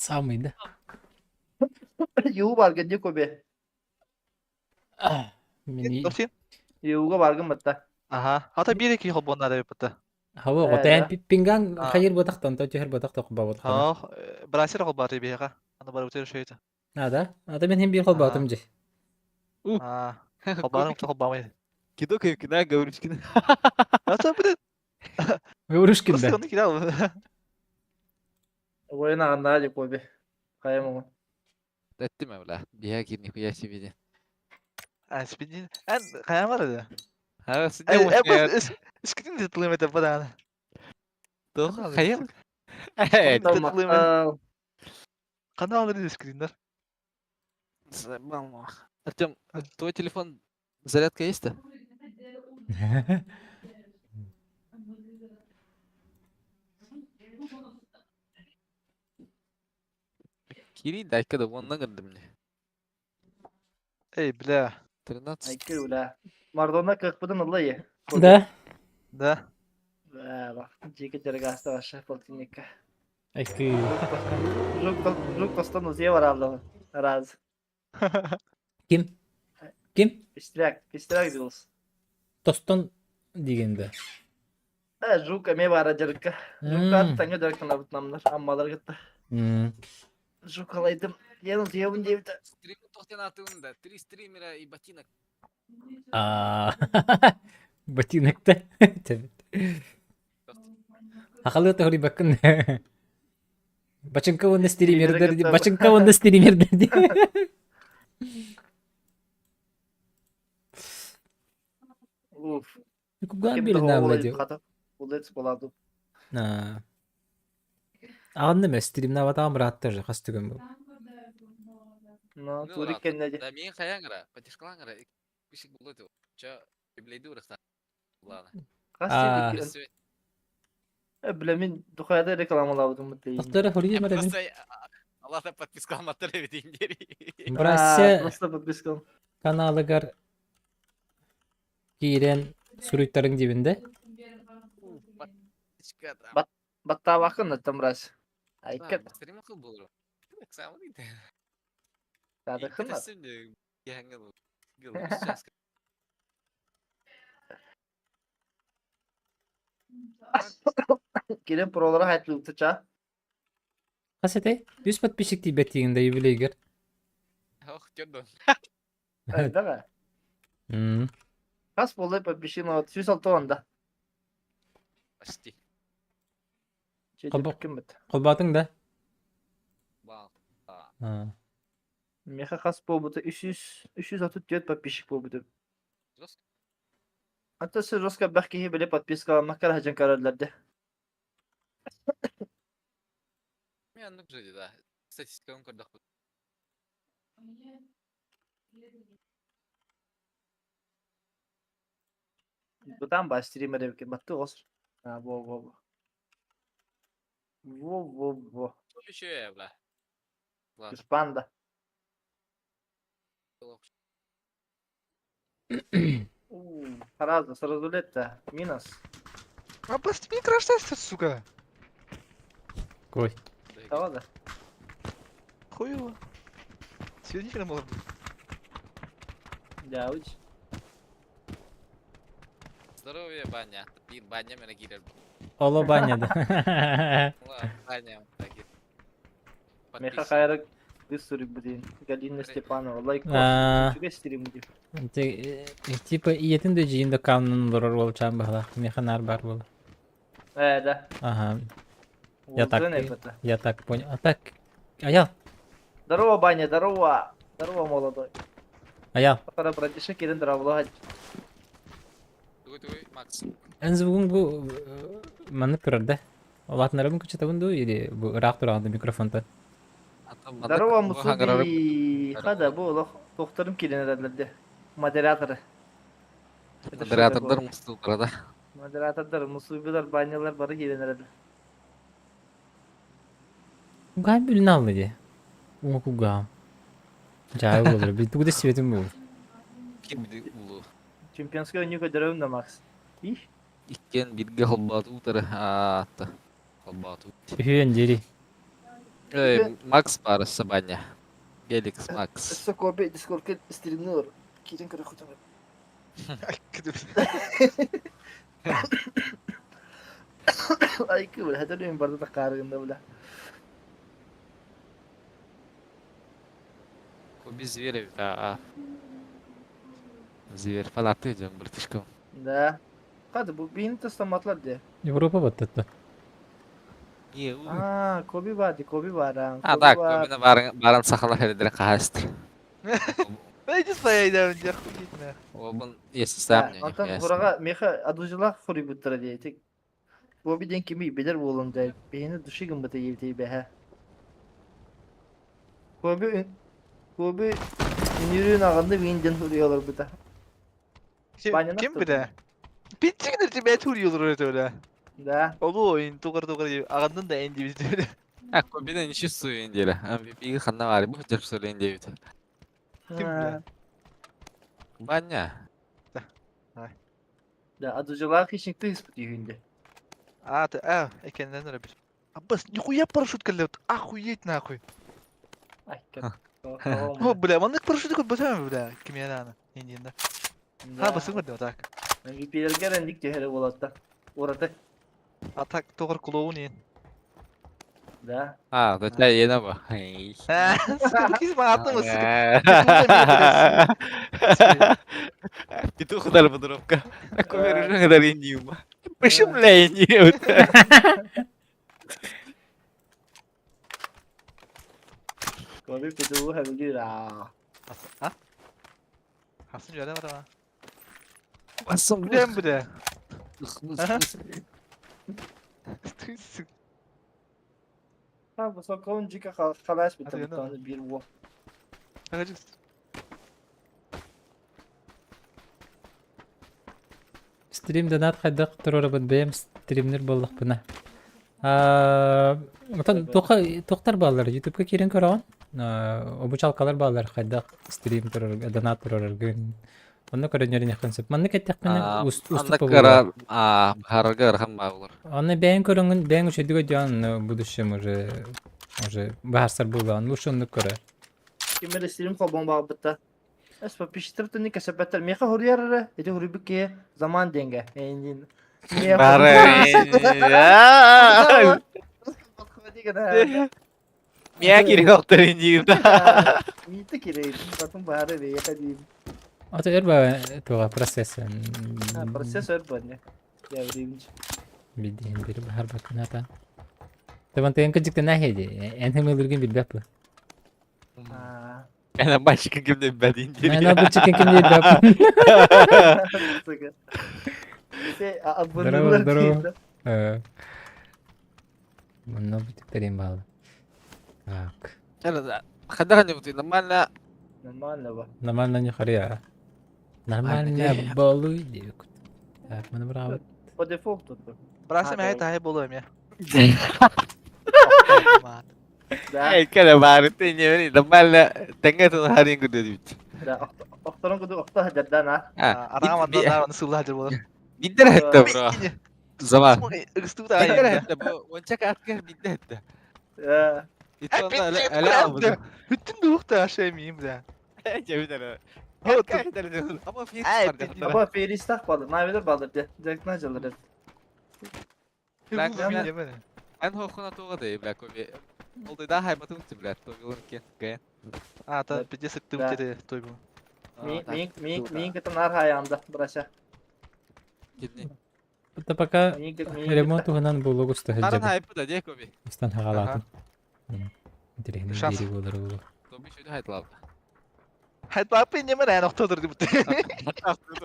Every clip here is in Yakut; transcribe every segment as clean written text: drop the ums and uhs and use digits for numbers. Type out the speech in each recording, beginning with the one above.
Самый, да? Юу баргын дии Коби. Мин Дохсин? Юуга баргын батта. Аха. Хата биир киһи холбонна да бытта. Хаба Э, отайан да. пинган А. хайыр ботахтан то түһэр ботах тоқ бабытхана. Ха, брасер холбааты биһиэхэ. Аны барыбытыр шөйт. А, да? Ата мен хем бир холбаатым же. А, холбаарын холбаамай. Кидок кина Гаврюшкина. А то будет. Гаврюшкин Просто да. он кидал. Воин аҕаннаа дии Коби. Хайа муҥу. Эттим бля. Биһэ кир нихуя себе де. А, спидин. Эн хайа бар да. А, Э, сидя э, скрин де тылым это бадан. Хайа. Э, Мактал. Канал алыр скриннер. Артем, твой телефон зарядка есть-то? Кири, дай-ка да вон нагырды мне. Эй, бля. 13. Айкы бля. Мардона кыахпытын ылла е. Да? Да. Бля, дьиэки дьарыгаста вообще полтинникка. Айкы. Жук костон узье бараллы. Раз. Ким? Ким? Пестряк, пестряк дилс. Тостон дегенде. Э, жук эме бара дьарыкка. Жукка таңа дьарыктанабытнамнар, аммалар кытта. Жук алайдым. Диэн утуйабын диэбитэ. Стрим тохтен атыында. Три стримера и ботинок. А, ботинокта. Ахалы тоһри бакын. Бачынка уонна стримердер, бачынка уонна стримердер ди. Уф. Куган бир наалла ди. Улец буладу. Аҕанна ме стримнабатаҕым бырааттар же хас түгэн бу. Ну, турик кэннэ Да мин хайаңра, потишкалаңра, пишик булды. Ча, библейди урахта. Ладно. Хас Бля, мин духаяда рекламалаабытым бу Тохтора хури мара мин. Аллах подписка алматтар эбит индери. Брася Просто подписка. каналыгар киирэн суруйтарыҥ дибинде. Подписка там. Баттаабаккын оттон брась. Айкка. Стрим кыл болор. Самый Тадыхын. Кирен пролара хайтлыытыча. Хас этэй? Үс подписчик тиийбэт тиигин да юбилейгер. Ох, төрдөн. Элбэҕэ. Хас буоллай подписчик 106 да. Почти. Киммит. Холбаатыҥ да? Бал. Меха хас буолбута 300 334 подписчик буолбута. Жестко. Ата жестко бэх киһи били подпискаламмакка хаджан көрөллөрдө. Мен аннык же да. Статистиканы көрдөх. Бутан ба стример эбикин батты оср. А, во во во. Во во во. Еще бля. Ладно. Панда. Сразу, сразу лет-то. Минус. А просто мне краш-тест, сука. Кой. Того да. Хуево. Свидетелем был. Да, уч. Здоровье, баня. Бин баня меня кирер. Оло баня да. Баня. Меха хайрак высурик блин. Галина Степанова. Лайк. Үчүгэй стрим дип. Типа иетин да жиин да камнын олорор уолчаан баһала. Меха нар бар буола. Э, да. Ага. Я так, я так понял. А так, Аял. Здорово, Баня, здорово. Здорово, молодой. Аял. Пора братиша кирен здорово. Тугуй, тугуй, Макс. Эн звугун бу маннык турар да? Улаатынарабын кычытабын дуу или бу ыраах тураҕын микрофонтан? Здорово, Мусуби. Хада бу олох тохторум кирен эрэллэрде. Модераторы. Модератордар мустулар да. Модератордар, мусубилар, банялар бары кирен эрэллэр. Угаан бүлүн алла дии. Уҥа кугаам. Дьаабы буолар. Би тугу да сибэтим буолур. Ким биди улуу. Чемпионскай ойнуу көрдөрөбүн да, Макс. Их. Иккиэн бирге холбооту утары аатта. Холбооту. Үһүөн диэри. Эй, Макс баар Сабаня. Геликс Макс. Өссө Коби Дискордка стримнуур. Киирэн көрөххүтүн. Айкы бля, хәтер мен барда таққарыгында бля. Коби зверь а. Зверь фанаты дьон братишкам. Да. Хады бу бин тастаматлар де. Европа баттатта. Аа, Коби бар ди, Коби бар. А так, Кобины барын барын сахалар хердere кахастыр. Иди своей, да, охуеть нахуй. Обун если сам не Антон Хурага меха адужылах хури буттара диэтик. Коби ден кими билер буолун да бэйэни души гыммыта диэбитий бэһэ. Коби Коби үнүрүүн аҕынны биин ден хуруйаларбыта. Ким, ким бile? Pitçikdir тебя тур öyle. Да. Олу oyun тугар тугар дип агандын да энди биз дип. А Кобины ничи суйын дире. MVP ханна бар, бу жеп сөйлейин диэбит. Ким биле? Баня. Да, адужылах ишникте испыт үйүндө. А, ты, а, экеннен öyle bir. Аббас, нихуя парашют кэллэт, охуеть нахуй. Ай, О, бля, маннык парашют кот бөтөм бля, кимиэнэ индиенде. Ха, басың көрдө так. MVP-лерге рендик түһэрэ буолатта. Ураты. А так тугар клоун ен. Да. А, да чай ена ба. А, сука, киз мааттым, сука. Петух дал подробка. Такой режим дал индиума. Почему бля индиу? Коби петугу хэбилир аа. А? Хасын жөрө бар ама. Басым Билем бля. Ты, сука. Ха, бу соколун жика халаш бит Hadi буттаны бир во. Агачык. Стрим донат хайдах турарабыт бэйэм стримнер буоллахпына. Аа, Отон тоха тохтар баалар ютубка киирэн көрөҕүн. Обучалкалар баалар хайдах стрим турар донат турараргын. Онно көрөннөрүнүөххүн сөп. Маннык эттэхпинэ уступ Анда буолуо. кара а харга архам баалар. Онно бэйэҥ көрөҥҥүн бэйэҥ үчүгэйдик өйдөөн в будущем уже уже баһарсар буоллаҕын. Лучше оннук көрө. Ким эрэ стрим холбон баҕарбыта. Эс подписчиктар түнни кэсэппэттэр. Миэхэ хуруйар эрэ, ити хуруйбут киһи заман диэнгэ. Эйиндиин. Бары. Мия кири оттор индиир. Миите кирей, потом баары бэйэхэ диим. Ото өр ба туга процесс. Процесс өр буолла. Явримч. Бидиин бир баһар бакыната. Табан тыгын кыдьыктана хеди. Эн хымылыргын билбэп бу. Ана башка кимде бадин Ана бу чикен ким билбэп. Сука. Здорово, здорово. Манна бу типтерин баалы. Так. Хадаган не нормально. Нормально ба. Нормально не хария. Нормально болуй диэбит. Так, маны быраабыт. По дефолту. Брасым әйт ай болуом я. Да. Эй, кэлэ баары тэньэвэри нормально тэҥэ тун харин күдэ дибит. Да, охторон куду охто хадардан а. Араҕам ардынан сылла хадыр болар. Биддер хэтте бро. Заман. Ыстыбыт Биддер ай. хэтте бу онча каткар биддер хэтте. Итонда әле албыды. Бүтүн дуухта аша эмиим да. Жебидер. Ama Felix Ай, бар бит- Аба Фелис тах балыр, навелер балыр де. Директна жалыр. Эн хохуна туга да бля коби. Олды да хайбатын бля тогылын кен ген. А, та пиздец сыктым тере той бу. Ми ми ми ми кытын ар хаянда, браша. Кидни. Это пока Ми ми ремонт туһунан булугу Аран устаһылдьабыт. хайпы да де коби. Устан хагалаатын. Интересный Шанс. бири болар болу. Тоби шөйдө хайтлап. Хайт бапы неме райан октодур дип.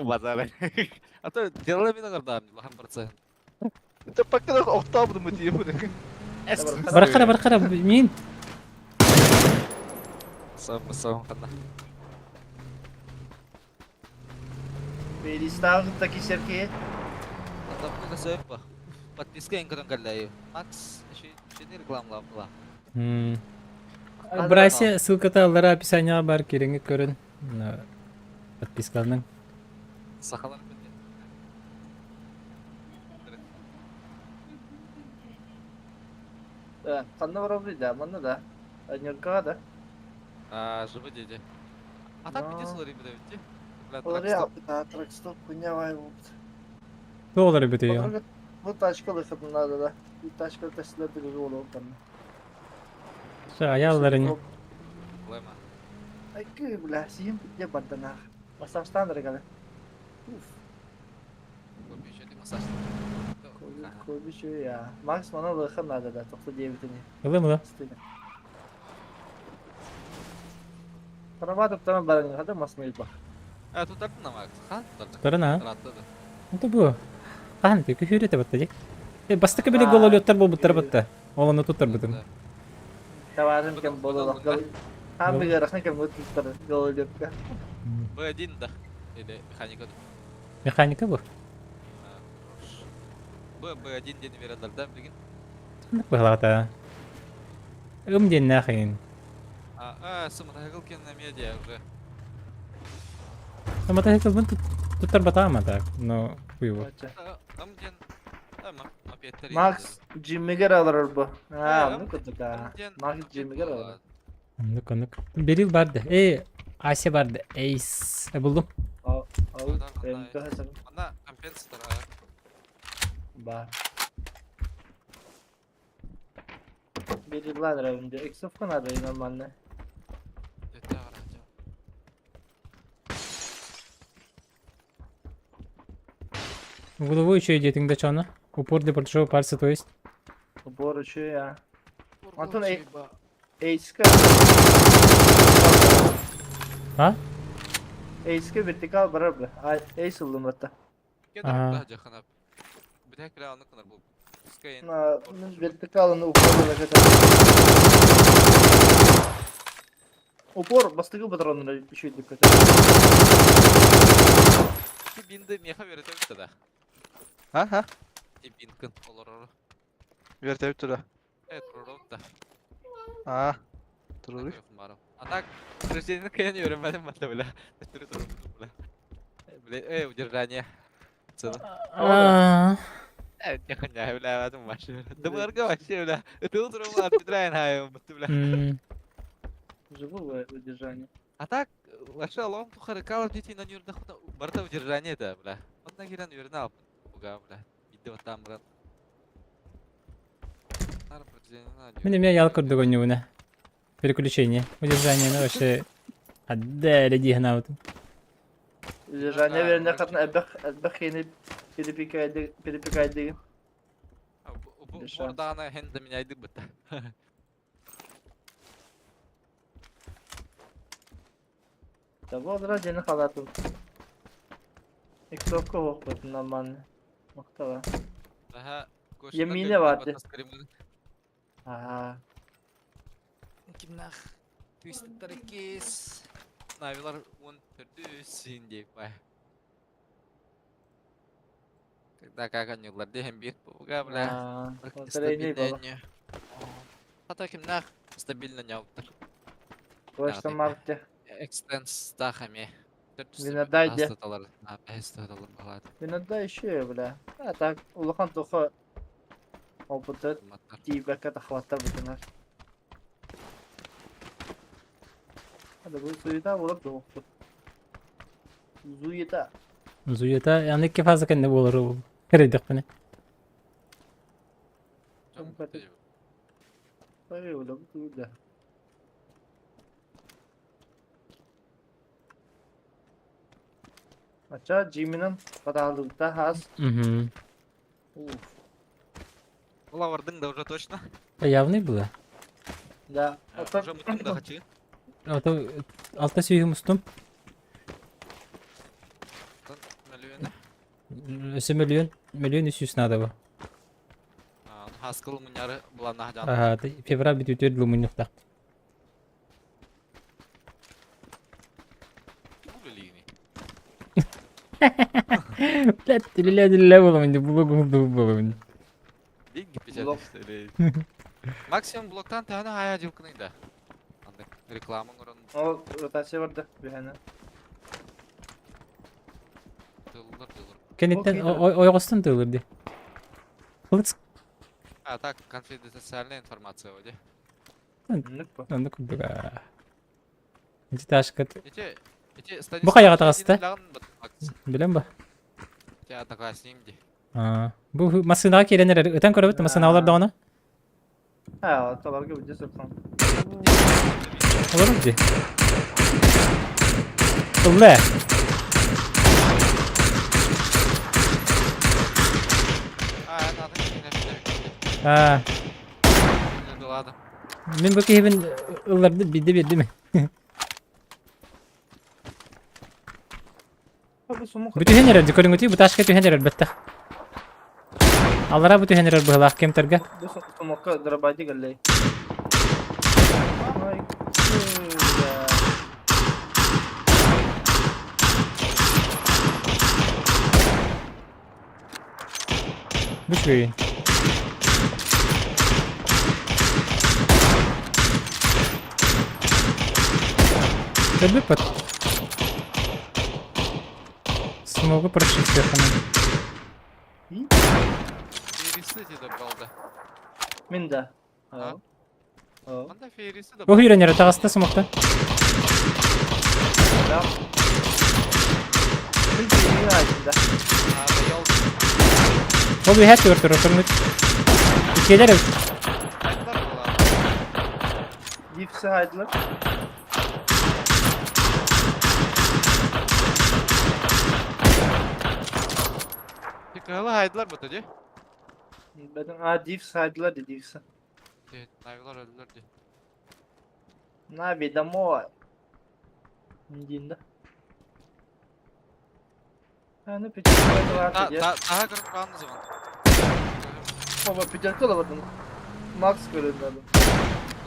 Базар. А то делала мен агардам, лахан барца. Та пока октабы му дип. Барахара, барахара, мин. Сам сам хана. Фелис тах таки серки. Атапны сөп. Подписка инкадан каллай. Макс, ши рекламалап ла. Брася, ссылката аллара описанияҕа бар кириҥҥит көрүн. Подпискаланың. Сахалар бит. Ханна барабый да, манна да. Ньургаҕа да. А, живы дети. А так где сыларый бит Бля, Олары да, тракстоп хуйня вай вот. Туох олар эбитий? Бу тачка лыхатын надо да. Bir тачка тәсілерді көзі олы оттан. Аялларын. Лема. Айкы, бля, сием бітте барданах. Массажтан регалі. Уф. Массаж. Көбі я. Макс мана лыхын надо да, 99-ни. Ылым ылым. Карабатып таман барыңга да масмай бах. А, тут на Макс. Хан? Тарана. Ратты. Это бу. Хаан ты күһүрэ табатта дик. Э бастакы били гололеттар болбуттар батта. Ол ону туттар бутум. Табарым кем бололох. Хан бигерахны кем туттар гололетка. Б1 да. Или механика. Механика бу. Б, Б1 ден берелер да билген. Ханнык быһалаата. Ым диэн нахин. А, а, мотоцикл кен на медиа уже. Мотоциклбын туттар батаама так, но хуево. Ым ден Макс Джиммигер алар бу. А, ну кутука. Макс Джиммигер алар. Оннук, оннук. Берил барды. Э, Ася барды. Эйс. Булдум. Ал, МК Ана компенсатор. Бар. Берил равынды. Эксовка надо и нормально. Угловой еще идет да чана. Упор для большого пальца, то есть. Упор еще я. Антон, Эйска. А? Эйска вертикал барар бля. Эйс ылдым атта. Ага. На вертикалын упор да Упор бастыгы патронны еще идет. Бинды меха веретебит да. Ха, ха. Бинкын олорор. Вертебит тура. Э, туророт да. А. Туруруй. А так, рождение каян öğrenmedim ben de бля. Түрі туру бля. Бля, э, удержание. А. Э, не бля, это машина. Да марга вообще, бля. Это утром отбираем, хай, бля. Живу удержание. А так, вообще лом тухары Call of Duty на нюрда барда удержание да, бля. Он на гиран вернал. Буга, бля. Иди вот там, брат. Мен эмиэ ял курдук онньугуна. Переключение. Удержание, ну вообще... Аддэ, дии ханаабытым. Удержание верне хатын әбәх әбәх хени перепикайды перепикайды. Борданы хен да меня быта. Да вот ради халатым. Иксовка оқпытын нормально. Мақтала. Ага. Емине барды. Ага. Кимнах. Твистер кис. Навилар он төрдүсүн деп бай. Когда как они ларды бир буга бля. Стабильно. Хата кимнах стабильно няуптыр. Точно марте. Экстенс тахами. Винодайде. Винодай еще, бля. А так, улахан тоха опыты тиибэккэ тахватта бутунар. Hadi bu суета болар тоқпут. Зуета. Зуета, аны икки фаза кэннэ буолар ол. Кэрэйдэхпинэ. Ой, бля, бу да. Ача Джиминен катаалыгта хас. Угу. Уф. Лавардың да уже точно. Явный было. Да. Уже мутун да хочу. А то алта сүйүм устум. Өсө миллион, миллион үс жүз надо бу. Хаскыл муняры булана хаджан. Ага, февраль бүтүтүөр лумуннуктак. Блядь, түлеле түлеле боламын деп блог боламын. Деньги печатаешь, Максимум блоктан тәне ая жылкыны да. Анда реклама урын. Ол ротация барды бихәне. Тыллар тыллар. Кенеттен ойгостон тылыр ди. Хылыц. А так, конфиденциальная информация вроде. Оннук бу. Оннук курдук аа. Ити ташкат Ити, ити Бу хайаҕа Станислав таҕыста? Ленин бат Билэн ба? Ити одноклассник ди. Аа. Бу массыынаҕа киирэн эрэр. Ытан көрөбүт массыыналар даҕаны. Ha, орталарга видео сырсан. Олорор дии. Ылла. А, это атын киһини билэбин. Аа. Ладно. Мин бу киһибин ылларды биирдэ биэрдим. Бу сумук. Бу түһэн эрэр, көрүҥүтүй бу ташка түһэн эрэр бэттэх. Аллара бу түһэн эрэр быһылаах кемтерге. Бу сумукка дробади галлей. Ай, бля. Бу үчүгэй. Өлбүппүт. Смогу прошить сверху. Фейрисы ти добрал да. Мин да. А? О. Анда фейрисы Бу добрал. үйренер таҕыста смогта. Да. Мин тиийин да. А, да ёл. Ол үһэ түөр турар Иккиэлэр эбит. Хайдылар буолар. Дипси хайдылар. Ти кыһылы хайдылар бу ди. Бәден а дипси хайдылар ди дипси. Ти навилар өлдүлөр ди. Нави домой. Диин да. Аны пятерка Та хайдылар ди. та таһа көрүп каалны зыман. Баба пятерка алабатын. Макс көрүнөдү.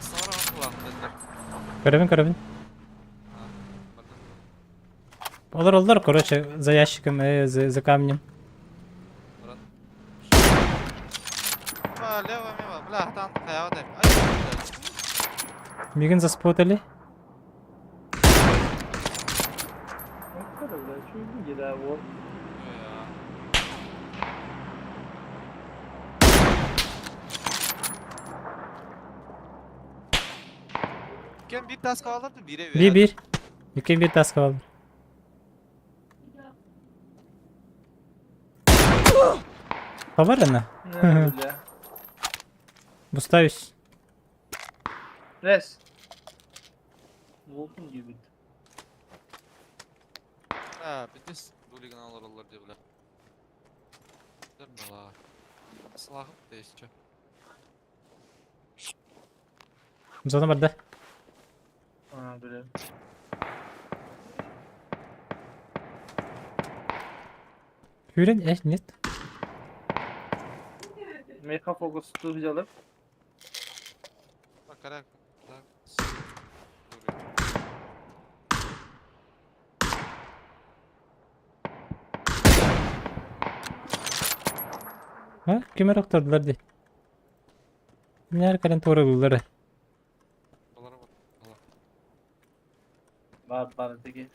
Сара булан дедилер. Көрөбүн көрөбүн. Олар олар, короче, за ящиком, за, за камнем. Ба, лево мимо, бля, там хаява деп. Ай, Мигин заспотали. Бля, чуй да, вот. Кен бир тас калдырды, бире Bir bir. Икки bir тас калды. Поварена? Не, бля. Бустаюсь. Рес. Волкун gibi. Ha, битис дулиган алар олар деп бля. Дырмала. Сылахып да еще. Зона барда. А, бля. Хүрен, нет. Меха фокус взяли. Бакара. Так. Ha, кемер охтордулар ди. Кинилэр кэлэн туоралыыллар. Олар вот. Бар бар теги.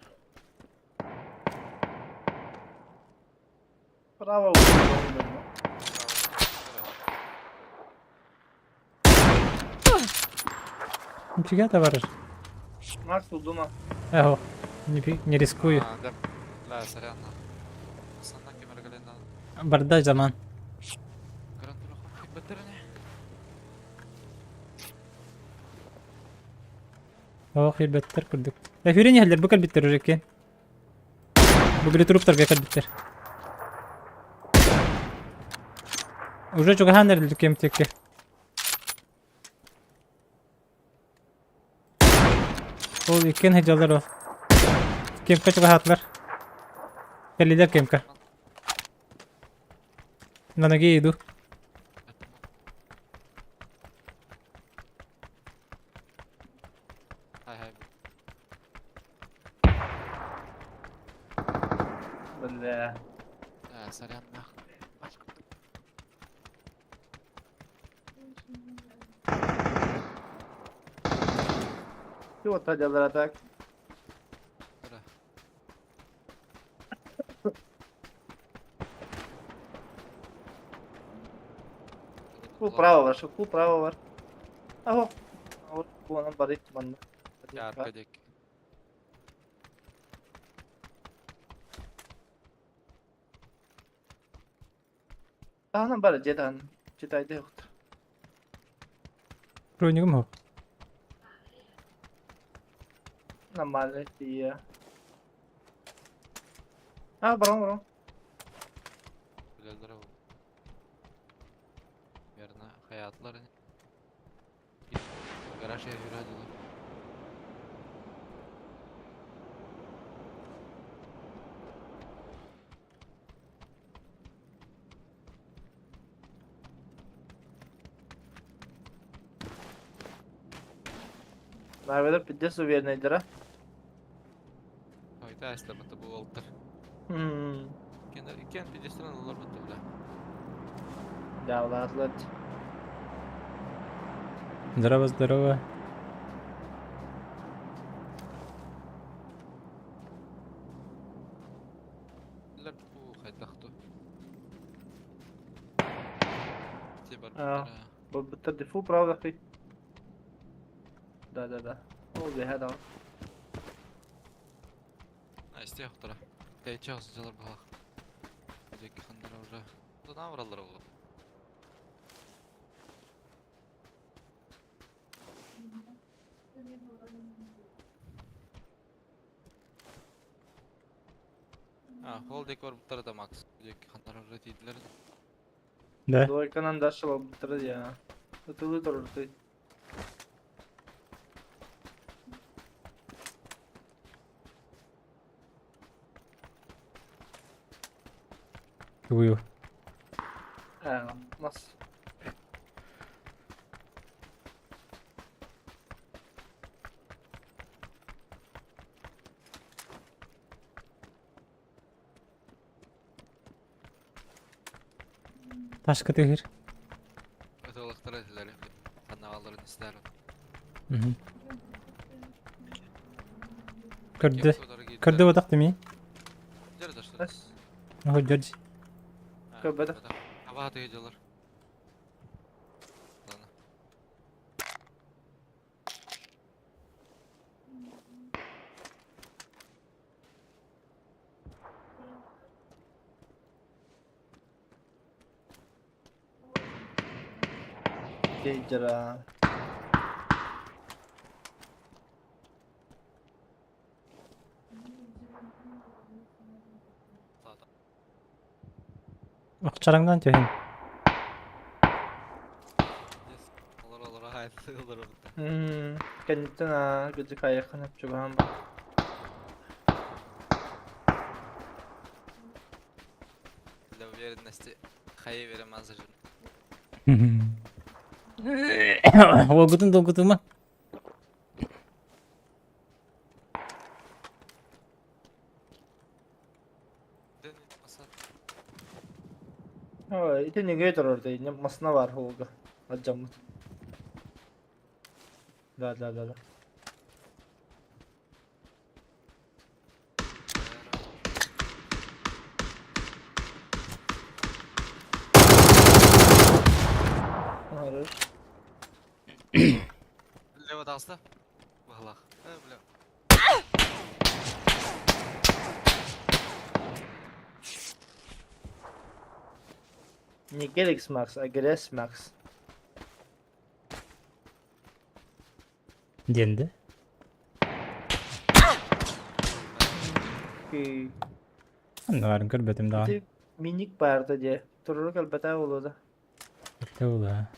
Право угол. Нифига товарищ. Макс удума. Эхо, не, не рискую. А, да. Бля, сорян. Санна кемер галена. Барда заман. Гарантура беттерне. Ох, ребяттар курдук. Хүрен иһэллэр, бу кэлбиттэр уже кен. Бу били труптарга кэлбиттэр. Уже чугаһаан эрэллэр кемтекке. Ол иккен хыдьаллар ол. Кемка чугаһаатылар. Кэллилэр кемка. На ноге иду. Хай хай. Бля. Да, сорян нах. Чего таджалар так? Бля. Фу право бар, фу право бар. Аһо. Буонан барыт манна. Ярко дек. Таһынан бар, дьиэ таһынан. Читайды ёхтор. Бронигым хоп. Нормально тиийэ. А, барон, барон. Билэллэр ол. Верно, хаятылар. Гараж жүрөдүлөр. Merveler пиздец уверенныйдара. Ойта эстабыта бу олтар. Кен пидестрен олар бутта бля. Да, улатлар. Здорово, здорово. Лер бу хайдахту. Те бар. А. Бу дефу правда хи. Да, да, да. Ол бэһэ да. Айсте хтара. Тэйче хосылар бахах. Дек хандара уже. Туда вралар ол. А, хол дек бар буттар да Макс. Дек хандара уже тидлер. Да. Двойканан дашыл буттар я. Тылы турды. Ую. А, нас. Ташка тыгыр. Өтөлөктөр этилер. Ханналарын истер. Мгм. Көрдө. Көрдө бодак деми. Жер даштыр. Нас. Ого, Джордж. Көрбөдө. Аба тыгы жылар. Ладно. Дейджера. Акчараңдан төһүн. Олар олар хайлы олар бутта. Кенниттен а гыжы кайыкын өп чугаан бар. Для уверенности хай верем азыр. Олгутун долгутума. Ден маса Ой, ити неге турар дейин, масына бар холга. Аджаммыт. Да, да, да, да. Хорош. Лево даста. Валах. Э, бля. Не Gelix Max, а Грес Max. Денди. Ки. Аннарын көрбөтүм дагы. Ити миник барды де. Туруру калбата болду. Бите була.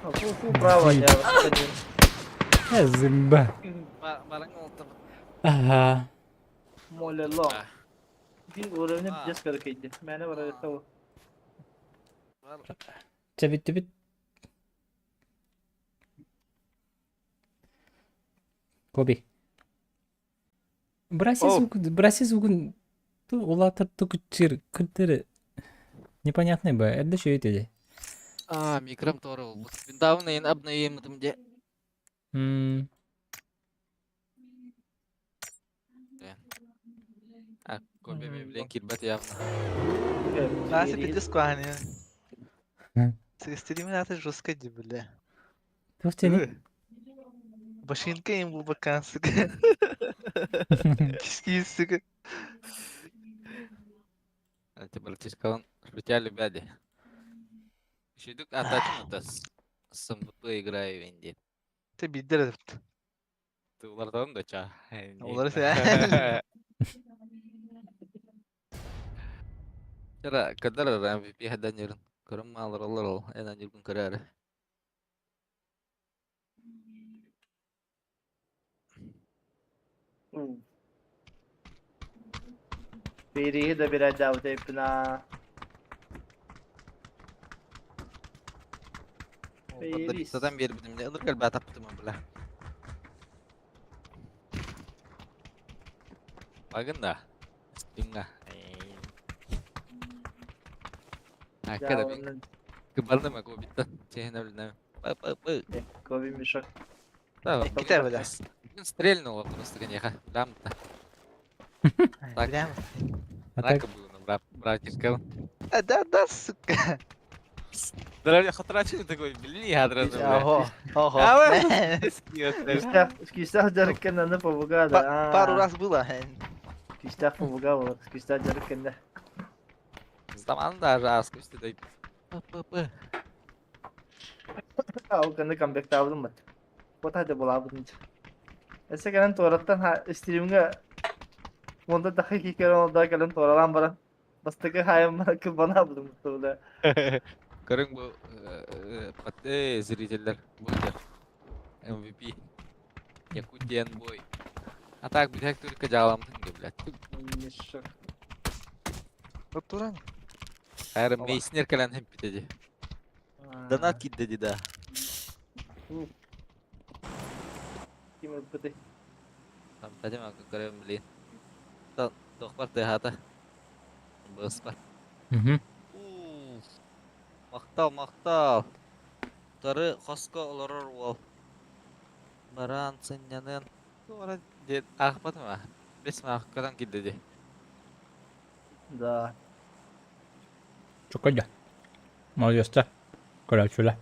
А, фу, фу, право, я один. Э, зымба. Бараң олтыр. Ага. Молело. Bir уровня А. пиздец каракейди. Мене бар это. Бар. Чабит бит. Коби. Браси О. звук, браси звугун ту улатыр ту күчер күтер. Непонятный бы. Это что это? А, микром торы ол. Виндавны ен обновим де. Коби блин кирбэт явно. Нася пиздец куһаҕан. Стримин аата жестко дии бля. Туох диэний? Башинка им бубакан, сука. Киски, сука. Эти братишкалан шутя любяди. Шүйдүк атачын утас. СМП играю инди. Ты биирдэр эбит. Тыллардан да ча. Олары сэ. Чара кадар MVP хадан юрун. Көрүм маалар олар ол. Эн анюргун көрөөрү. Бирииһи да бирээдээбит эбиппин аа. Бириис. Сатан биэрбитим дьэ ылыр кэлбээтаппытым бля. Багын да. Стримҥа. Акка да мин кыбалным акобиттан чэһин өлүнэ. Пы-пы-пы. Коби мешок. Да, Иккитэ бля. Стрельнула просто, конечно. Лям-то. Так. Бля. А так Рака было, брат, братишка. А, да, да, сука. Здравия, хатрачы такой, блин, ядра. Ого, ого. Күүстээх күүстээх дьарык кэннэ аны побуга да. Пару раз было. Күүстээх побуга болар. Күүстээх дьарык кэннэ. Заман даже аскы дай. П-п-п. Ол кэннэ камбэктаабытым бат. Куота да булаабытым. Эссе кэлэн туораттан стримҥэ уонда даха киикэрэн олдоо кэлэн туоралаан баран бастакы хаайым кылбанаабытым буда. Көрүҥ бу зрителлэр бу MVP Якутиан бой. А так бүтэк түркө жааламтын ге блядь. Мешок. Туран. Хайры мейснер кэлэн хэмпитеди. Донат киддеди да. Ким ылбыты? Там тадема көрөм блин. Тохпар тыхата. Быспар. Махтал, махтал. Тары хоско олорор уол. Баран сынньанын. Туора диэн аахпатым аа. Бэс маахкадан киирдэ дии. Да. Чукайда. Молодец-то. Көрөөччүлэр.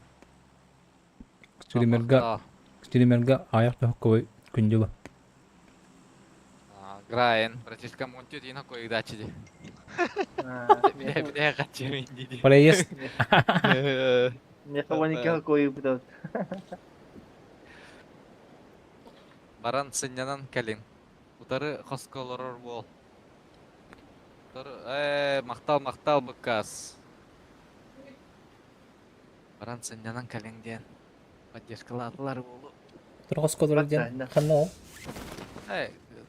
Стримерга, Махтал. стримерга аайах туһуккубай күндү бу. Граен, братишка Монтю дина койдачи ди. Бля, бля, хачы ди. Проезд. Меха уон койбут. Баран сынньанан кэлин. Утары хоско олорор буол. Утары, махтал, махтал быккас. Баран сынньанан кэлин диэн. Поддержкалаатылар буолу. Утары хоско олорор диэн ханна ол?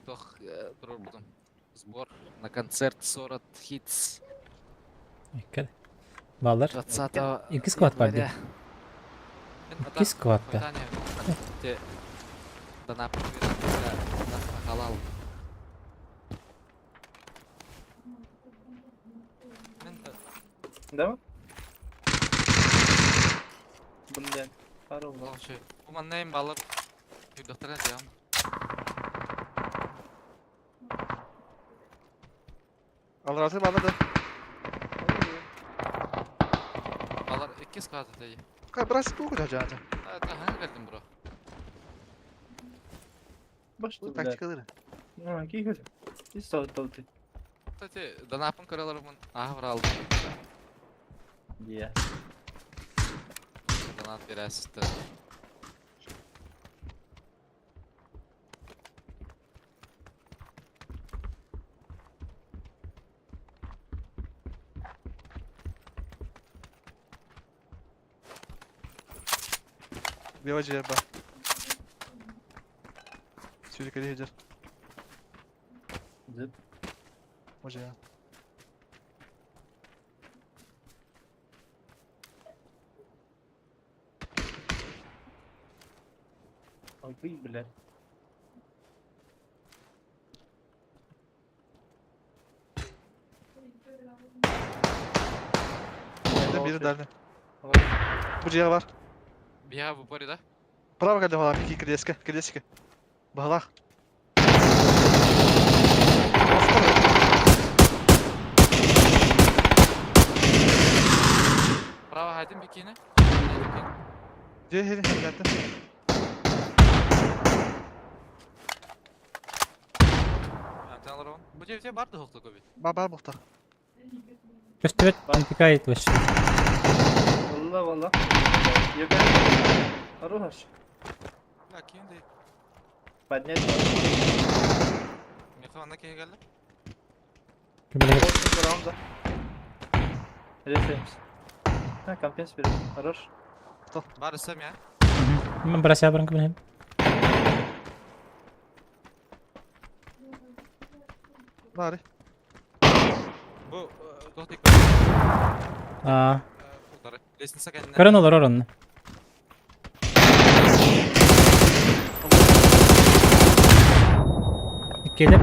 Тох турар Сбор на концерт 40 хитс. Икки. Баалар. 20 Икки сквад бар дии. Икки сквад да. Дана халал. Да? Бұнда бар ол. Бу маннайын балып юрдахтара диям. Алрасы бала да. Балар икки сквад этэй. Кай брас бу куда жаата. Таһан кэлдим бро. Баш Бу тактикалары. А, кийгер. Ис тоттолты. Кстати, данапын көрөлөрмүн аха бар алдым. Дия. Донат бересизтер. Бева жер ба. Сүүрүк жер. Зып. Може. Ой, бля. Biri дальний. Бу жер бар. Бия в упоре, да? Право кэлдэ балар ки кирдеска, кирдеска. Балах. Хайтын бикини. Дьэ хери хердата. Бу дьэ бар да хохто көбүт. Ба бар бухта. Көстүбэт пикает вообще. Валла валла. Йокер. Хорош. Да, ким де? Поднять. Меха ана кеhe geldi. Кимлер? Раунда. Ресаемся. А, компенс берем. Хорош. Бар исем я. Мен брася баран кимлер. Бары. Бу тохтик. Аа, Лестница кэннэ. көрөн олорор онно. Келеп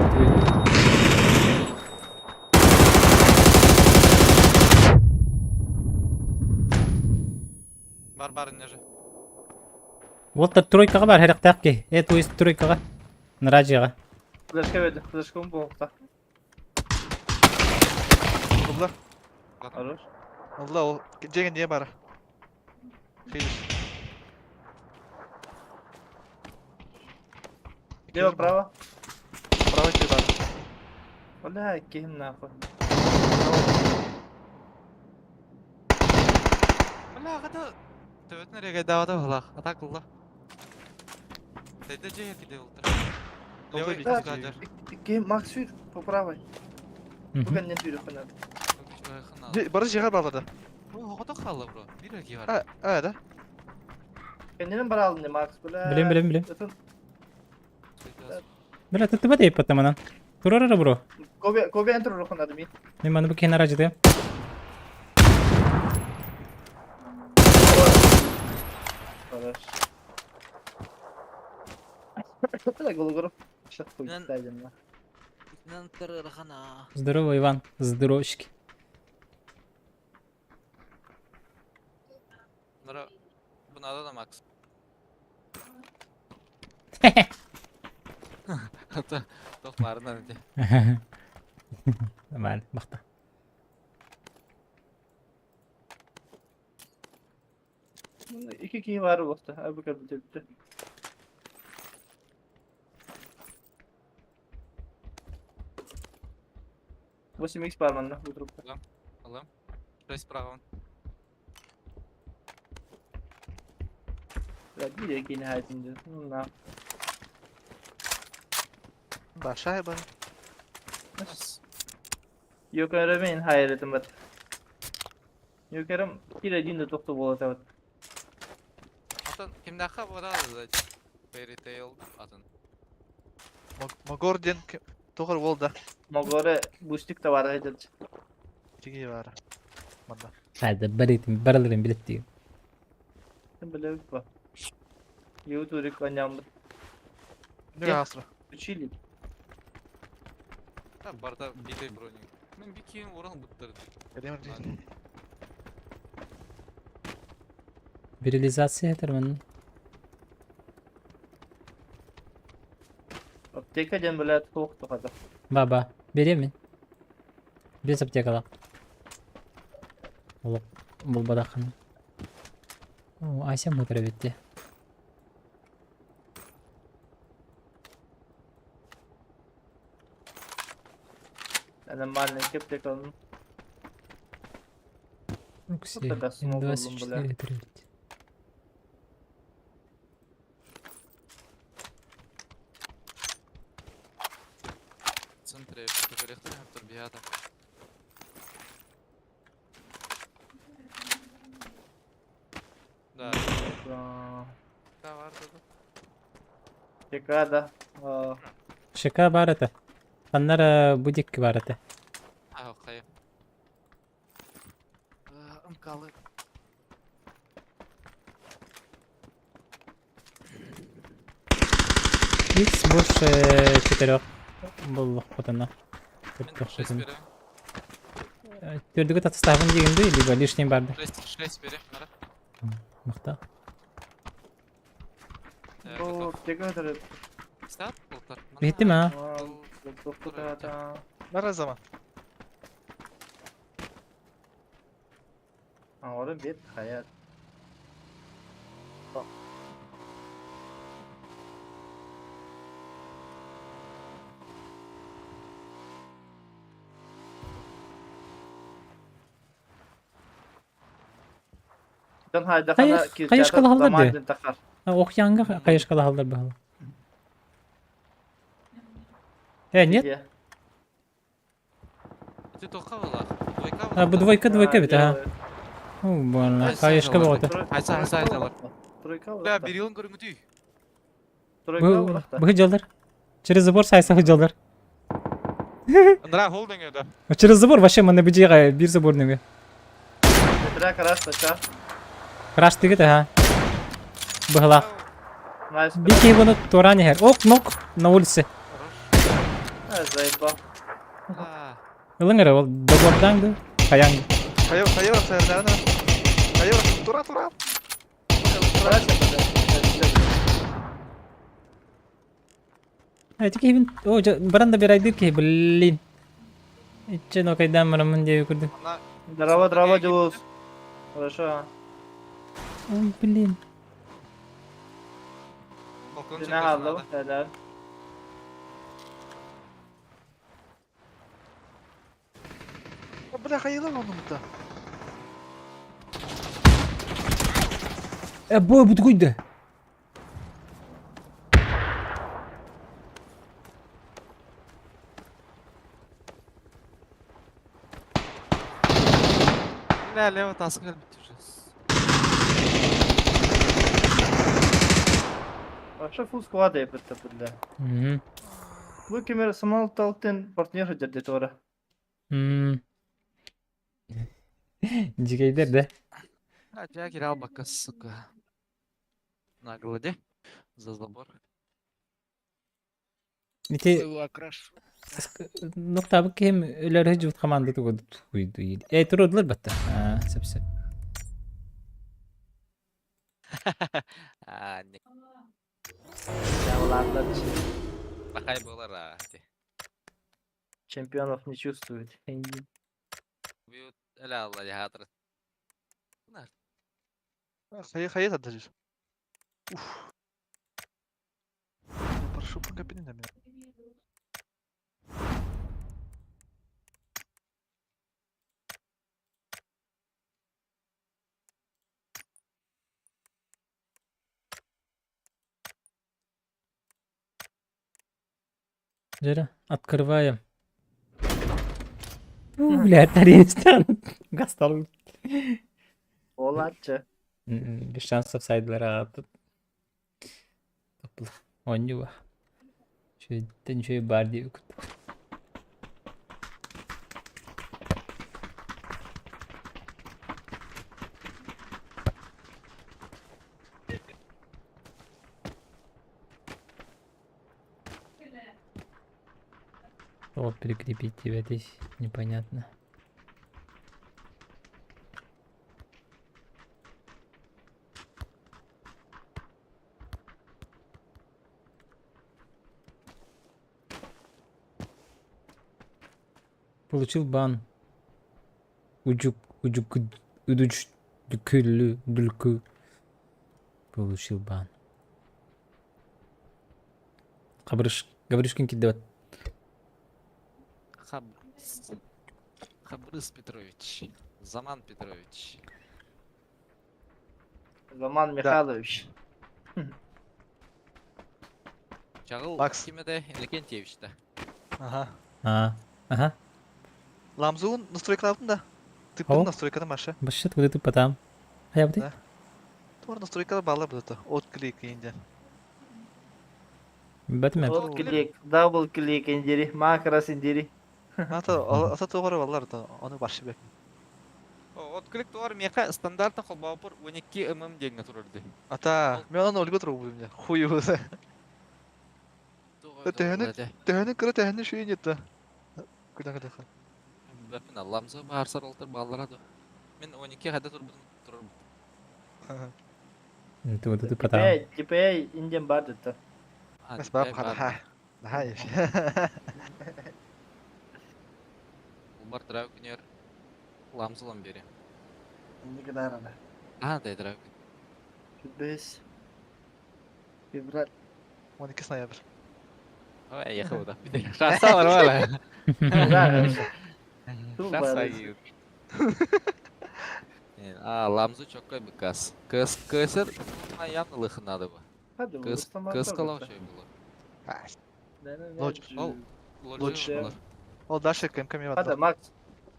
Бар бар инне же. Вот тройкаға бар хэрактаах ки. Э, то есть тройкаға. Наражиға. Флешка берди. Флешка болуқта. Улла. Хорош. Улла ол жеген не бары. Хейдер. Лево, право. Право тебе бары. Бля, кем нахуй. Бля, када төбөтүн эреге давата булах. Атак улла. Тәйдә же киде ултыр. Левый Левый Да. гадер. Кем Макс сүйр, по правой. Бүгін не түйрі қынады. Бары жеғар балада. Бу хото халла бро. Бир эки бар. А, а, да. Кеннен бар алдын Макс, бля. Билем, билем, билем. Өтін. Бля, тут тебе дейп паттаманан. Турар бро. Кобе, Кобе энтер рухынады ми. Мен маны бу кенара жыды. Хорош. Бля, гологоров. Сейчас хуй Мен- ставим, на. Здорово, Иван. Здоровчики. Нара бунада да Макс. Ата тохмарынан ди. Нормально, бахта. İki kişi var bu hafta. Abi kadar bitti. 8 икс бар манна бу трупта. Алам. Шесть правым. Бля, bir iki nihayetinde. Ну на. Большая бары. Yok мен hayretim bat. Yok bir один de toktu болот абат. Атын кимдәхә бара да. Fairy Tail атын. Могор ден тоғыр болды. Могоре бустик та бар айдыр. Жеге бары. Манда. Хады баритим, бараларын билет дейм. Билеп ба. Ютурик аням Не асра. учили. Та барда битэй броник. Мен бикин уран буттыр. Эдем Вирилизация термин. Аптека ден билет тоқты қада. Баба, беремин. Без аптекала. Олық, бұл бадақын. О, Ася мутра битти. Нормальный аптека. Рукси, тогда снова М24, 3. Центре көректер хәптер бията. Да, да бар да. Аптека да. ШК бар это. Аннара будик бар это. А, кая. Ымкалы. X больше четырех. Был потом. Мен 6 берем. Төрдүгө татыстабын дегенде, либо лишний барды. 6 6 берем. Нара. Мыкта. Бу аптека да. Стат болтар. Битти ма? Тоқты да. Нара zaman. А, Оҥорон биэр хайа. Дьон хайдахана Хайышкалаһаллар кирчата дии. диэн тахар. Охьяҥҥа хайышкалаһаллар быһалар. Э, нет? Ты тоққа была? Двойка А, бу двойка, двойка бит, ага. О, больно. Хайышка боҕото. Хайса, хайса, хайсалар. Тройка Бля, берилин көрүҥүтүй. Тройка Бу дьаллар. Через забор сайса дьаллар. Андра холдинг это. Через забор вообще манна бижига бир забор нөҥө. Бля, краш таша. Краш тигит, ага. Быһылаах. Найс. Бир киһи буну туораан иһэр. Ок, нок, на улице. Заебал. Ылың эрэ, ол добордаан ду, хайаан ду. Хайа, хайа, хайа, хайа, тура, тура. Эти киһибин, о, баран да бирайдыр киһи, блин. Ичче нокайдаан бараммын диэби курдук. Здорово, здорово, Дилус. Хорошо. Ой, блин. Дина алло, да. Бля, хайыла оннумта. Э, бой бутгуйда. Бля, лево таска уже. Вообще фул склад это, бля. Мгм. Бу кемер самал талтен партнер дерде тора. Дьикэйдэр да. А, я кирал бака, сука. Нагло, де? За забор. Ити нуктабыт киһим өлөр жут команда тугу Э, турудулар батта. А, сөп сөп. А, не. Ладно, Бахай было ра. Чемпионов не чувствует. Бьют, ля, ладиатор. Хайа, хайа, тадажыр. Уф. Прошу прокопини на меня. Жера, открываем. У, бля, Таристан. Гастал. Олаччы. Без шансов сайдлара тут. Онньуга. Үчүгэйтэн үчүгэй баар диэбиккит. Вот прикрепить тебя здесь непонятно. Получил бан. Уджук, уджук, удуч, дүкүлү, дүлкү. Получил бан. Хабырыш, Гаврюшкин кидет. Хабрыс. Хабрыс Петрович. Заман Петрович. Роман Михайлович. Чагыл Макс. ким этэй? Иннокентьевич да. Ага. А, ага. Ламзуун настройкалаабытын да. О. Тыппын настройканы Маша. Башчат вот это потам. Хайа Да. Туар настройкалар баалар бута. Отклик инде. Бэтмен. Вот клик, double click индири, макрос индири. Ата ата тоҕор баллар да ону баршы бек. Отклик туар меха стандартный холбаупур 12 мм диэҥҥэ турар дии. Ата мен оны ольга туру бу хуй бу. Төһөнү төһөнү кыра төһөнү шүйүн етті. Күдә күдә. Бэппин алламза баарсар алтыр бааллара ду. Мин 12 хада турбутун турар. Вот это потам. DPI, DPI инден бар деді. Бас бап ха. Ха. Улбар трау күнер ламзылан бери. Инники даарана. Аа, да, 5 февраль. 12 ноябрь. Ой, я худа. Шанса нормально. Шанса А, ламзу чоккой быкас. Кыс кысыр явно лых надо бы. Кыс кыс калау şey было. Лоч. Ол Лоч. лоч. Ол дальше кем кем Hadi Max.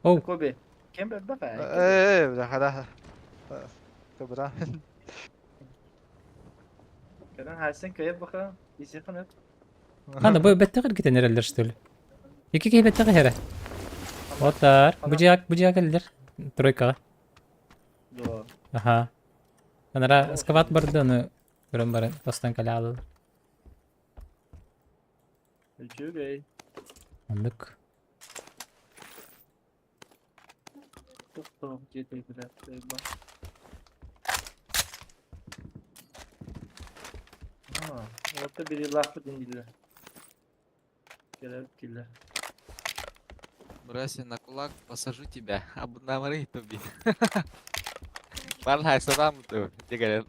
Оу. Kobe. Кем бер Э, бля, хада. Добра. Кэлэн хайсын кыйып баха. Исихын өт. Хана бу беттегер китен эреллер что ли? Ики киһи беттеге хере. Отар. Бу жаак бу жаак эллер. Тройкаға. До. Аха. Анара скават барды аны көрөн баран тастан кэлэ аалалар. Үчүгэй. Оннук. Тоқтоқ жетей билет. А, орта бири лахпы диндилер. Келер киллер. Бросай на кулак, посажу тебя. А на тобі. Бар хайсанам ту. Дигәр.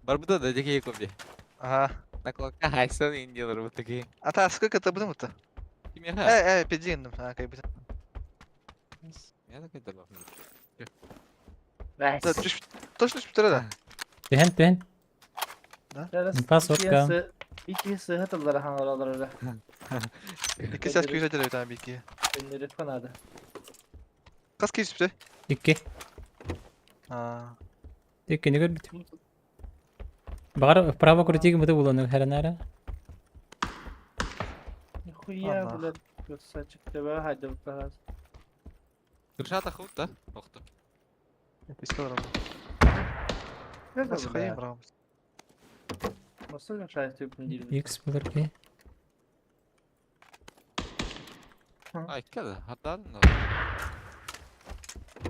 Бар бу да дигәр коби. Ага. На кулакка хайсан индилер бу таки. А та сколько это будем-то? Кимеха. Э, э, пидин, а, как бы. Я такой добавлю. Бәс. Да, точно чүптер да. Түһэн түһэн. Пас отка. İki sıhhat alır han oralara. Икки сәс күйсе деле там бики. Önleri fanadı. Кас кийс чүптер? Икки. А. Иккини көрбүт. Баҕар право крутигин быты буланы хэрэнээрэ. Хуя, Ана. блядь, красавчик тебе, haydi bakalım. Крышата худ, да? Охто. Пискал рам. Nerede Nasıl bu koyayım ya? рам? Nasıl aşağı tüpün değil. X булар ки. А, икки да. Хатар, но.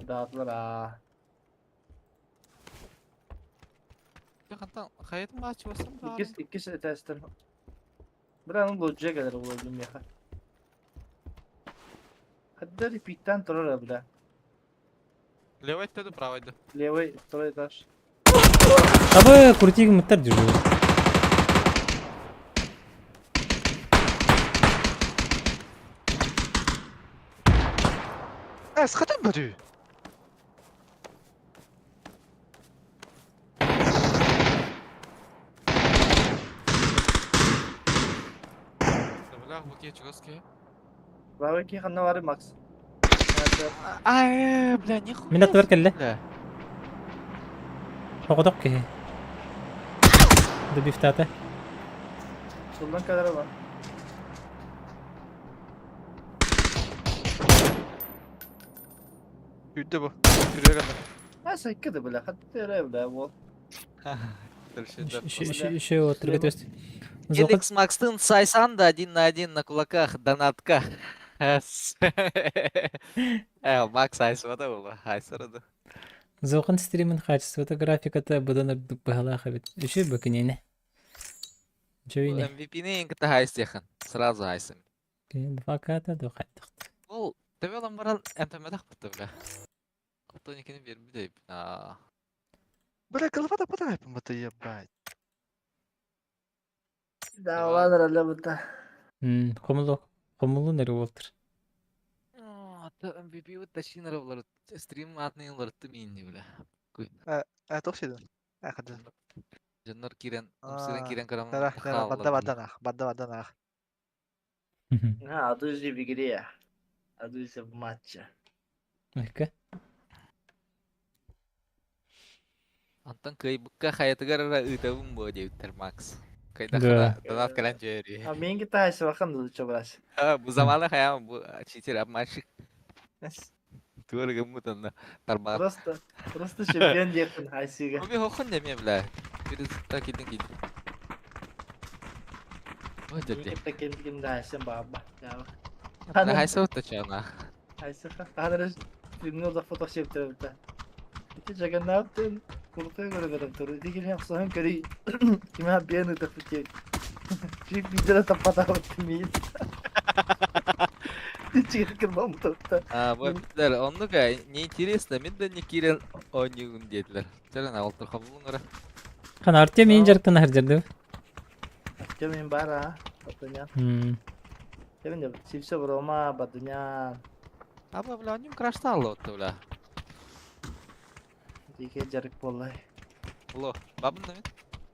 Dağıttılar ha. Хантан хайытым баачы басам да. İkisi, ikisi testten. Buranın logic'e gelir bu ya. Hatta repeat'ten durur bile. Левый да, правый да. Левый, второй этаж. Абы крутигин мыттар дежуру. Э, схатан бөрү. Бля, бу ки чугаски. Правый ки ханна var Max. Ай, бля, нихуя. Мин аттыбар кэллэ. Бля. Оҕотох киһи. Добивтаата. Soldan kadar var. Үдде бу. Үргә генә. Ha sakkadı bile. Hatta öyle bile bu. Еще оттырга төст. Зоқыт Индекс Макстын Сайсан да один на один на кулаках донатка. Э, Макс айсвада было, айсарады. Зоқын стримин качествота графиката будан үрдүк быһалаах эбит. Үчү бөкүнене. Үчү MVP-ни инкта хайстехан. Сразу айсым. Кин факата духаттык. Ол төбе баран МТМ-дах бутты, бля. Алтоникini бербі дейп. А, Бля, голова да подай, по ебать. Davalar herhalde bu da. Хомулу хомулу нөрү болтур. Ата MVP вот тащинер булар. Стрим атны уларты минни, бля. Э, тохсидан. Э, хадын. Жоннор кирен, умсырын А, кирен карам. Тара, тара, бадда баддан ах, бадда баддан ах. Ha adı yüzü bir giriyor ya. Adı yüzü bu maçça. Мөккө. Антон кыйбыкка хаятыгар ытабын бу дейбиттер Макс. Кайда Да. донат калан жери. Ha mengi taşı bakalım da uça biraz. А, бу заманы хаям бу читер обманщик. Тур гыммытанна тарбар. Просто, просто şampiyon yakın Haysi'ye. Бу хохун деме бля. Бир такидин кид. Ой, деді. Mingi kendi kendine Haysi'nin baba. Ya bak. Бля, хайса вот чана. Haysi Hani filmin orada fotoğraf yaptırdı. İki çakan ne yaptın? Kurtuya göre verip durdu. Dikil yapsam körü. Kime bir yanı da fıçı. Çünkü bir lira tapata baktım iyi. Çıkır kırmam tuttu. А, вот, оннука, неинтересно, мен да не кирен Оонньуугун диэтилэр. Чэрэн аҕалтыр хабыллын эрэ. Хана Артем иин дьарыктана сылдьар Артем им бар а. Бардыня. Кевин де сипсе брома бардыня. Аба, бля, онньум краштаалла отто, бля. Дике дьарык буоллай. Алло, бабын да мин?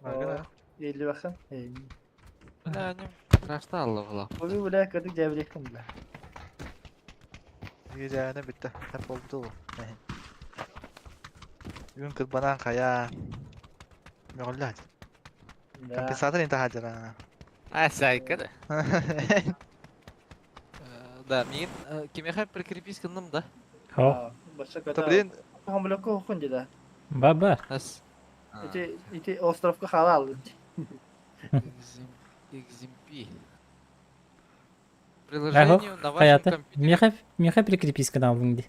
Аргана. Елли бахан. Бля, онньум краштаалла була. Бу бля кадык дьэбилиэххин бля. Дьээне бүттэ. Хап болду. Бүгүн кырбанан хайа. Мөҕүллэ. Компенсатор инта хаджара. А, сайка да. Да, мин кимиэхэ прикрепись гынным да. Хо. Да блин. Хамлөккө хохун деді. Баба. Ити ити островка хаала алдын. XMP. Приложение на вашем компьютере. Миэхэ миэхэ прикрепись гынаалдың ди.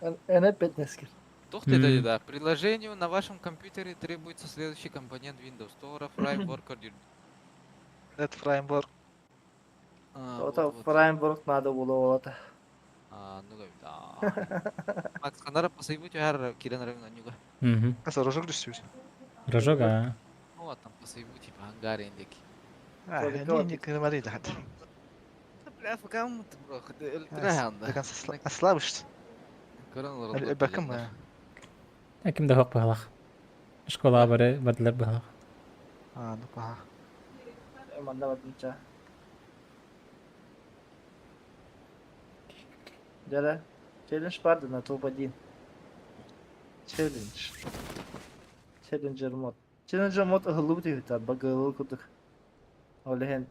Эн эппетнескер. Тух ты да. Приложению на вашем компьютере требуется следующий компонент Windows. Тора Framework. Net Framework. Ото Framework надо было олата. А, ну да. Макс, ханара посайбут яр кирен район анюга. Угу. Каса рожок дүстүбүт. Рожок, а. Ну, а там посайбут типа ангаре индеки. А, не кырмары да. Бля, пока мы бро, Слабыш. Бакым. Ким да хок баһалах. Школа бары бардылар баһалах. А, ну паха. Манна бардымча. Дьэ, челлендж барды на топ-1. Челлендж. Challenger мод. Challenger мод ыһыллыбыт үһү багылы курдук. Ол иһин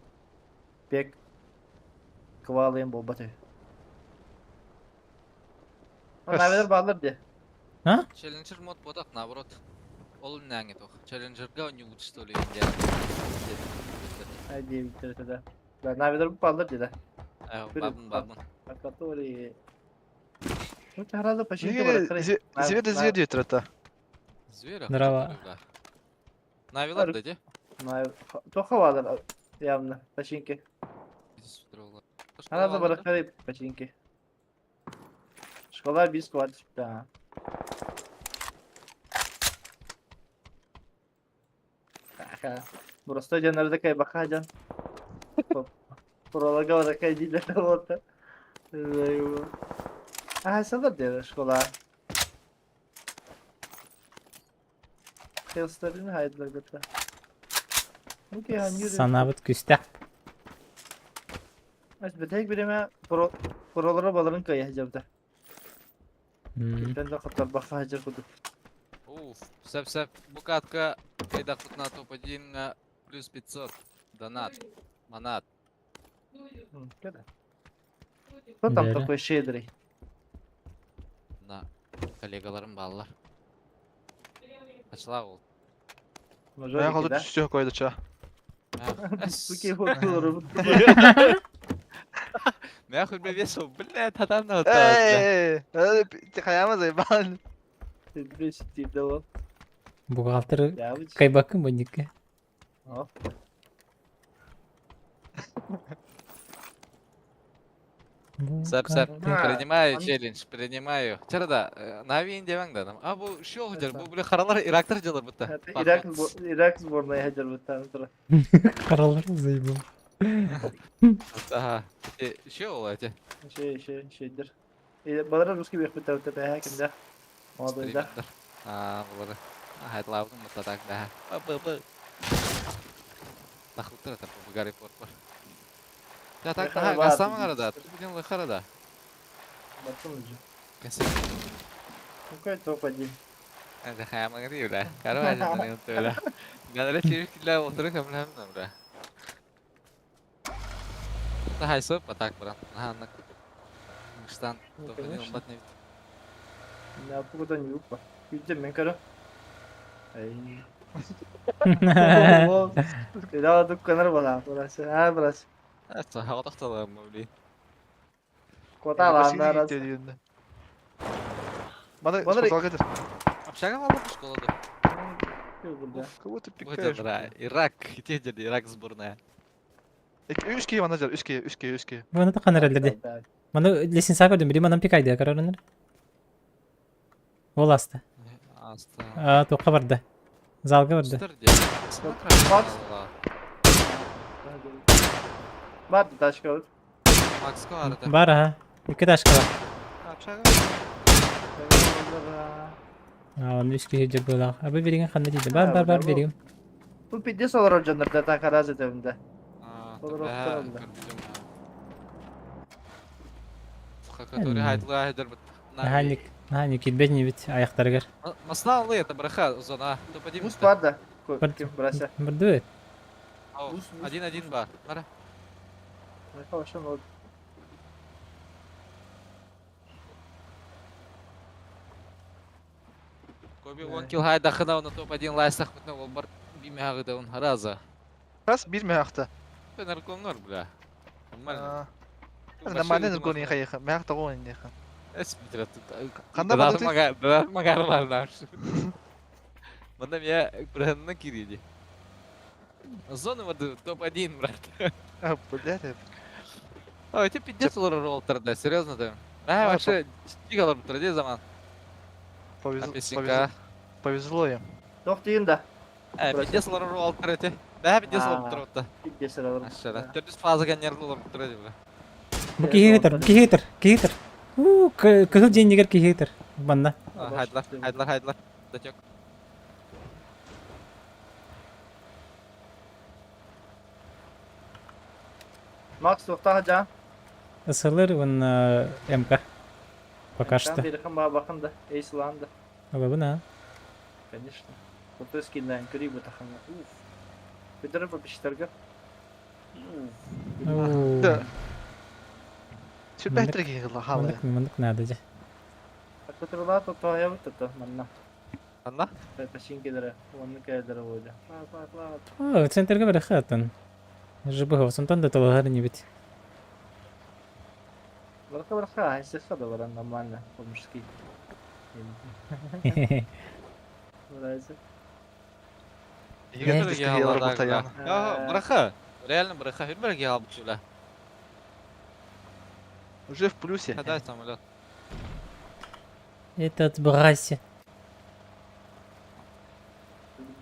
пек квалыйын буолбат үһү. Навелер баалар дии. А? Challenger мод ботах наоборот. Ол нәңе тох. Challengerга не лучше что ли Ай диэбиттэр этэ да. Да, навелер баалар дии да. Бабын бабын. Который... Ну, сразу почти Звезды звезды это. Зверя. Здорово. Навелар да де? Тоха баалар явно починки. Она барахтары починки. Школа без да. Просто дьоннор такая баха дьон. Пролога такая диля вот. А, салар диэн школа. Хелстарын хайдылар Санаабыт күстэх. Бүтэһик бириэмэ пролара баларын кыайа сылдьабыта. Кимтэн да хотторбоххо сылдьар курдук. Уф, сөп-сөп. Бу катка кайдахпытына топ-1 плюс 500. Донат. Манат. Кто там такой щедрый? На коллегаларым бааллар. Ачла ол. Мен холду түстү койду ча. Суки хотулары. Мен хурбе весу, бля, татан да. Эй, ты хаяма заебал. Бухгалтер кайбакын бу. Сап, сап, принимаю челлендж, принимаю. Чарада, Нави индеваң да. А бу шо хадер, бу бля харалар Ирактар делар бутта. Ирак Ирак сборная хадер бутта. Харалар заебал. Ага. Шо ол эти? Шей, шей, шейдер. Балара русский бек бутта бутта бәһә кимдә. Молодой да. А, булары. Хайтлавдым бутта так да. Б б. Тахылтыр это Гарри Поттер. Я так ага, гасамың арада. Тупуден лыхарада. Батым же. Какой топ-1? Это хаямың бля. Короче, бля. Надо через килә отырып һәм бля. Да хайсып, а так, брат. Ага, Штан, топ-1 умбат не На погода не упа. Күтем мен көрө. Ай. Да, дукканар бала, бурасы. А, бурасы. Это хаватахталам, бли. Кота ланнар. Мана школа кетер. Общага мало школада. Кого ты пикаешь? Ирак, где Ирак сборная? Үч кии мана жар, үч кии, үч кии, үч кии. Маны та канар элдерди. Маны лесин саа көрдүм, бири манан пикайды карарыныр. Ол аста. Аста. А, туохха барда? Залга барда. Сытар диye. Макс. Бар тачка вот. Макска vardı. Бар аха. Икки ташка бар. Общага. А, оны үс киһи дьарбыылаах. Абы бериген ханна дейді. Бар, бар, бар, беригим. Bu pidde solar hocanlar da karaz edemde. Olur, Olur olur. Хакатори хайдла хайдер бит. Наһаа наһаа килбет нибит аяқтарыгар. Масна алды это браха зона. Топ-1. Bus бар да. Бар. Ким брася. Бырды. Бус, бус. 1-1 бар. Бара. Хорошо, но Коби 10 килл хайда хына оны топ-1 лайсах битне ол бар бимягы он хараза. Раз bir мягта. Нарконгор бля. Нормально. Нормально наркон яха. Мягта гон яха. Эс битрат. Канда барды? Мага, магарлар. Мында я бренна кириди. Зона вот топ-1, брат. А, блядь. Ой, ты пиздец олар роллтер, да, серьезно ты. А, вообще, тигалар бутыр, заман. Повезло. Апесинка. Повезло им. Тоқтайын да. Э, пиздец олар роллтер эти. Да, пиздец олар бутыр отта. Пидде олар. Ашара. Төрдүс фаза ганнерді олар бутыр эти, бля. Бу киһи ытар, киһи ытар, киһи ытар. У, кыһыл дьиэнигэр киһи ытар. Манна. Хайдлар, хайдлар, хайдлар. Датек. Макс тоқта жа. Ысылыр он МК. Пока что. Бирхан ба бакын да. Эйсланды. Алабын, а? Конечно. Крутой скин кри бу тахана. Уф. Петр попиштерге. Уу. Да. Сүрбәттер киһи халы. Мындык, мындык надо же. Петрлар то я вот это манна. Анна? Ташин кедere. Оны кедere бойда. Ла ла ла. О, центрге бар хатын. Жыбы сонтан да талахар не бит. Барка барка, если что, да, нормально, по-мужски. Нравится. Я, браха. Реально браха. Хүрберге алып бля. Уже в плюсе. Хадай самолет. Этот брася.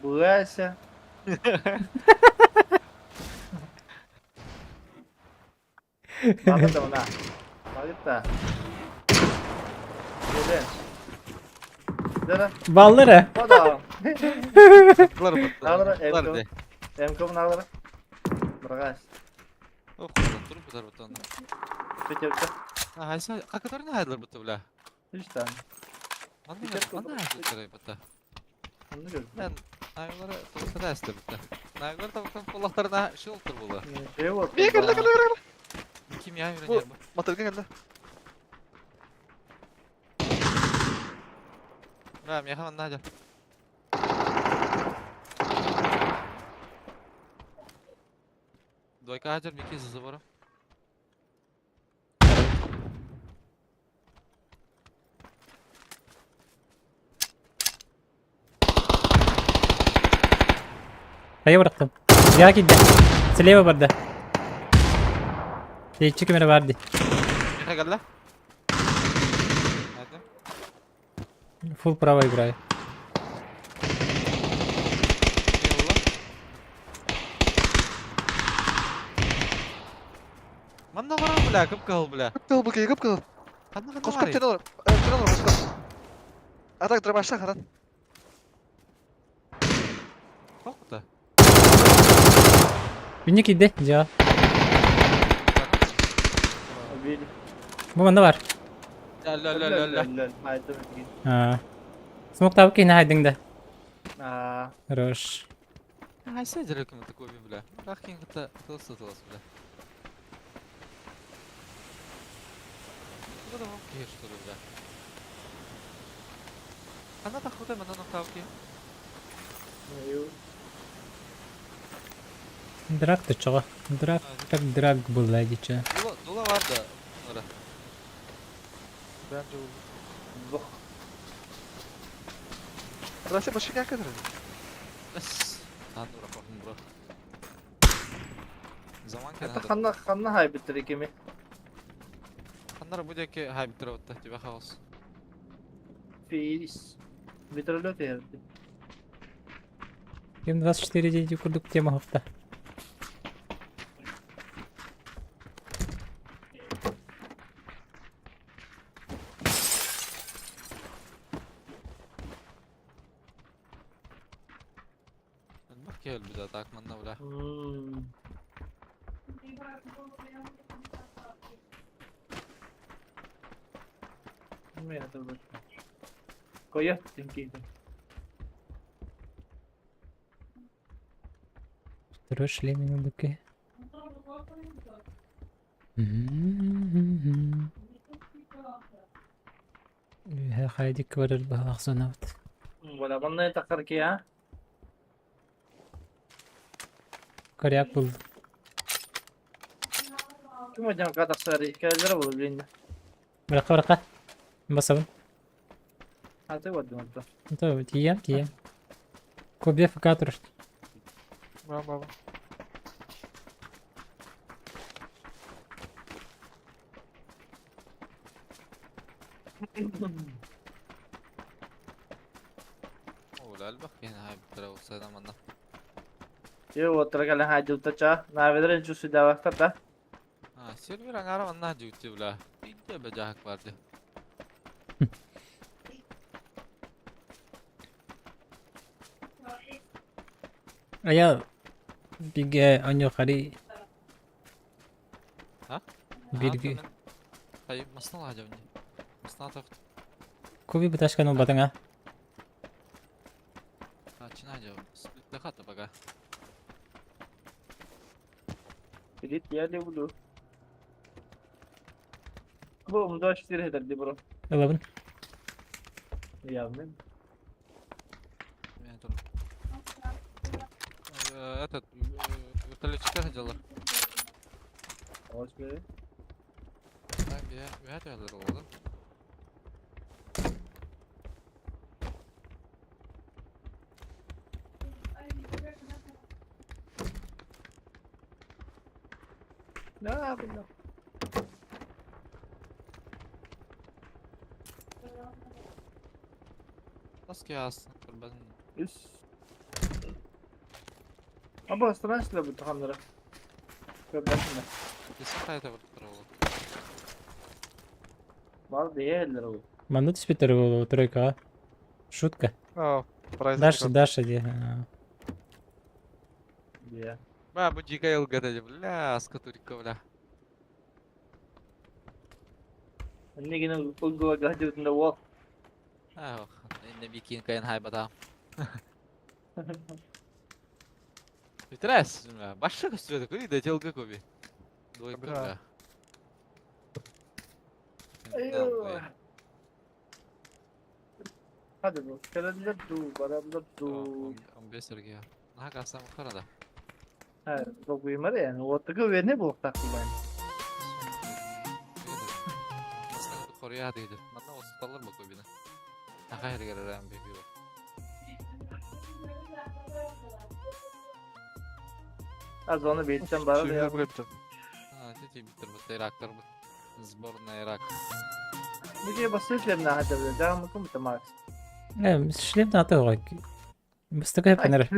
Бугайся. Надо да она. Надо Gelin. Dere. Баллары. Ода. Булар бутты. Алар, Булар МК. де. МК алар. Брагас. Ох, туруп бутар бутты онда. Пятерка. А, хайса, а который хайдлар бутты, бля? Үч tane. Манда Пятерка манда бар. хайдлар бутты. Onu gördüm. Мен Нагылары туруса эсте бутты. Нагылар табыкан коллахтарына шылтыр булды. Şey var. Бия кэллэ кэллэ кэллэ. Ким я Бу- үйренер бу? Мотылга кэллэ. Бля, меха манда жа. Двойка хажар меки за забором. Хайа бырақтым. Я кидде. Слева барда. Тейчи кемере барды. Меха кэллэ. Hadi. Фул право играю. Yolla. Манда барам, бля, кып кыл, бля. Кып кыл бу киһи кып кыл. Ханна ханна Коскоп бар. тенор. Тенор коскоп. Атак дробашта харан. Токта. Бинне кидде. Жа. Убили. Бу манда бар. Ля ля ля ля ля. Haydi А. Смок табы кейне хайдыңда. А, Хорош. Хайса жереким такой, бля. Бірақ кейін кыта тылсы тылсы, бля. Куда вам киһи, что ли, бля? Ханна тахута манда нохтав ки. Драк ты чого? Драк как драк был диче. Дула дула бар да. Bunlara. Bence Бох. Burası başka kadar. Эс. Хан ура бахын бро. Zaman Это кенада. ханна ханна хайбиттер икеми. Ханнар бу деки хайбиттер отта тиба хаос. Фейс. Метролет эрди. М24 диэки курдук тема оһохто. Элбэх киһи өлбүтэ так манна бля. Koyuyor çünkü. Второй шлем на быке. Хайдик барар баһалах зонабыт. Вала манна тахар ки а? Коряк был. Ким hocam kadar hikayeler olur bilin. Быракка быракка. Басабын. Аты вот думаю. То тием тием. Кобе ФК турар. Ба ба ба. О, элбэх киһини хаайбыттара уопсайынан манна. Yo otra la hajulta Navedra чусудавахтар да. А, сервер аҥаара манна дьүктү бля. Биирдэ бэдьаһык баар дии. А я биге оньо хари. А? Бирги. Хай, масна лаадьабын дии. Масна тоқ. Куби буташканы батыңа. Ачына жабын. Сплитте хата пока. Привет, я люблю. Бу 24 хедер ди бро. Ылабын. Явно. Мен турар. Этот, вертолетчиктер сылдьаллар. Ось бе. Так, бия түһэллэр ол да. Да, бля. Хас киһи аасын көрбөтүм. Үс. Аба страшно бу таханнара. Көрбөтүм. Кесин хайта барыттар ол. Бар дейелер ол. Манна түспүттэр буолуо тройкаҕа. Шутка. А, праздник. Даша, Даша дии. Дия. Ба, бу дикая ЛГД дии, бля, аска турикка, бля. Иннигин улгуга гахдыбытында уол. Ах, инне бикин кайын хайбата. Витрес, бля, баша көстүбэт, кури да телга коби. Двойка, Бля. бля. Айо. Hadi bu. Келелер ду, баралар ду. 15 эрге. Наха касам харада. Ха, догуймар yani. Оттыгы верне булуктак булайн. Хоруя диде. Манна осталар бу кобина. Наха эрге рам беби. Az onu bilsem bana da ya. А, ти битер бу Ирактар бу. Сборная Ирак. Бу басып yerine hadi бile. Devam mı tamam. Э, шлем на то Бастакы панер.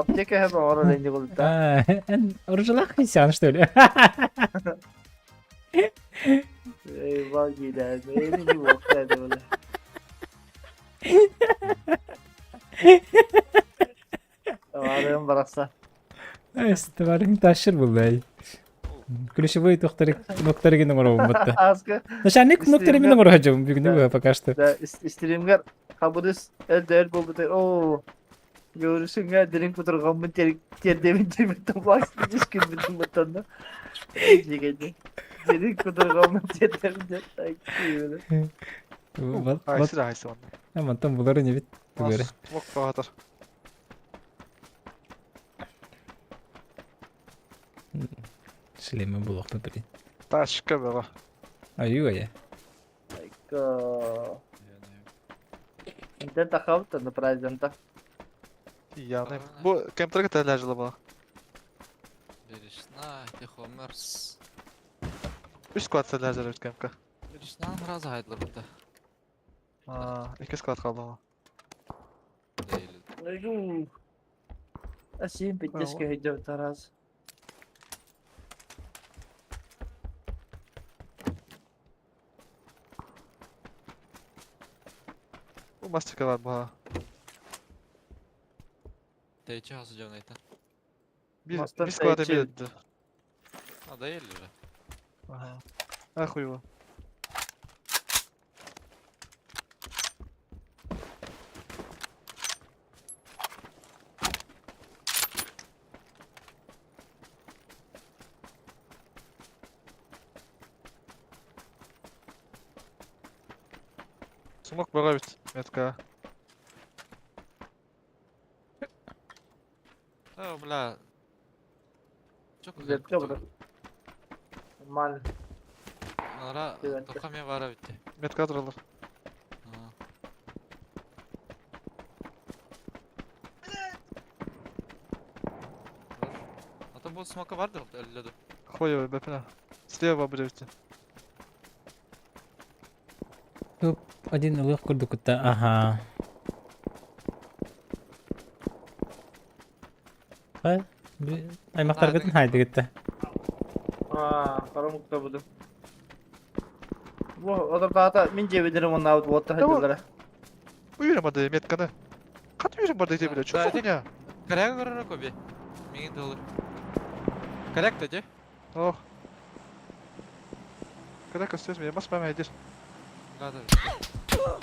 Аптека хэм орон энди болду. Оружалах хисян, что ли? Eyvah gider. Beni gibi olsaydı böyle. Varım barasa. Эстеварың ташыр булдай. Ключевой тохтары ноктары генең батта. Азгы. Начальник ноктары минең орожум бүгүнү пока что. Да, стримгер кабырыс эл болду. О. Görüşün dirin kuturgan ter terdemin termin toplak düşkün bütün butanda. Жегеде. Дирин кутурган тердемин ter. Вот Хайсы хайсы онно. Мантан булары не бит. Түгәрі. Мок багатар. Шлеме булак блин. Ташка бага. Аю я. Айка. Интен тахабыт на президента. Яны. Бу компьютерге тәләҗле бала. Берешна, Тихомерс. Үс склад сылдьар эбит кэмка. Үрүснään сразу хайдылар Аа, икки склад хаалла. Айгу. Асим пиздец көһүйдө Тарас. Бу мастика бар бу. Тэйчи хасы дьон айта. Bir, Мастан bir squad'a тэйчи. bir öldü. А да еле. Ага. Ахуево. Смок бара бит, метка. Да, бля. Чок. Зепке буду. Нормально. Нара Девятка. токами бара битти. Метка туралар. Ата бу смока бардыр өллөдү. Хуево, бэпина. Слева будет. Один ылых курдукутта. Ага. Хай. Аймактаргытын хайдыгытта. Аа, карамыкта буду. Бу одыр мен жебедерим онна вот Да, хайдылар. Уйрем барды метканы. Кат уйрем барды деп биле. Да, Чо да. хуйня? Коряк көрөр көбе. Миңин доллар. Коряк да же. Ох. Когда костюм, я бас память идешь. Да, да.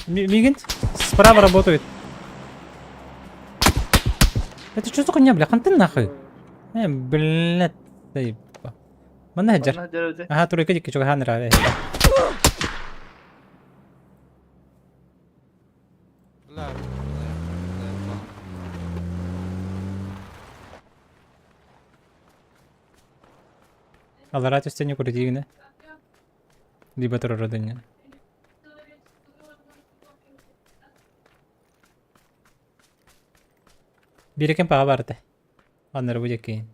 Мигинт справа работает. Это что за хуйня, бля? Хантын нахуй? Блядь. Заеба. Манна жар. Манна жеребе. Ага, турыка дикки чуга ханра. Бля. Алара түстене көрдигине. Либо турородыня. Бирекен паға барды. Аннары будет кейін.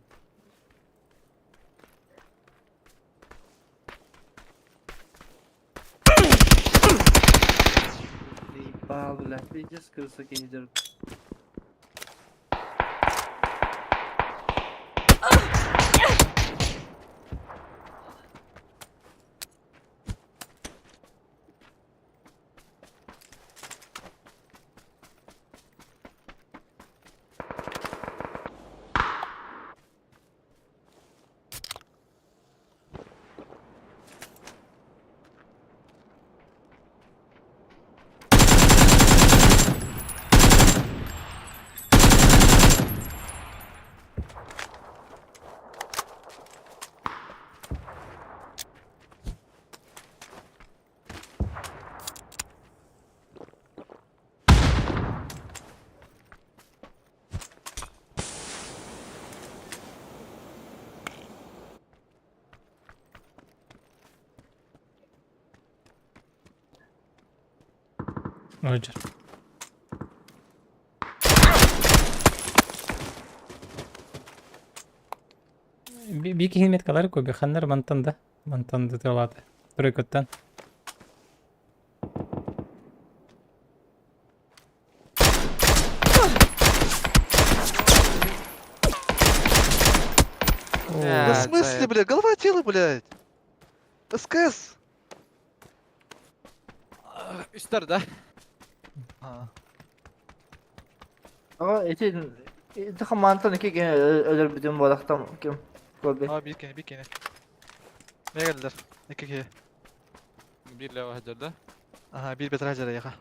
Заебал, бля. Пиздец крыса киндер. Роджер. Бики химет калар көбі ханнар мантанда. Мантанды тылады. Тройкоттан. Да в смысле, бля, голова тело, блядь. СКС. Үстер да. А. Ага, эти эти хамантан iki өлөр бүтүн болактан ким көрбе. А, bir kene, bir kene. Ne geldiler? İki kere. Бир лева хажар да. Aha, bir beter hacer ya.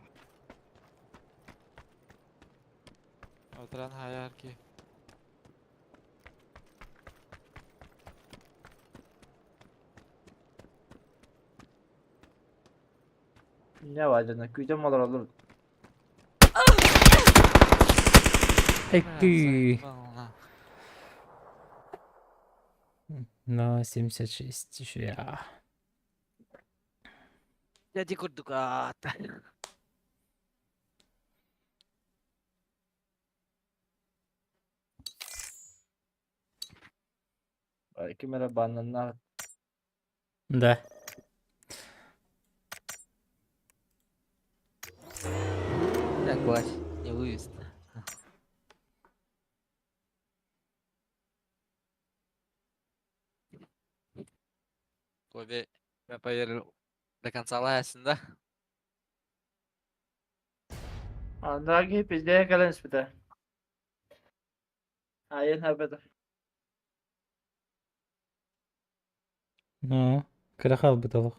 Отыран хаяр ки. Ne var canım? Kүйдөн malар olur. Эки. На 76 еще я. Дяди курдукат. Ким эрэ баннанна Да. Плащ не вывез. Коби, я поверил до конца лаясын да? Анараа киһи пиздее кэлэн испитэ. Айан хабата. Ну, кыра хаалбыт олох.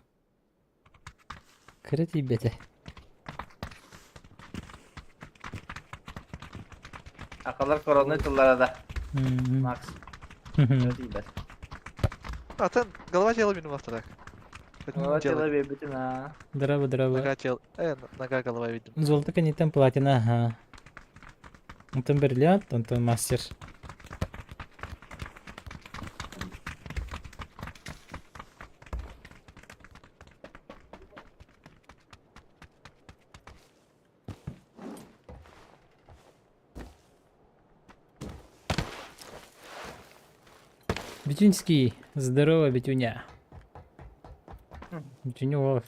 Кыра тиийбэтэ. Акалар коронный тыллара да. Макс. Кыра тиийбэт. Атын голова тела мин так. Голова тела биэрбитин аа. Драба, драба. Нога тел. Нога голова видим. Золото канитен платина, ага. Онтон бриллиант, онтон мастер. Битюнский, здорово, Битюня. Битюня.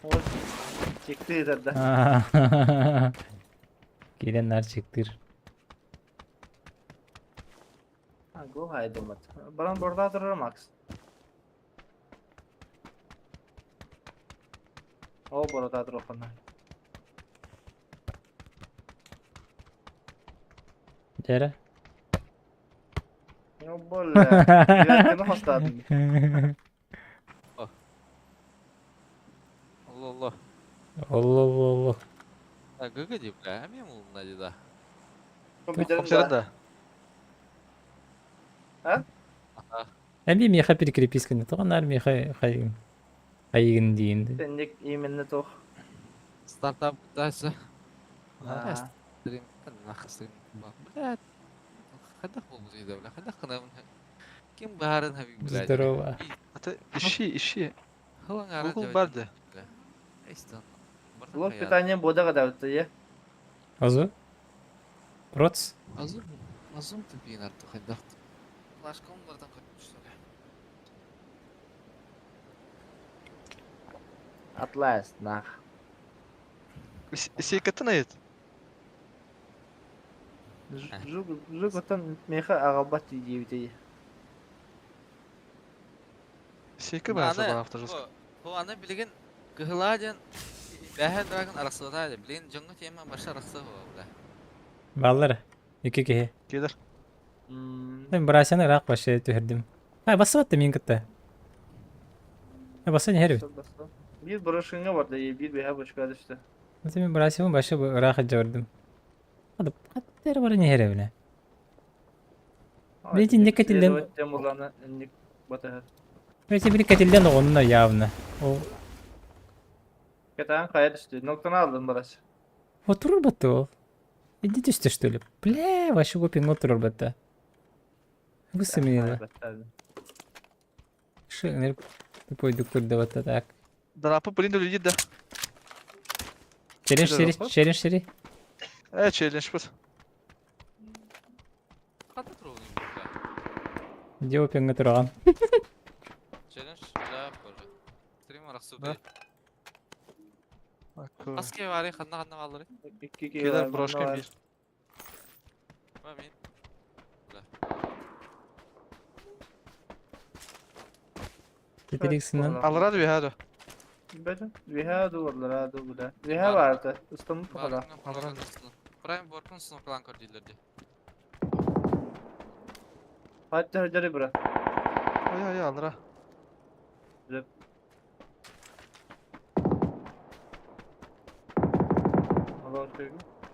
Чектир да. Киирэн наар чектир. Го хайдымат. Баран борда турар Макс. О, борда турар Дьэрэ. Болла. Девятканы хостаатым. Алло, алло. Алло, алло. Так, гыгыди, бля, а мен улна да. Компьютерым Компьютерым да. да. А? Эми миэхэ перекреписканы тоҕо наар миэхэ хайыгын диин. Сенник именно тох. Стартап дальше. Аа. Стрим, нах стрим. Бля, хайдах буолбут да, бля, хайдах гынабын. Ким баарын хаби, бля. Здорово. А ты ищи, ищи. Хылаң Google барды. Блок питания бода гадабыт е. Азу? Проц? Азум, азум тупин арту хайдах. Флашкомлардан что ли? Атлас нах. Сейкатын айт. Жук жук отан меха агалбат диебите. Сейка бар сабан авто жестко. Бу аны билген кыһыла диэн бэһэ драгон арахсыбата билген дьоҥҥо тема баша арахса бля. Баллар. Икки киһи. Кедер. Мен брасяны ыраах вообще түһэрдим. А, басыбатта мин кытта. Баса не хэрү. Бир брошинга бар да, бир беха бочка түштү. Мен брасябын башы ыраах жабырдым. Ады, каттер бар не хэрэ бля. Били инник кэтиллен... Били били кэтиллен оҕонно явно. Ол... Кетан кая түштү. Ноктан алдым барас. Отурur батты ол. Иди түстү что ли? Бля, вообще гопинг отурur батты. Высымила. Шыныр тупой доктор батта так. Дарапы блин люди да. Челлендж шири, челлендж шири. Челлендж бут. Хата туру бля. Где опинг тураган? Челлендж, бля, боже. Стрим арахсыбы. Аske var ханна ханна баллары. Кедер брошка бир. Мен. Бля. Кетерексинен. Алрад вихаду. Бәден вихаду валлараду бля. Виха барды. Устам пахала. Прайм боркун сноклан көрдүлөр ди. Хатта хажары бра. Ой ой алра.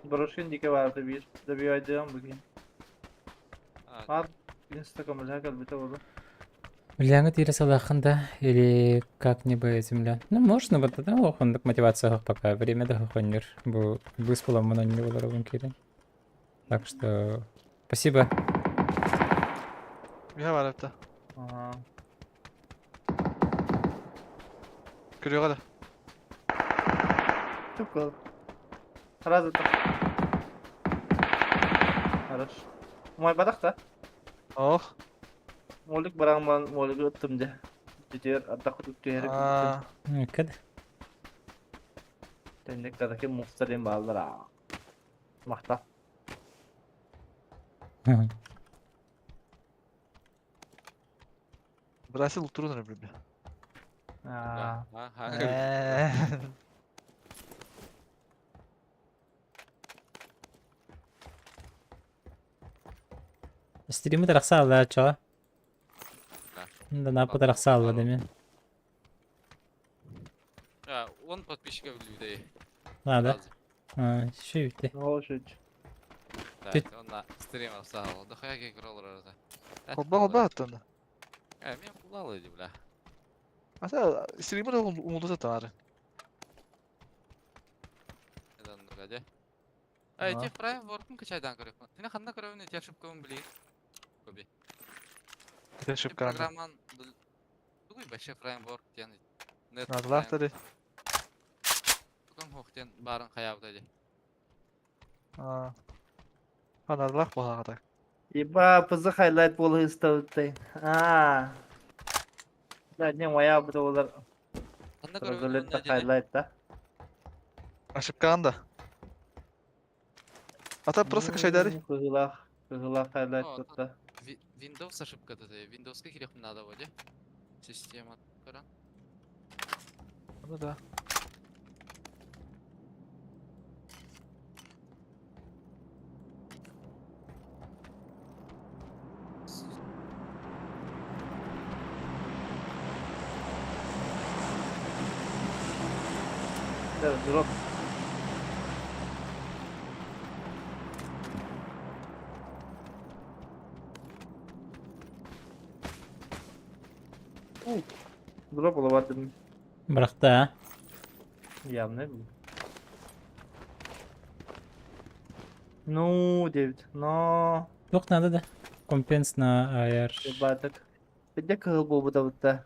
Брошкин дике барды бир. Да би айдыган бүгүн. А инста камера калбыта болду. Ульяна тире салахында или как-нибудь земля. Ну, можно вот это лохондук мотивация пока время да хонер. Бу выспала мына не было кире. Так что спасибо. Виха бар апта. Ага. Көрөҕө да. Түп кыл. Сразу так. Хорош. Мой бадах та. Ох. Молик бараңман молик ыттым де. Жетер ардак түктер. Аа. Кад. Тендек тадаки муфтарин балдара. Махтал. Брасил турун эрэ бля. Аа. Стримы тарахсаалла чо. Да напы тарахсаалла деме. Он подписчика людей. Надо. Шүүтэ. Ол шүүт. Так, онна стрим алсаал. Дохуя играл раза. Холба холба аттан. Э, мен кулал иди, бля. Аса стримы да умулду тары. Эдан нугаде. Эй, те фреймворкын качайдан көрөк. Сен ханна көрөбүн эти ошибкабын билей. Көби. Это ошибка. Программан тугуй башы фреймворк диэн. Нет. Надылаахтары. Тукам хохтен барын хаябыта ди. Аа. Надылаах буолаҕа Еба, пызы хайлайт буола ыставытай. Аа. Да, не моя буолар. Ханна көрөбүн Розолетта хайлайт да. Ошибкаан да. Ата просто качайдары. Кыһылаах, кыһылаах хайлайт О, тутта. Windows ошибка да, Windows ка кирек надо воде. Система көрөн. Ну да. Да, дроп. Дроп олабатын Бырахта. явно. Ну, 9. Но, Туох надо да. Компенс на АР. ебатык. Бидде кыһыл буолбута бутта.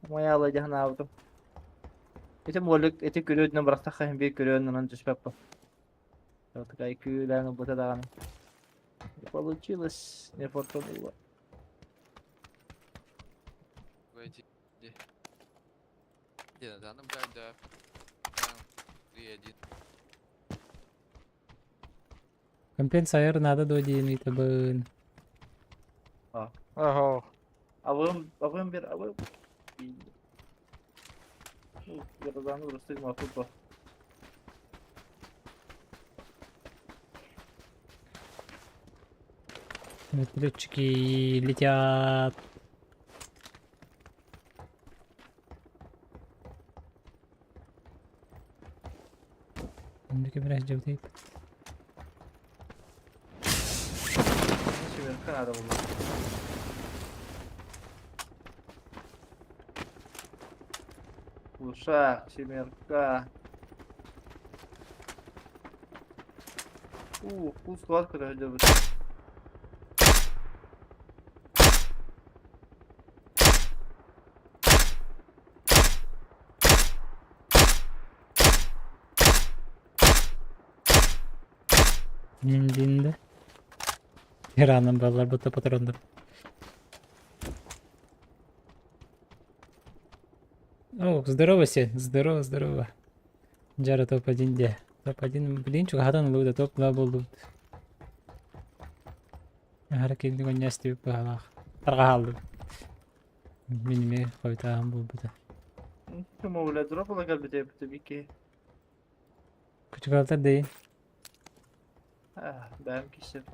Моя дьаһанаабытым. Ити молик, ити күрүөтүнэн бырахтахха иһин биир күрүөнүнэн түспэппин. Такая күлээн ылбыта даҕаны. Не получилось, не фортануло. Войти. Где? Где надо? Ну, блядь, да. 3-1. Компенс АР надо до диэн ыытабын. Ого. Абым, абым бир, абым. Яразаны бырастык макул. Вертолетчики летят. Үндүкэ бирас дьэбитей. Надо было. Глушак, семерка. У, фул склад көрөдө. Миндинде. Иранын баллар бута патрондар. О, здорово все. Здорово, здорово. Джара топ-1 де. Топ-1, блин, чугадан луда, топ-2 болду. Ахара келдик оннясты баалах. Тарга халды. Миниме хойтаан булбута. Ким бля, дроп ала кэлбитэ бити. Күчүгалтар дейин. А, бэм кисеп.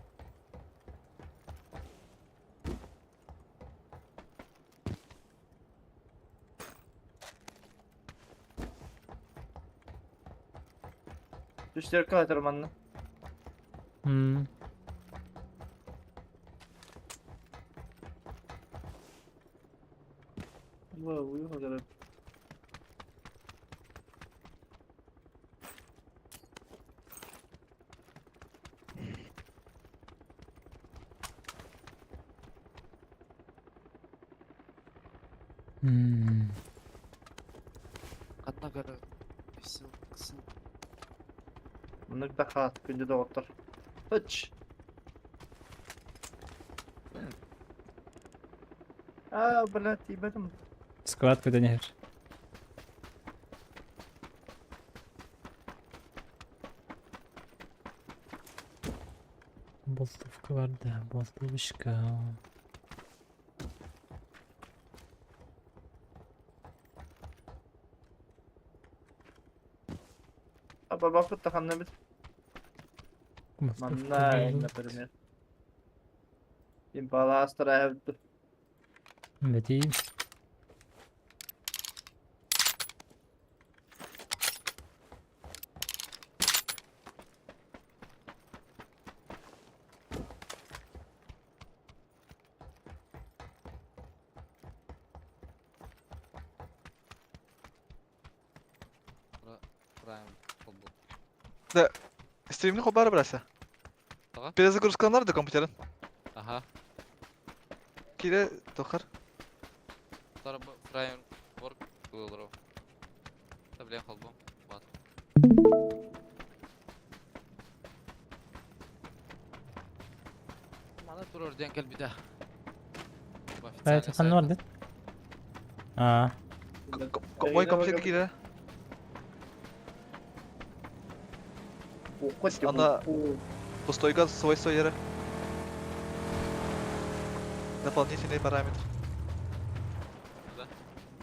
Түстер калатыр манна. Уйха көрөп. Ханна көрө. Ссылкасын. Мынык да хаат күндө доҕоттор. Ыч. А, блядь, ебетим. Склад куда не Болтовка бар да, болтовочка. Барбаппыт да ханна эбит. Болтовка Манна, болот. например. Импала астраебыт. Бэтии. Prime холбу. Стримни хобары браса. Ага. Перезагрузкаланар да компьютерин. Аха. Кире тохар. Тара Framework булыру. Таблен холбу. Бат. Мана турар диэн кэлбитэ. Бу Бай, официальный ханна сайт. бардыт? Аа. Мой компьютер кире. Ана- Пустой газ свойства ера. Дополнительный параметр. Да.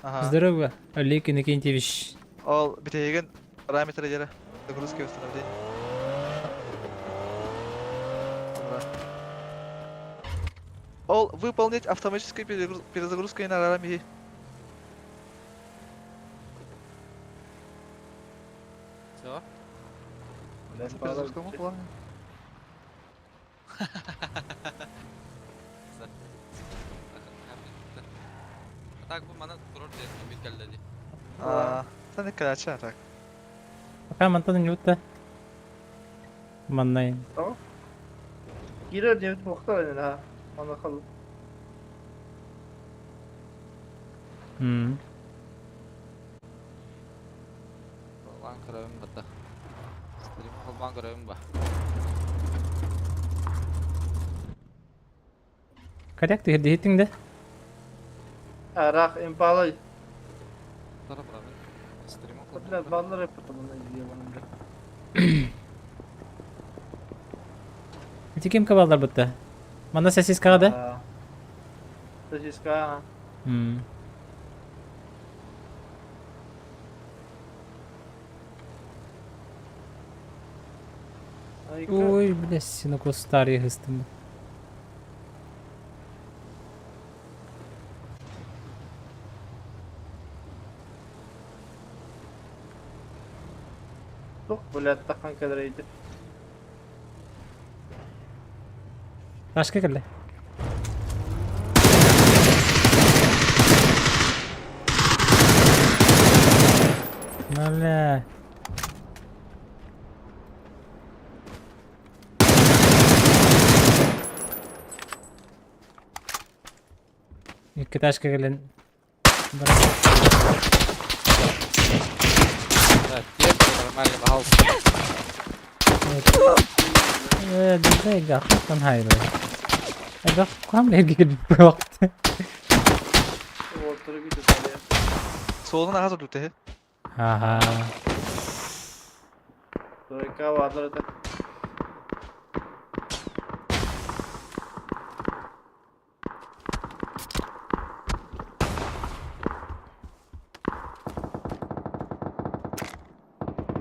Ага. Здорово, Олег Иннокентьевич. Ол битеген параметр ера. Загрузки восстановления. Ура. Ол выполнить автоматическую перезагрузку на раме. Всё? Перезагрузка мы плавно. А так бу мана турар диэн бит кэллэ дии. А, Сен калача так. Пока мантан не утта. Маннай. Кирер диэбит мохтар ини ha. Аны хал. М. Лан көрөбүн бата. Стрим холбан көрөбүн ба. Коррект дихитиң да? Арах импала. Тара барабын. Стрим Бля, холбан. баллар потому ебаным, бля. Ити ким кабалдар бутта? Манна сосискаға да? Сосиска. М. Ой, бля, синокос старый гыстым. Тух, бля, тахан кадрейди. Ташка кэллэ. Бля. Икки ташка кэлэн. Да, тип нормально бахал. Э, дайга, хаттан хайры. Эбэх, кам лерги вакыт. Отуру күйді салия. Солун ага тут. Ага. Тройка баалар это.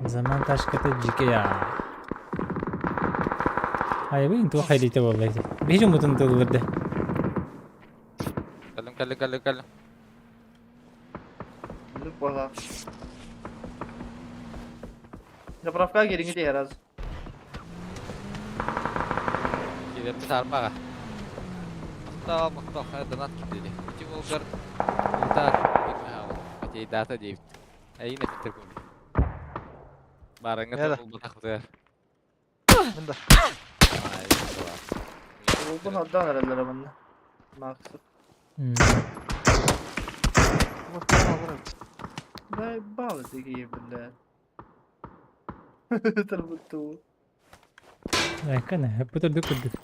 Zaman ташката жике я. Ай, бин ту хайлите боллай. Бижу мутун тылырды. Кэллим кэллим кэллим кэллим. Бүлүк бала. Заправка кереңи де раз. Кивербит арбага. Мактал, мактал, хай донат киттеди. Ити болгар ултаа Атей дата дейбит. Айына питер кум. Барыңа Яда. тол батак бутар. Мында. Ай, Олбун аддан аралар манна. Максы. Дай баллы такие, бля. Тарбуту. Ай, кана, бутырды күрдүк.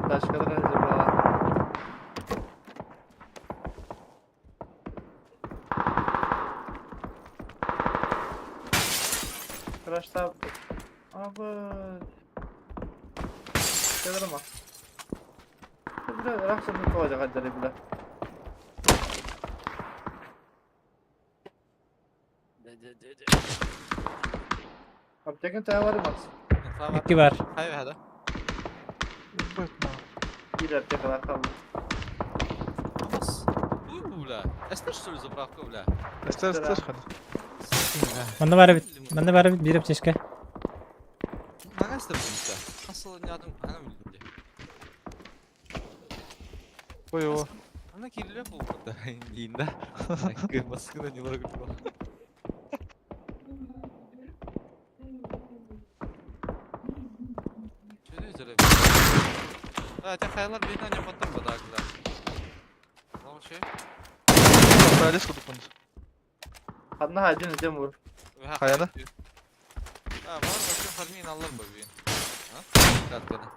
Ташкадан acaba. Crash tap. Абы. Кэлэр ма. Бля, ыраах сытын тоҕо дьаҕайдары бля. Аптекин таа бар Макс. Икки бар. Хайа хада. Ебать, нахуй. Биир аптекалаах хаалла. Бас. Бу бля. Эстер что ли заправка бля? Эстер, эстер хады. Манна бар эбит. Манна бар эбит биир аптечка. Наға эстер бля. Хасыл не адам ана билди. Ой, о. Ана кириле бу да. Индия. Маскына не лорак. А, те хайлар бейна не потом бадагла. Вообще. Пролез кудук мунд. Ханна хадин этем бур. Хайана? А, бар вообще хармин аллар бабин. А? Катканы.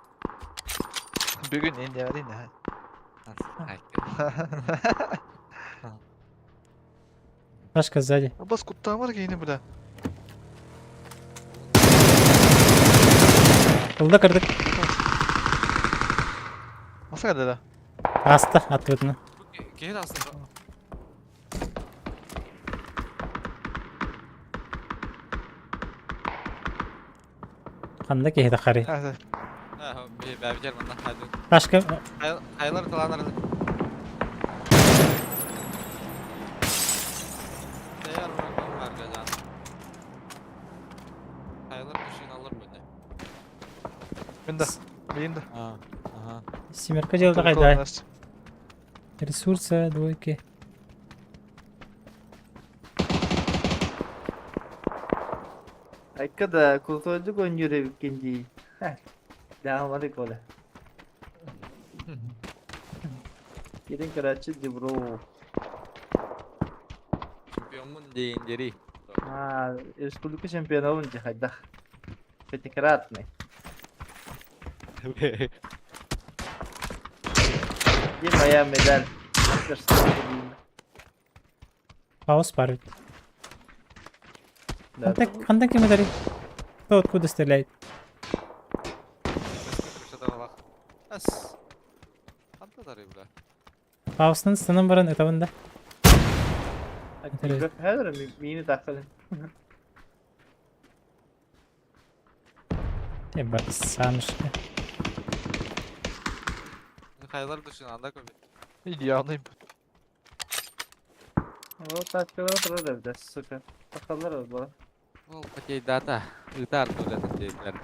Бүгүн инде арина. Пашка сзади. Бас куттан бар кейини бля. Ылда кырдык. Маса да. Аста атыбытына. Кehir aslında. Ханна киһи тахари. Ha, Ha, bir бәбижер мында хадин. Пашка Хайлар таланар. Таяр бар гажан. Хайлар машина алыр бу Менде. Менде. А, ага. семерка делда кайда? Ресурсы, двойки. Айка да култойдук ойнуур эбиккин дии. Даамады кола. Кирин короче дебро. Чемпионмун дейіндері. А, республика чемпионовын жахайдах. Пятикратный. Где моя медаль? Мастер спорта деймін. Хаос бар бит. Да. Хантан кем эдери? Кто откуда стреляет? Әс. Қандай бля? Хаостан сынан баран этабында. Хәзер мини тақылын. Еба, санышка. Хайлар düşün анда көп. Идеальный. О, тачкалар тұрады бля, сука. Тақалар бар. Ол потей дата. Ытар төлетін дейділер.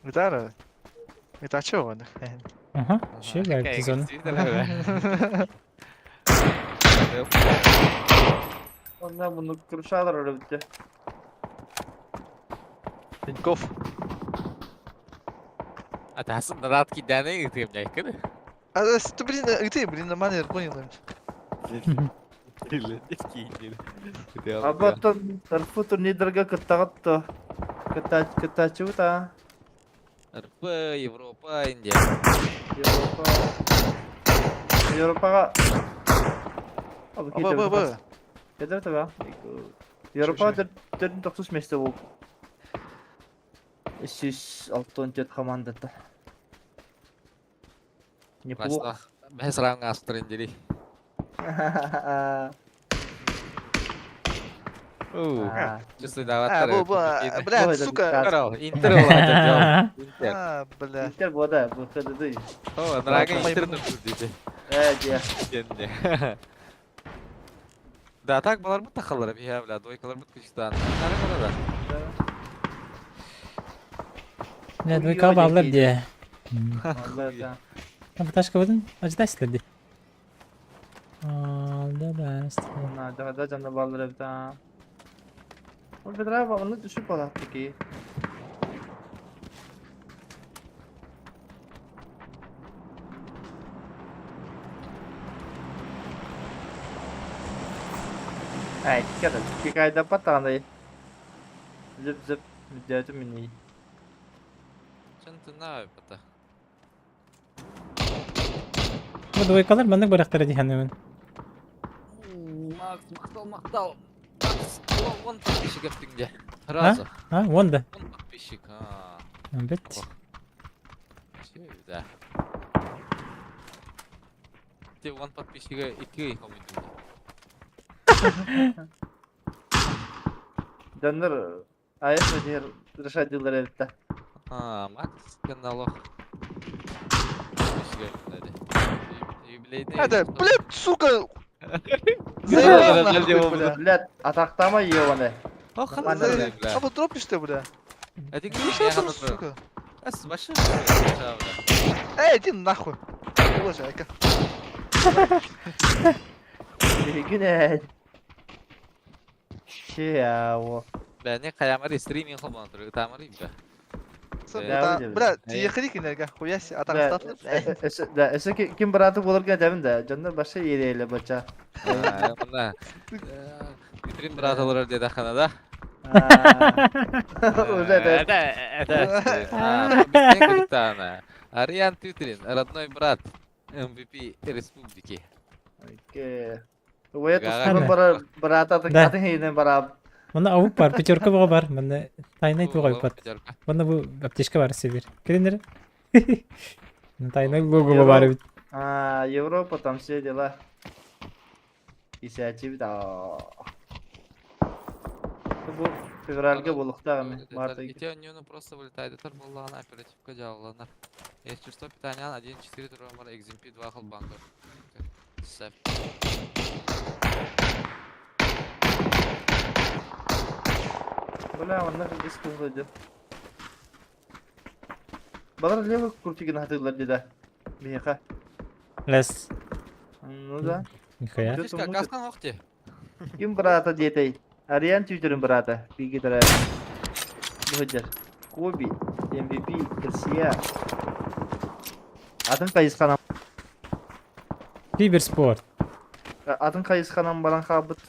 Гитара. Это чё он? Ага, еще играет зона. Онда бұны крушалар өлі бітті. Тиньков. Атасын рад кидәне итем яйкын. А, ты, блин, ты, блин, нормально понял. Абаттан тарфу турнирдерге кыттагытты. Кыттачы та. РП, Европа, Индия. Европа. Европаға. Б, Б, Б. Кетер таба. Европа 490 месте болып. 364 командада. Неплохо. Мен сұрағың астырын дери. Чувствую, А, бу, бу, бля, Ой, сука. да, Интер олар Интер. А, бля. Интер бода, бу ХДД. О, нрага Интер дейді. Э, де. Денде. Да, так балар бут тақалар, я, бля, двойкалар бут күчтан. Нары бара да. Не, двойка баллар де. Алла да. А ташка будын? Аждайсыздар де. Да, да, На, да, да, жанда баллар да. Ол бедра оны түсіп алады ки. Ай, кede, кайда патаны. Зып зып, müddəti mini. Чын тына пата. Бу двойкалар маннык барактара диханымын. Макс, мақтал, мақтал. Макс, он тысяча кептіңде. Сразу. А, вон да. Вон подписчик. А, Бит. Все, да. Те вон подписчига икки хомуйдум. Дьоннор айас өтер решать дылар эбит да. А, Макс каналох. Юбилейный. Это, блядь, сука! Заебал нахуй, бля. Блядь, атахтама ебаный. Ох, Нормально, бля. А вот дропнешь ты, бля. Это Ну что там, сука? С большим Эй, иди нахуй. Положи, айка. Күнэ. Чиао. Бля, не хаямари стриминг холбан тур, тамари бля. Да, Бля, тиехали кинерге, хуяси, а там Да, өсө ким браты болар дәбин да, дьоннор башы ирейле бача. Мына Витрин брат олар деди хана да. Уже Это, это. Ариан Тютрин, родной брат MVP республики. Уе тускунун бара брата атын хейнен бара. Манна ауып бар, пятерка буга бар. Манна тайнай тугай бар. Манна бу аптечка бар себер. Киринер. Тайнай лого бар бит. А, Европа там все дела. Исәчи да. Бу февральга булуктагы март И те они просто вылетает. Это была она оперативка делала. Если что, питание 1.4 турбомар XMP 2 холбанка. Сеп. Бля, онна диск кызлыды. Балар левый крутигин хатылар деда. Меха. Лес. Ну да. Нихуя. Фишка, каскан охте. Ким брата детей? Ариан тютерин брата. Бигитера. Бұхыджар. Коби, MVP, Гарсия. Атын кайысқанам. Киберспорт. Атын кайысқанам баран хабыт.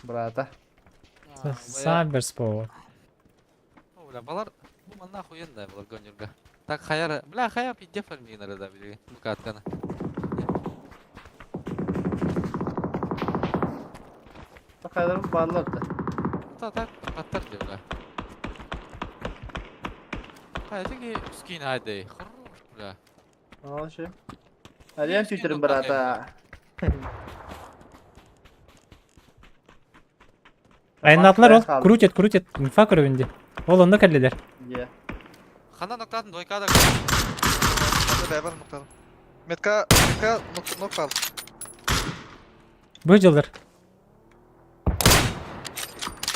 Брата. Сайберспорт. Бля, балар, бу манна охуенная была гонюрга. Так, хаяра, бля, хая пизде фарминера да, били, букаткана. Тақайлар барлар да. Та так, паттар де, бля. Хая, теги скин айдей, хорош, бля. Ал ше. Ариан тютерин брата. Айнатлар ол крутит, крутит. Инфа көрүнде. Ол онда кәллелер. Е. Хана ноктатын двойка да. Бля, бар Метка, метка, нок, нок пал. Бу жылдар.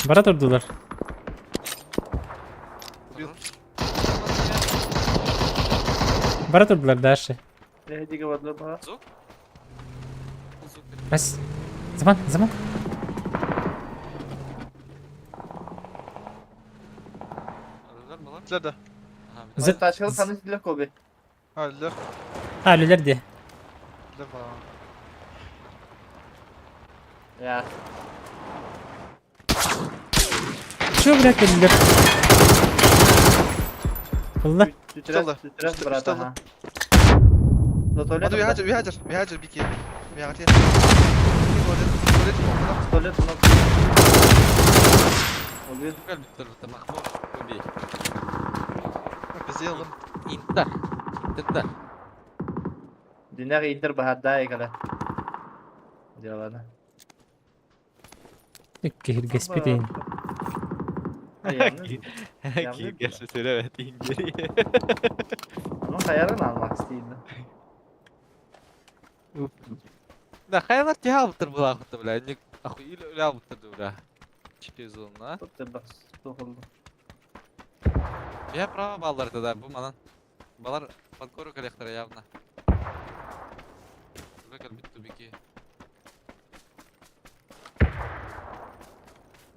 Бара турдулар. Убил. Бара турдулар дальше. Диге барлар бара. Звук? Бас. Заман, заман. Лер да. Тачкалы қаны сілер Коби. А, лер. А, лер де. Лер бар. Я. Чё, блядь, лер? Allah. Түтірәс, түтірәс брата. Туалет. Вихаджер, вихаджер, вихаджер бики. Вихаджер. Туалет, Убил. Убей. Пиздел. Интер. Интер. Динер Интер бахарда екала. Делана. Киргеспитин. Киргеспитин ингери. Ну хаярын алмак истейді. Да хаялар те алыптыр бұл ақыты, бля. Не охуели өлі алыптыр, бля. Четыре зона. Тут ты бак тоқылды. Я право баллар тогда, бу манан. Балар подгору коллектора явно. Бит тубики.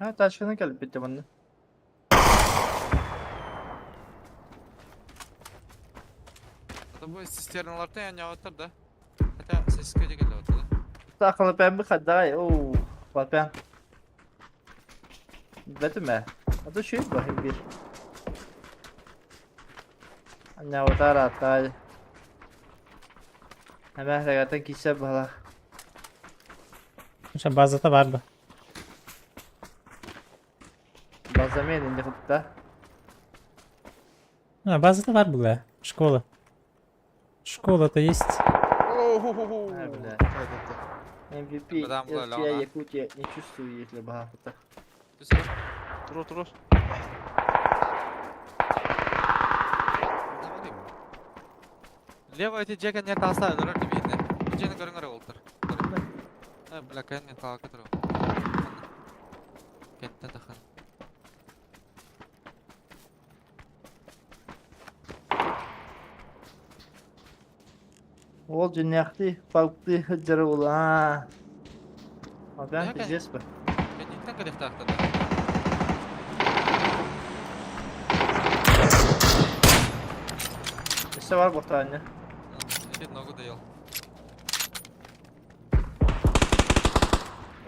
Ha тачканы келіп бітті бұны. Это будет цистерналарда я не аватар, да? Хотя сосиска деген да? Тақылы пән бір қадай, оу, бапән. Бәті мә. А то шүй бахым бір. Аня аватар атай. Әмә рәгәтен кисә бала. Ша базата бар ба. Базамен инде кытта. А, база-то бар была. Школа. Школа-то есть. Ай, бля. MVP Бадам была LTA Леона. Якутия не чувствую, если бахата. Тур тур. Лево эти Джека не таста, дорог не видно. Джена көрүңөр олтор. Э, бля, кэн мен талака туру. Кеттен тахан. Ол дьиҥнээхтии палты сылдьара буолла. Опять Бля, пиздец бы. Кэнниттэн кэлиэхтээхтэр да. Өссө бар буолтаҕына. Эти ногу доел.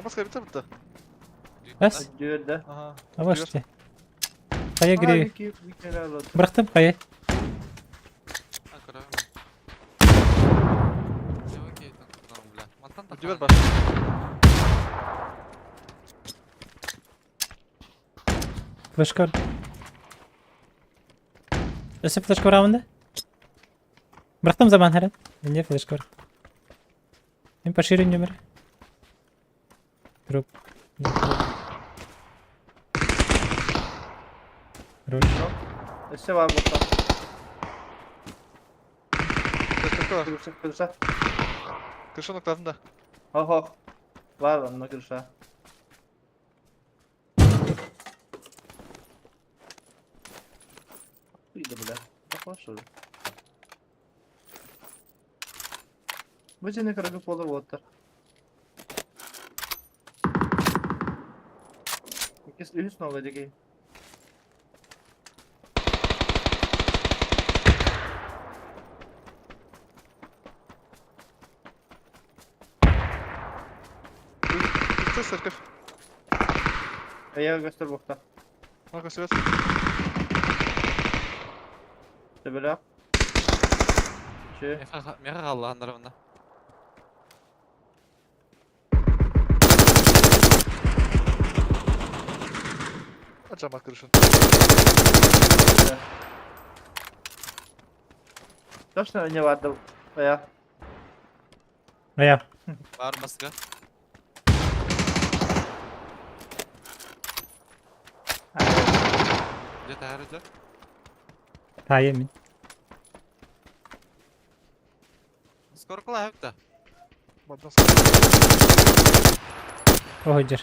Маска битэ битэ. Эс? Дьүөр да. Ага. А вот что. Хайа гри. Бырахтым хайа. А, көрөм. Окей, там, бля. Мантан Дьүөр тахан. бар. Флешка. Өссө флешка раунда. Бырахтым заман харан. Не флешка. Им пошире номер. Труп. Руль. Өссө бар буолтаҕа. Крыша. Крыша, крыша. Крыша ноктарында. Хох, хох. Бар онно крыша. Ыйда, бля. Похож. Бу дьиэни көрөргө буолар уолаттар. Иккис үһүс нолла диэки. Үстэ церковь. Эйиэхэ көстөр буолта. Марко свет. Төбөлөөх. Үчү. Меха халлааннар мында. Ачама крышын. Точно не барды. Ая. Ая. Бар маска. Где-то харыджа. Хайа мин. Скоро клавик да. Баддан Охожер.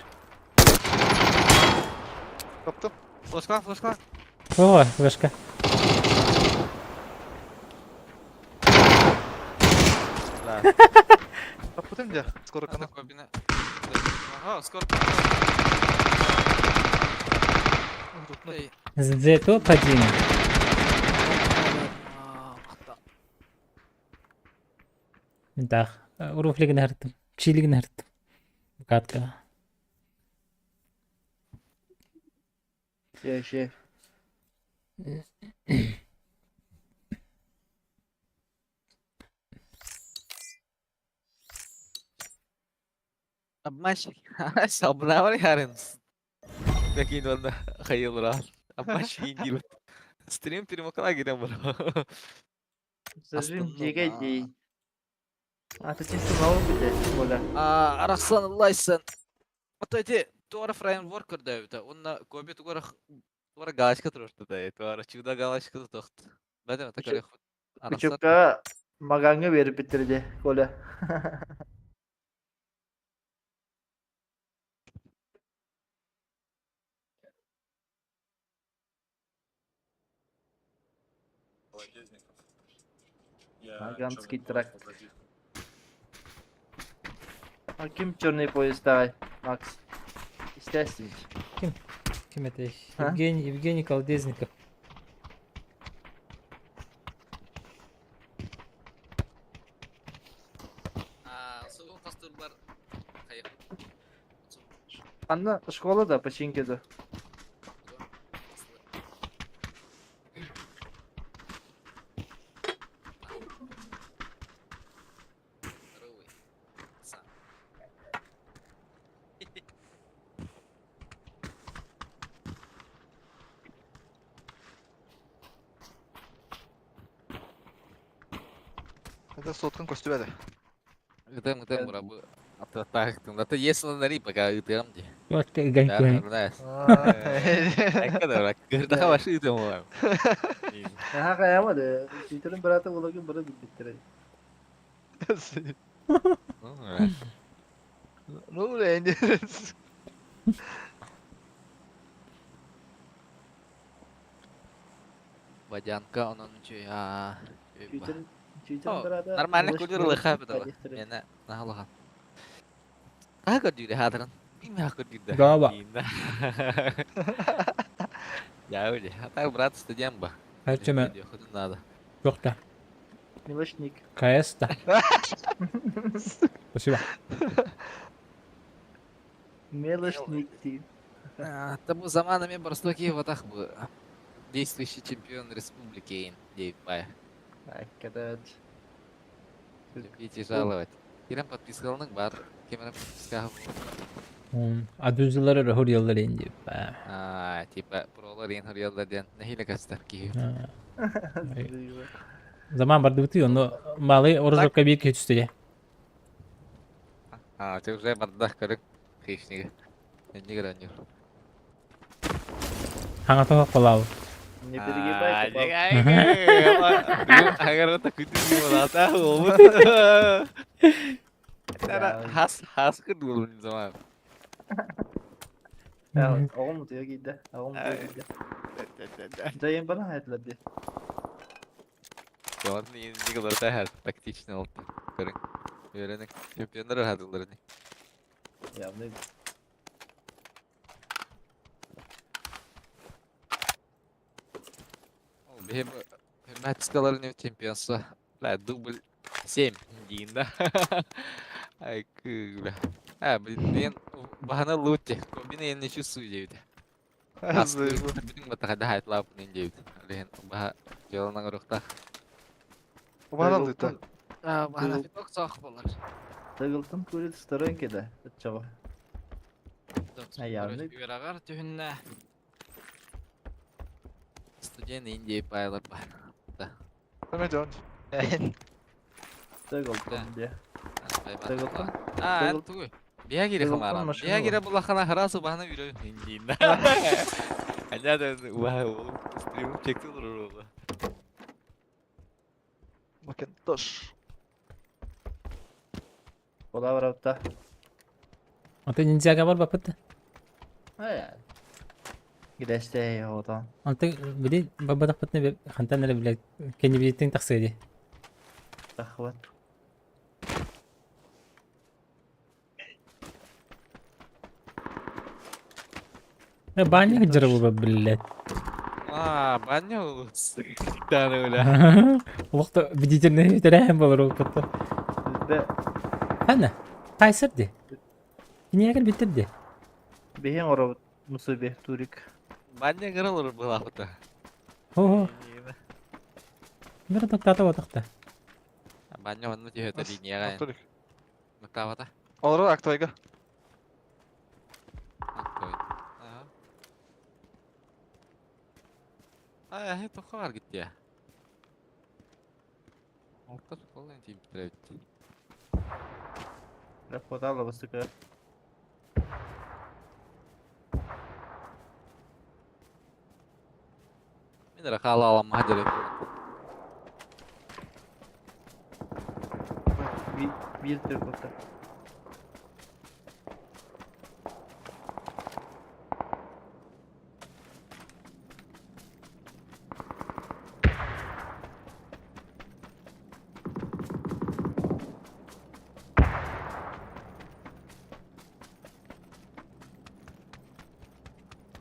Таптым. Флешка, флешка. О, флешка. Да. Таптым дьэ. Скоро канал. Такой бина. Ага, скоро. Тут. ЗД топ-1. Ментах. Уруфлигин хартым. Чилигин хартым. Катка. Шее, шее. Обманщик. Обнавали Харенс. Какие ладно, хайыл Обманщик индил. Стрим перемокла гирем бро. Зажим Астана. дьиэгэ дии. А ты чисто новый бите, Коля. А, Арахсан Лайсен. Вот эти туара фреймворк көрдөбүтэ. Онна коби тугара туара галочка турар да, туара чудо галочка тохт. Бәдем это Үчү- көрөх. Арахсан Учебка магаҥҥа биэрбиттэр дии, Коля. Холодильников. Я Маганский чёрный тракт. поезд возил. А ким черный поезд давай, Макс? Естественно. Ким это? А? Евгений, Евгений Колдезников. А, сугун кастыр бар. Хайыр. Анна школа да, починки да. Здоровый. Сам. Это соткан көстүбэт. Ытым ытым бу Аттаахтым. Ата есть нари пока ытым ди. Вот гань Да, куһэн. знаешь. Кырдаха башы ытым олар. Наһаа хайаама да, Твиттерин быраата буолагын бары билбиттэрэ. Ну, бля, не. Водянка онон үчүй аа. Твиттерин Твиттерин быраата Нормально Милош культура лыха бит. Милош Мена нахалаха. Аха көрдүүрэ хаатырын. Ким аха көрдүүрдэ? Габа. Я ули. А так брат студент ба. Харчыма Хотун надо. жоқ та. Милошник. КС та. Спасибо. Милошник ти. Тому заманами Барстоки вот ах бы действующий чемпион республики Дейпай. Айкадат. Любите жаловать. Кирем подпискалның бар. Кемерем подписка. Адузылары хурьяллар инди. А, типа пролар ен хурьяллар ден нехиле кастар ки. Заман барды бутый, но малый орозокка бир кетүстү. А, ты уже бардах көрүк хищниги. Не граню. Хаңа тоқ қолау. Не перегибай. Агар та күтү болата ол. Хас хас кыдул заман. Оҕом утуйа киирдэ, оҕом утуйа киирдэ. Дайын бана хайатылар дии. Яман николар та тактичный ол. Көрүң. Үйренек. Чемпиондар хадылар не. Явный. Ол бихем матчкалар не чемпионство. Бля, дубль 7 дейін да. Ай, бля. А, блин, мен бағана лутте. Кобина я не чувствую дейді. Бүтін батаға да хайтлап нен дейді. Лен баха жолынан ұрықта. Убанал дейді. А, бағана фиток соқ болар. Тыгылтын көрет сторонке да. Чого. Явный. Үйрағар түхінна. Студент Индии байлар бар. Hemen dön. Тыгылтын де. Тыгылтын. А, тугуй. Бия кире Тыгылтын хамаран. машина Бия бар. кире булахана харасу бахана үйрөн Индиин. Аня да вау, стрим чекти олор ол. Макинтош. Ола барапта. Ата ниндзяга бар бапыт. Ая. Гидесте одан. Анты били бабадах бытны хантан эле биле кени билеттен таксыды. Тахват. Баня жыры блядь. А, баня ол. Таны бля. Улукта бдительный терәһен болор ул бытты. Бе Хана. Кайсыр ди. Кинегер биттир ди. бехен оробут мусубе турик. Баня кырылыр булахыта. Хо. Бер токтата батакта. Баня онны түйөтө линияга. Мактабата. Олар актайга. Ай, это хар гитте. Алтар колын тип бит. Рапотала басыка. Мен рахала алам хадыр. Bir Türk orta.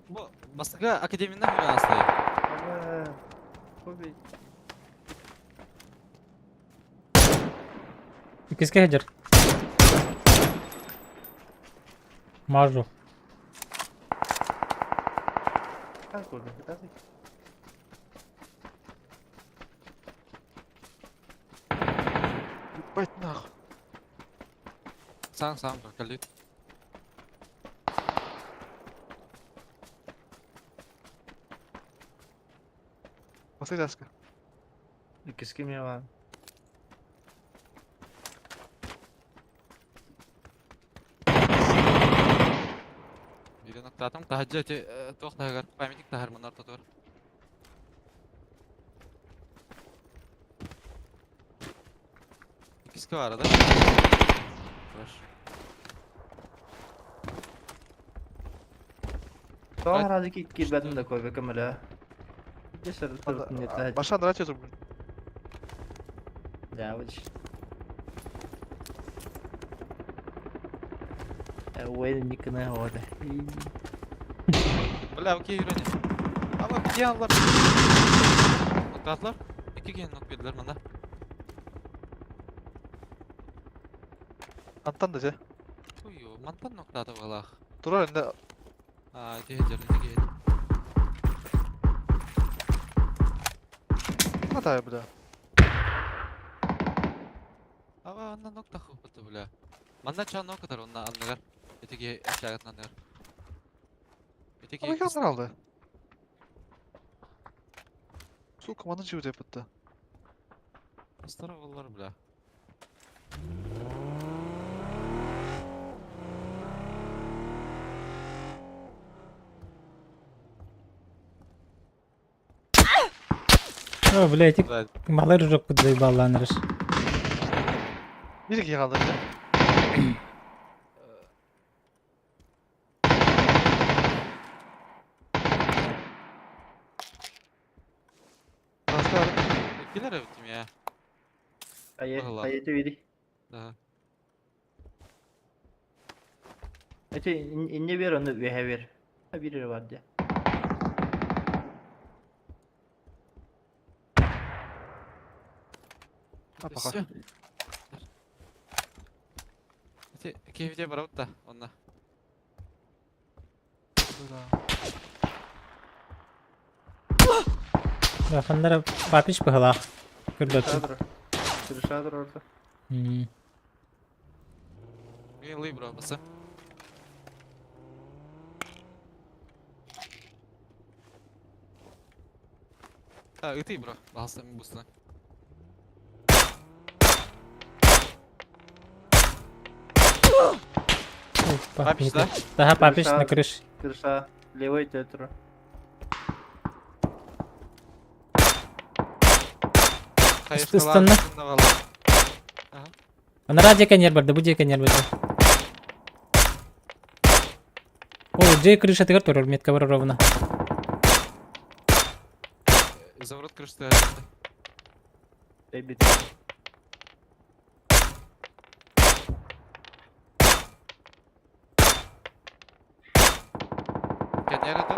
Бу баска академияда жүргөн аслы. Хоби. Киске хажыр. Мажу. Как oldu? Как? Ебать нахуй. Сам сам прокалит. Басай даска. Киске ми var? Биирин оттаатым. Таһырдьа ити туох таһыгар памятник таһар мунна ортотугар. Иккискэ баара да? Хорош. Тоҕо хараады киирбэтин да кое көмөлөө. Маша нравится блин. Дявоч. Уэйн Никона ода. Бля, окей, юрани. Ама где аллар? Ноктатлар? Икки киһи нок бердилер манда. Антан да же. Ой, мантан ноктаты балах. Турар инде. А, ити хеджер, ити киһи. Хата бля. Ава, анна нокта хуппыты, бля. Манна чан нокатар, онна анныгар. Ити киһи общагатын анныгар. Ити Ama киһи yanlar aldı. Сука, маны жибүт yapıttı. Астара боллар, бля. О, бля, эти Бля, малыр жопку заебалланырыш. Bir iki kaldı bize. Başka Иккилер эбитим я. Айы, Алла. айы төйди. Да. Эти инне бер оны үһә бер. Бир бар дия. А, пока. Всё. Ити киһибите барабыт да, онна. Да, ханнара папич быһалаах. Көрбөппүн. Шадыр. Шадыр орда. М. Мен лый бро, баса. А, ытый бро, балса мен бустан. Опа, Папич, да? Ага, папич на крыше. Крыша левой тетру. Ыстынна. Ана радио бар, да бу диэки ньиэр барды. О, дьэ крышатыгар турар, метка бар ровно. Заворот крышты. Бэби. Каньяр это?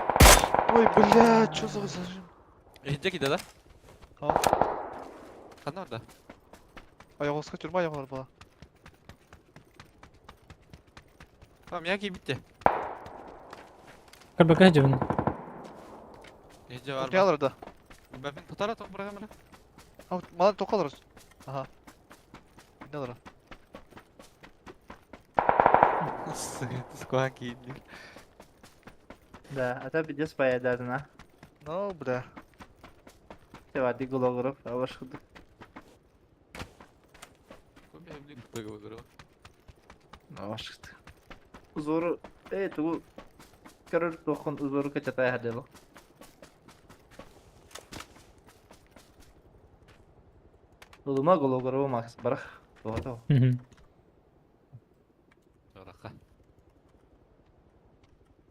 Ой, бля, чё за зажим? Где кида, да? А. Ханна орда. Аяғысқа түрме аяғылар бала. Tamam я битти. Көрбөккө дьүбүн. Эже бар. Не алар да. Бәпин тутара тоқ программаны. А, мана тоқ алар. Ага. Не алар. Скуан кийинди. Да, ата бидес баядадына. Ну, бля. Тевади гологроп, авашхуд. Авашхуд. Узору, э, тугу Короче, тохон узору качатай хадело. Улума гологроп макс барах. Ото. Мгм. Раха.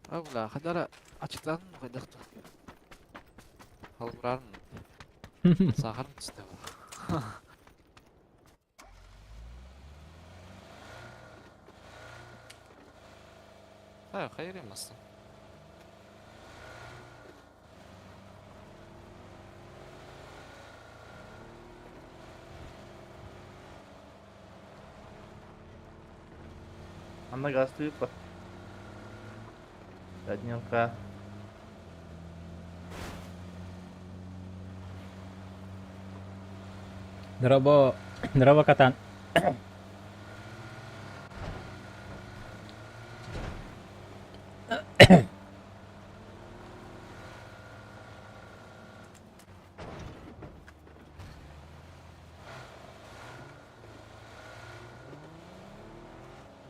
А, бля, хадара ачыктан кайдакты. Халбырарын сахарын түсті. Ха, хайыр емессің. Анна газ туйпа. Заднюка. Дроба, дроба катан.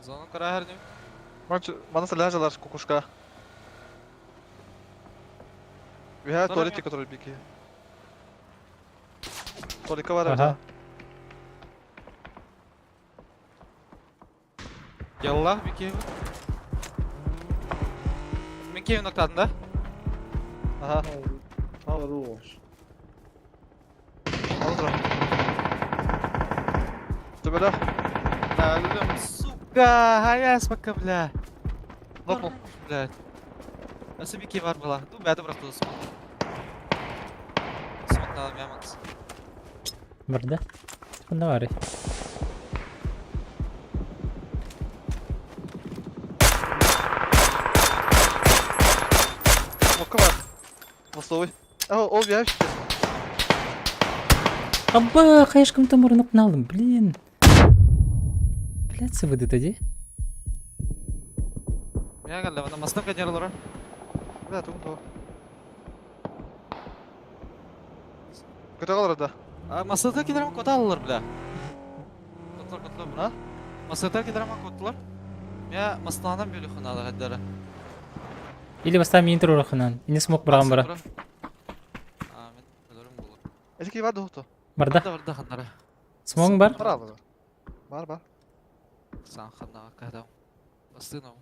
Зона карахар не? Мана сәләжалар кукушка. Үһэ туалет который бики. Туалекка бар Ага. Яллах бики. Мен кевин октадым да? Ага. Хорош. Ал тура. Төбеле. Бля, өлдüm, сука, хаяс пока, бля. Нокнул. Блядь. Осы бики бар была. Ну, бәді бірақ та смок. Смок надо мямакс. Барда. Кунда бары. Мокка бар. Мостовой. А, ол бияш. Аба, хайшкам там мурнук налым, блин. Блядь, це види тоді. Мя галла, вона мастым кадерлары. Бля, тугун то. Көтө калар да. А масыда кидерем кота алылар, бля. Котлар, котлар, бля. А? Масыда кидерем котлар. Мя мастанан бөлі хуналы гаддары. Или баста мин турур хынан. Не смог брам бара. А, мен өлөрүм болur. Эски бар да Барда. Барда, барда ханнары. Смогың бар? Бар алды. Бар бар. Сан ханнага кадам. Бастыным.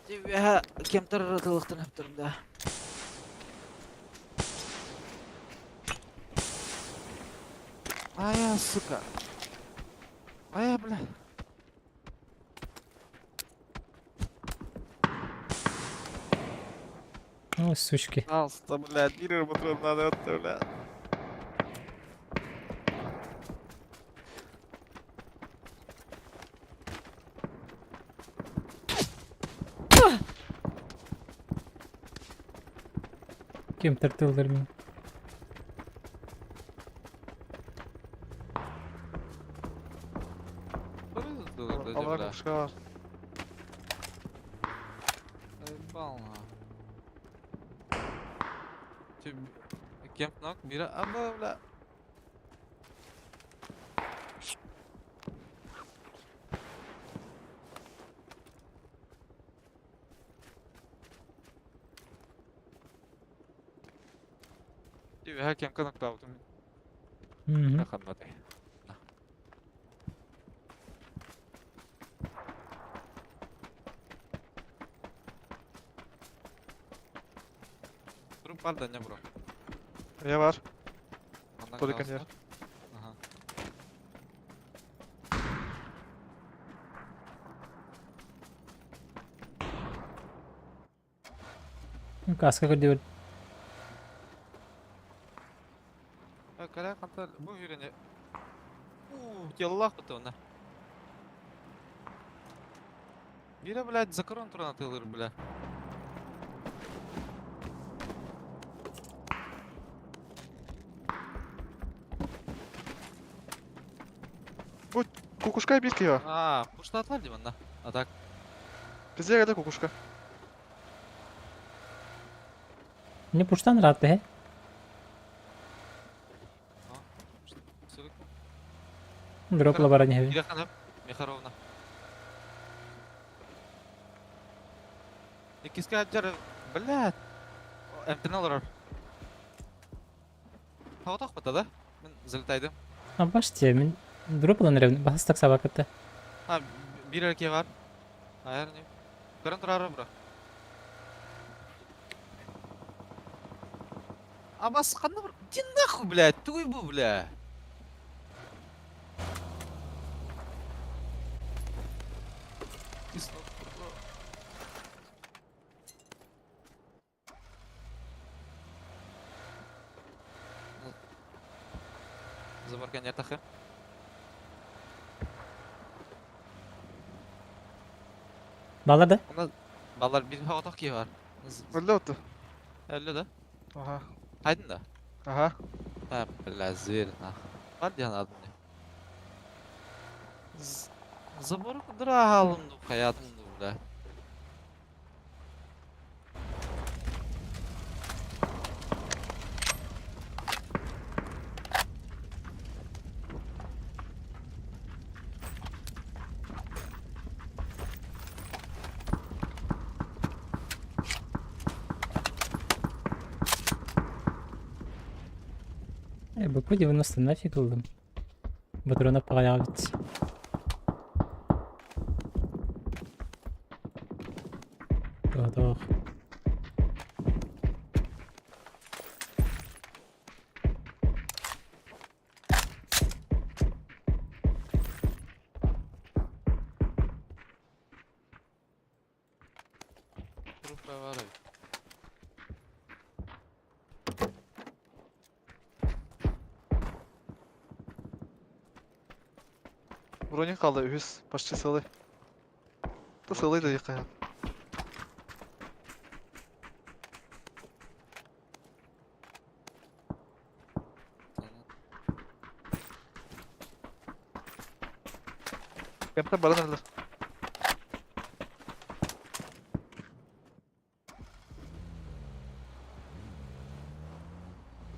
Тебе кемтер тылыктан өптөрүм да. Ая, сука. Ая, бля. О, сучки. Пожалуйста, бля, дилер патрон надо, бля. Кем тартылдар мин. Амра кушка бар. Кемп нок, бира, аба, бля. Тебе кемп канак таутум. Мгм. Ханнаты. Труп бар да не бро. Я бар. Андан Толик kalsın. yer. Aha. Каска көрдө. Кара кантар бу үйрене. У, яллах бу она. Бире, блядь, за корон туран атылыр, бля. Кукушка бир кио. А, пушта атлар деймін да. А так. Бизге када кукушка. Не пуштан рад he. Сүрік. Дропла бара не. Бире ханап, Михаровна. Иккиске аджар, блядь. Эмтен алыр. Хаватақ бата да? Мен залетайдым. А баште, мин дроплан ревн. Бас так сабакатта. Ha, bir erkeği var. Hayır ne? Karın turarı bura. Абас қанда бір... Иди нахуй, блядь, туй бу, бля. Забаркан ятахы. Балар да? Onda ballar bir hava ki var. Өллө отtu. Öyle de. Ага. Haydın da. Ага. Ha бля, зверь нах. Var diyen adını. Забор кудра алымды хаятымды бля. БП-90 нафиг ыллым. Патрона паҕайаҕа эбит. Тоох. Группа бар эбит. Броник хаалла үһүс, почти сылый. Та сылый да диэххэ. Кемтэн баран эрэллэр.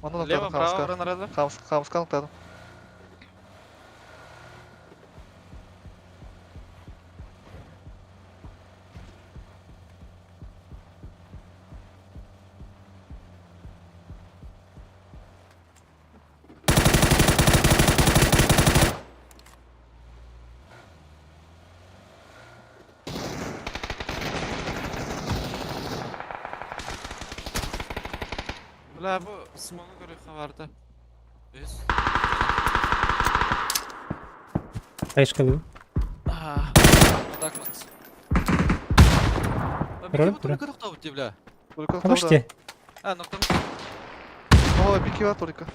Манна Лево, нуктаатым право, хаамыска. баран эрэллэр. Хаамыска нуктаатым. Бля, бу смогу көрүөххэ баарда. Үс. Тайшкалыы. Аа. Так вот. Роль, Бля, роль. көрөх тоҕут дии, бля. Только Помощьте. А, ноктам. О, бики бар только.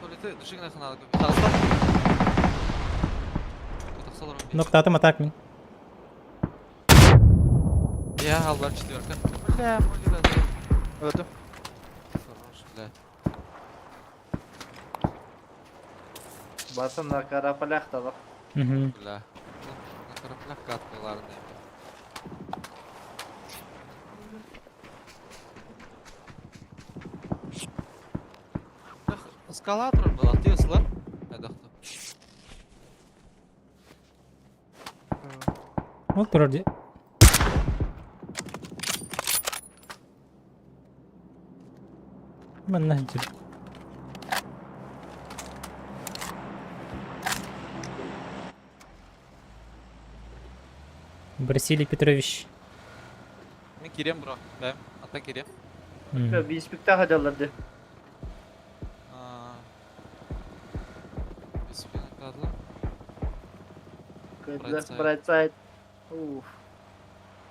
Туалеты душигна ханалы көп. Тағыста. Тақсалар. Ноктаатым атак мин. Я аллар четверка. Бля, молила. Өлдүм. Хорош, бля. Барсан на карапалях талах. Угу. Бля. На кораблях каткаларын эми. Скала турар была, ты слар? Айдахты. Ол турар дии. Манна сылдьар. Василий Петрович. Мен кирем, бро. Бэм, ата кирем. Биспикта хадалар ди. Беспен кадла. Left right side. Уф.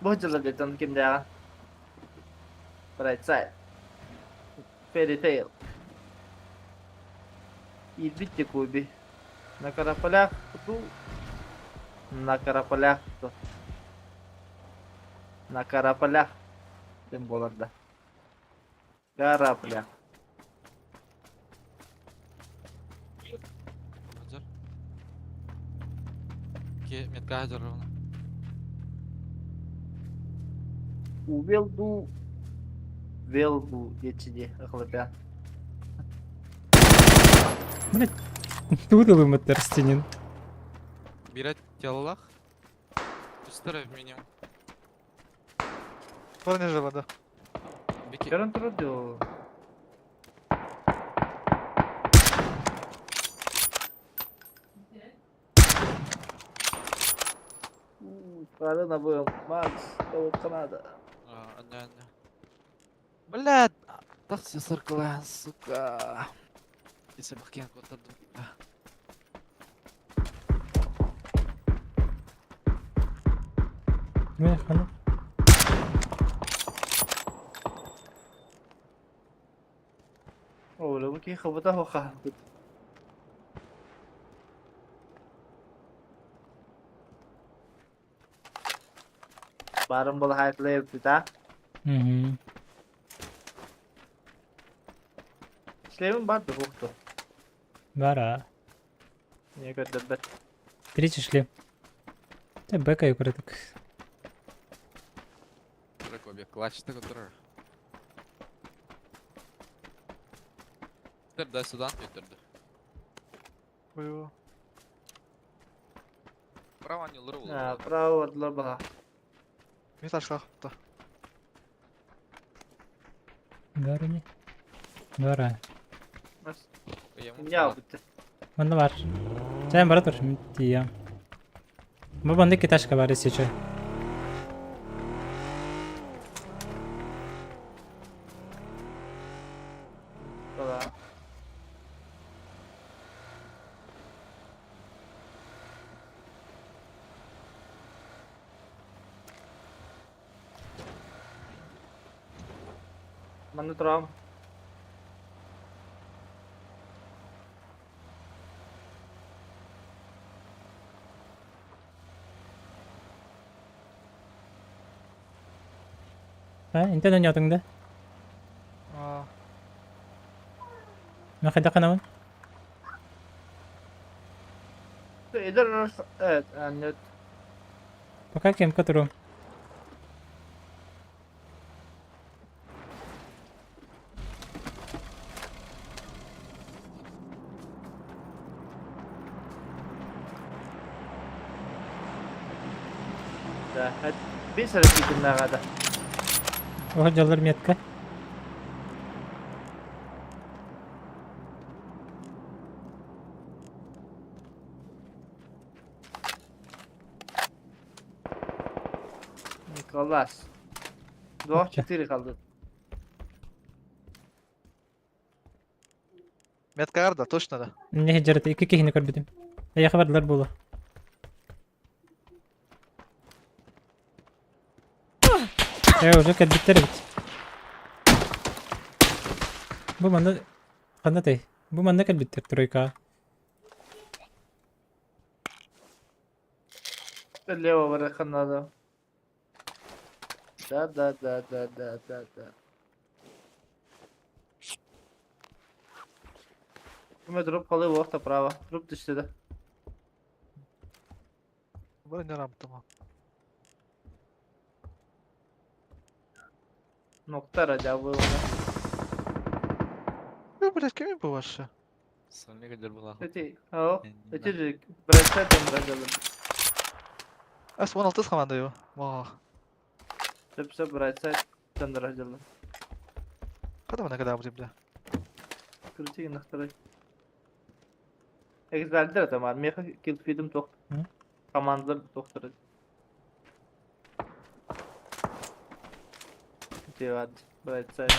Бу дьыллар диттан кимдээҕин. Right side. Fairy tale. Илбит куби. На карапалях ту. На карапалях ту. На карапалях. Тем буолар да. Карапалях. Хадьар. Ке метка хадьар ровно. Увелду. Велду диэччи ахлапя. Блять, тут ылымыттар стенин. Бирет телалах. Үстері минимум. Парня жила, да. Беки. Көрөн турар доо. Правильно был, Макс, того Канада. А, не, не. Блядь, так все сыркала, сука. Если бы кен кот Мен хана. О, лабы ки хабата хоха. Барым бол хайтлы да. Угу. Шлемин бар да бухту. Бара. Не көрдөбөт. Третий шлем. Та бэка юкрытык. Ракобе, клатч такой Да сюда өттірді. Ой, Право не лыру. А, право адлар баха. Мен ташка да. Гарни. Бара. Я бутты. Манна бар. Сен бара тур, мин тиийэм. Бу маннык киташка бар исече. Да. Манна турам. Ha, интен ойнотуҥ да? Аа. Мен хайдах гынабын? Эдэр evet, аннет. Пока кемка турум. Да, bir sıra gidin да. Оһо дьаллар метка. Николас. 2-4 kaldı. Меткаҕар да, точно да. Мне дьарыта икки киһини көрбүтүм. Эйиэхэ бардылар буолуо. Э, уже кэлбиттэр эбит. Бу манна ханна тэй? Бу манна кэлбиттэр тройка. Лево барыхан надо. Да, да, да, да, да, да, да. Киме дроп қалай уақта право. Дроп түсті да. Бары не работал. Нокта раджа бұл. Ну, блядь, кими бу вообще? Сонник была. Эти, ау, эти же бросать он раджа. Ас 16 команда его. Ма. Сөп-сөп бросать он раджа. Когда мы когда будем, бля? Крути нахтарай. Экзальдер это мар. Меха килфидим тоқ. Командалар тоқтырды. Девад, бросать.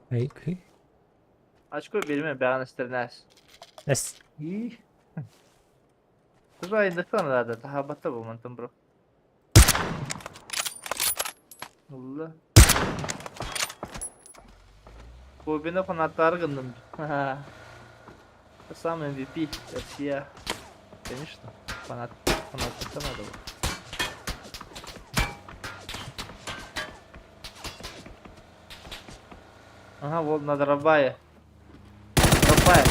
Ай, күй. Очко берме бәғін істернәс. Эс. И. Тужа индықтан рада, тахабатта бұл мантын бро. Улла. Кобина фанаттары гындым. Сам MVP, Россия. Конечно, фанат, фанаттан надо было. Ага, вот на Дорабае. Дорабае.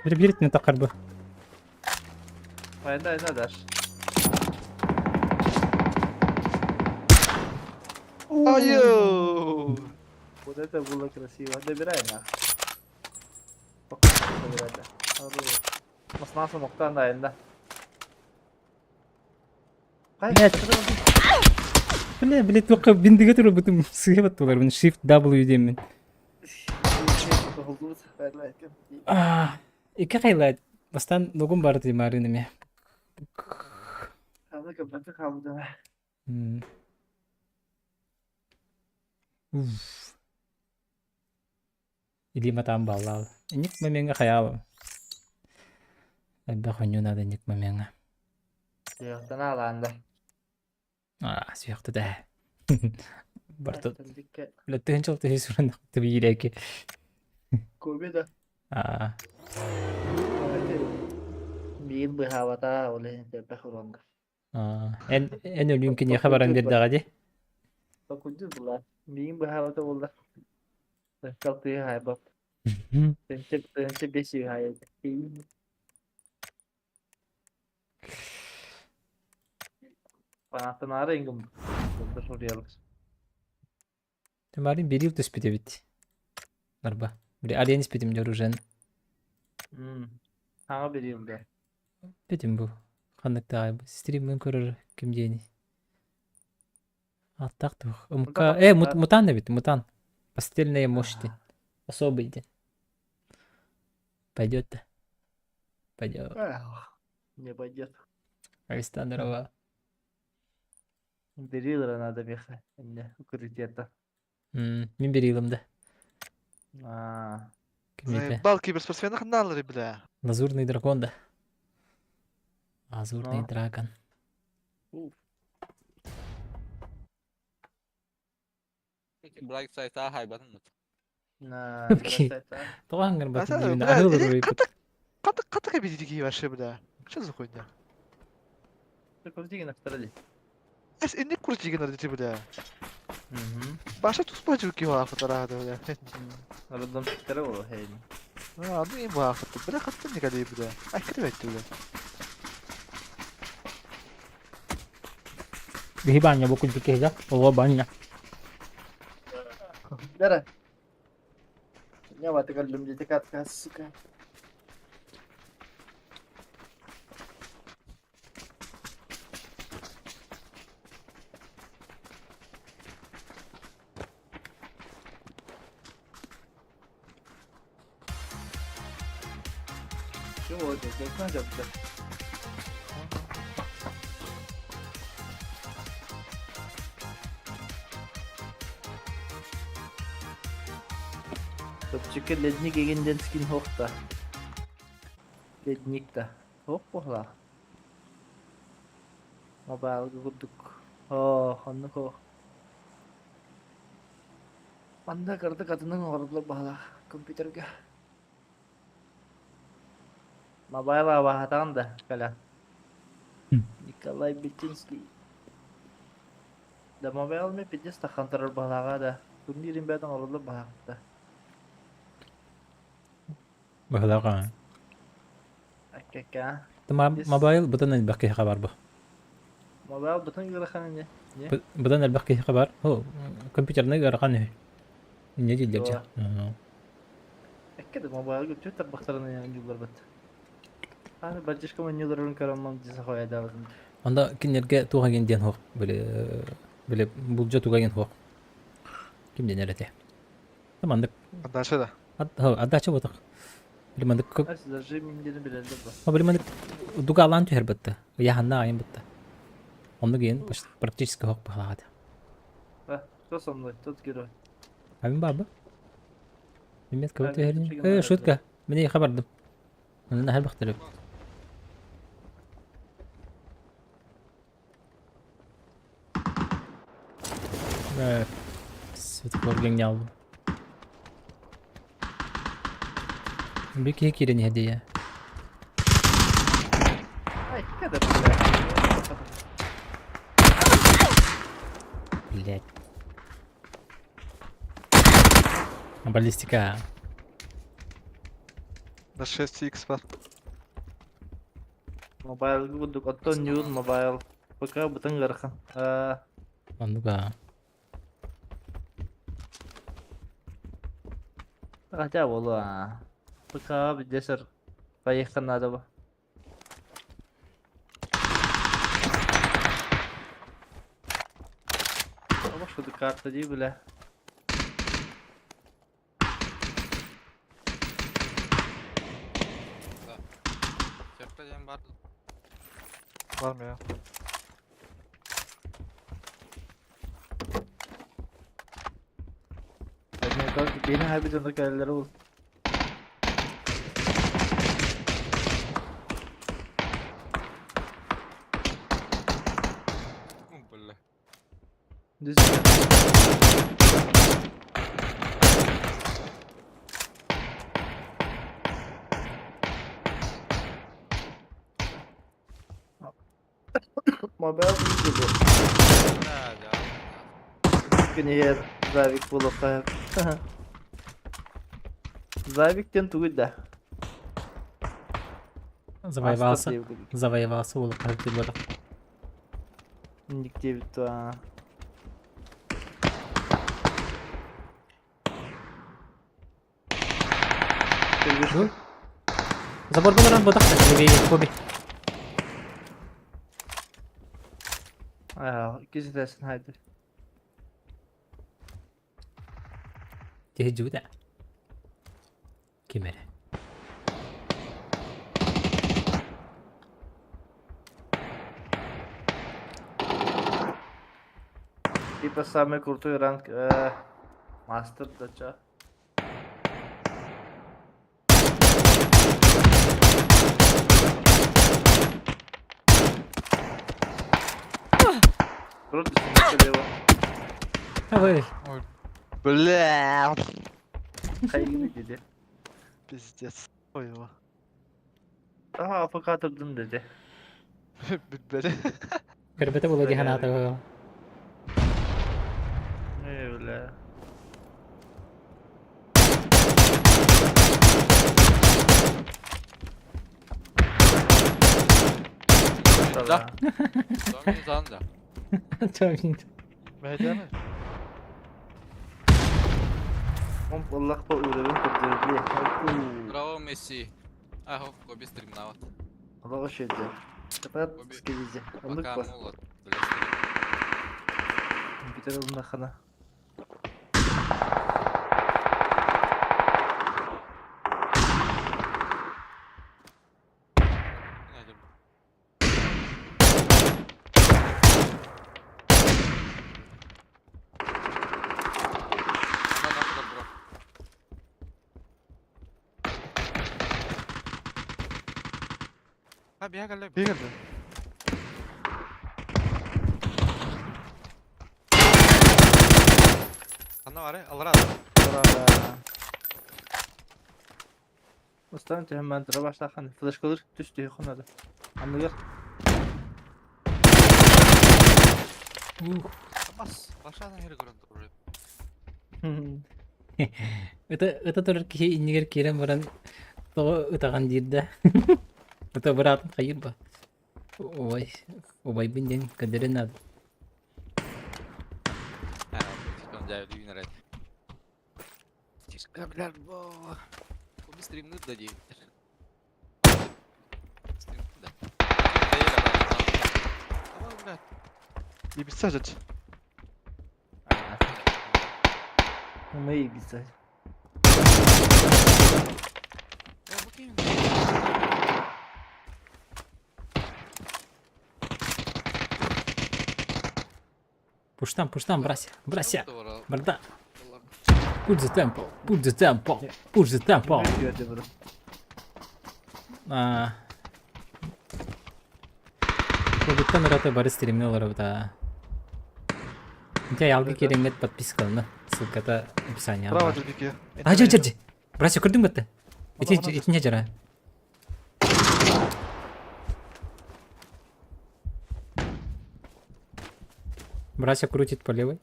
Бир бир тақар бу. Айда, айда, даш. Айо! Вот это было красиво. Добирай на. Спокойно добирай, да. Маснасы ноктан да айында. Нет. Бля, блядь, только биндиге туруп бутум сыйып аттылар. Мин Shift W деймин. А, икки хайлайт. Бастан нугум бар дии марын эме. Уф. Илиим атаан бааллаал. Ник момеҥҥа хайаал. Элбэх оонньуу наада ник момеҥҥа. Аа, сүһүөхтэ да. Барта тыһынчал тыһы суран тыбиирэки. Кобеда. Аа. Биир быһаабата ол иһин элбэх уронга. Аа, эн эн өлүүн киниэхэ баран биэрдэҕэ дии. Токуйдур була. Биир быһаабата буолла. Тыһы хайбап. Тыһынча тыһынча бес хайа. Фанаттанаары ингим. Суруйалык. Тымарын берил түспүт эбит. Нарба. Били алиен испитим дьоружен. Хаҥа бериим да. Битим бу. Ханныктааҕы бу. Стриммин көрөр ким диэни. Аттаах туох. МК... мутан эбит, мутан. Постельные мощи. Особый день. Пойдет да? Пойдет. Не пойдет. Александрова. Берилера надо меха. Не, укрытие-то. Мин берилым да. Заебал киберспортсмены ханналары, бля. Лазурный дракон да. Лазурный дракон. Black Side хайбатын. Тоҕо хаҥҥарбатын аһыылыр Хата хата кэбитики вообще, бля. Что за хуйня? Крутигин автороди. Эс инник крутигин арди, бля. Баша туспа жуки хафатара, бля. Роддом тиктера боло хейни. А, ну им хафат. Бля, хаттан никали, бля. Ай, кривет, бля. Биһи баанньа бу күнтү киһигэ, оҕо баанньа. Дара. Не ватыгаллым дете катка, сука. Чего это? Как надо, блядь? Топчика ледник эгинден скин хохта. Ледник та. Хоп похла. Мобайл курдук. О, хонну хох. Манна кырдык атынан оҕордулар баһалаах компьютерга. Мобайл абаһатаҕын да кэлэн. Николай Бетинский. Да мобайл ми пиздец тахан турар баһалааҕа да. Турнирин бэйэтин оҕордулар баһаахта. Баһылааҕа. Акка Мобайл бытан элбэх киһиэхэ бар бу. Мобайл бытан ыарахан ини. Быдан элбэх киһиэхэ бар. О, компьютерный ыарахан үһү. Инньэ дииллэр дьэ. Экке да мобайлга түөрт тарбахтарын анньуулларбыт. Аны бадьышка манньууларын көрөммөн дии сахоядаабытым. Онда кинилэргэ туох эгин диэн суох били били булдьа туга эгин суох. Ким диэн эрэ Маннык Отдача да. Отдача буотах. Били маннык Даже миндени билэллэр ба. Били маннык дугаалаан түһэр бытта. Ыйаһанна айын бытта. Оннук иэн практически хоқ баһалаата. Кто со мной? Тот герой. А мин баба. Мин кого түһэрин. Э, шутка. Мин хабардым. Онон аһар бахтарып. Э, светофор гениал. Бир киһи киирэн иһэ дии. Ай, когда блядь. Блядь. Баллистика. На 6х бар. Мобайл курдук, оттон ньуун мобайл. Пока бытын ыарахан. Оннуга. Хотя буолуо. Пока десер поехать надо бы. Олох курдук карта дии бля. Сөпкө диэн бар. Var mı ya? Beni harbiden кэлэллэрэ ол. Бля. Düz. Мобайл видео. Да, да. Күнігер Завик буолуохха. Завиктен тугуй да. Завоевался. Завоевался буолуохха буолар. Инник диэбит дуо. Ну? Заборга баран ботах Коби. Иккис этээсин хайды. Киһи Ким эрэ. Типа самый крутой ранг мастер да чё? Круто, слева. Ой. Бля. Хайгины dedi. Пиздец. Ой, его. Aha AFK atırdım dedi. Бүппэри. Көрбөтө була диһан аата. Ne öyle. Да. Домин да. Чамин. Бэйдэмэ. Allah по уровень поддержи. Браво, Месси. А, хоп, Коби стримнават. Allah hoş ediyor. Kapat Коби. скелези. Anlık Пока var. молот. Бля, стрим. Компьютер alın хана. Надя. На, на, куда, бро? А, бегали. Бегали. Ана бар, алра. Ustam hemen dura başlakan. Flash kalır düştü yukarıda. Anlıyor. Ух. Бас, башана хер көрөн туруп. Это турар киһи иннигэр киирэн баран тоҕо ытаҕан диир да. Это быраатын хайыр ба. Ой, убайбын диэн көрдөрөн надо. А, он дядя юнер. Тишка, бля, бо. Коби стримныр да дейм. Стрим, да. Ама, бля. Ибиса жач. Ama iyi güzel. Я букин. Пуштам, пуштам, брася, брася. Барда. Push the tempo, push the tempo, push the tempo. Hadi bro. А. Кобиттан ырата бары стримне олар да. Дя алгы керемет подпискалны. Ссылката описание. Право дебике. А, жа, жа, жа. Брася көрдің бе? Ити ити не жара. Брася крутит по левой.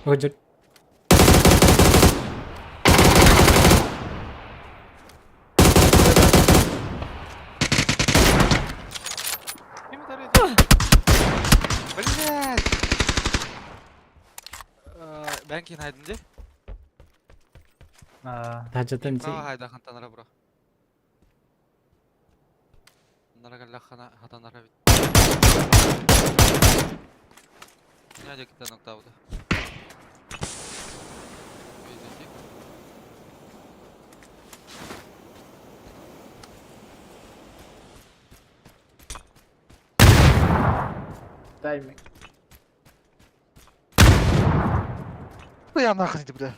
Ой, жа. Блять! Бән кейін хайдын де? Aa. Тажатын Право хайда хантанара бро. Нара хана хатанара бит. Нядя кита ноктауда. Видите? Тайминг. Я нахрен иди, бля.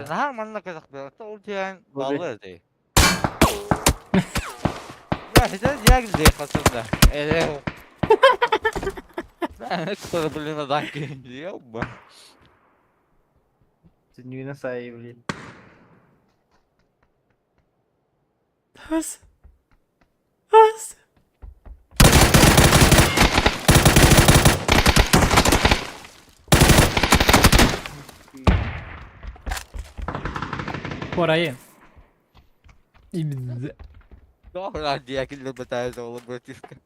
Нормально казах бля. Ол диян Боби. балы дей. Бля, это диагноз дей хасында. Э. Это, блин, адаки. Ёба. Dünyuna sahibi. Ас. Ас. Порайы. Именно. Добра, диагноз бытает ол братишка.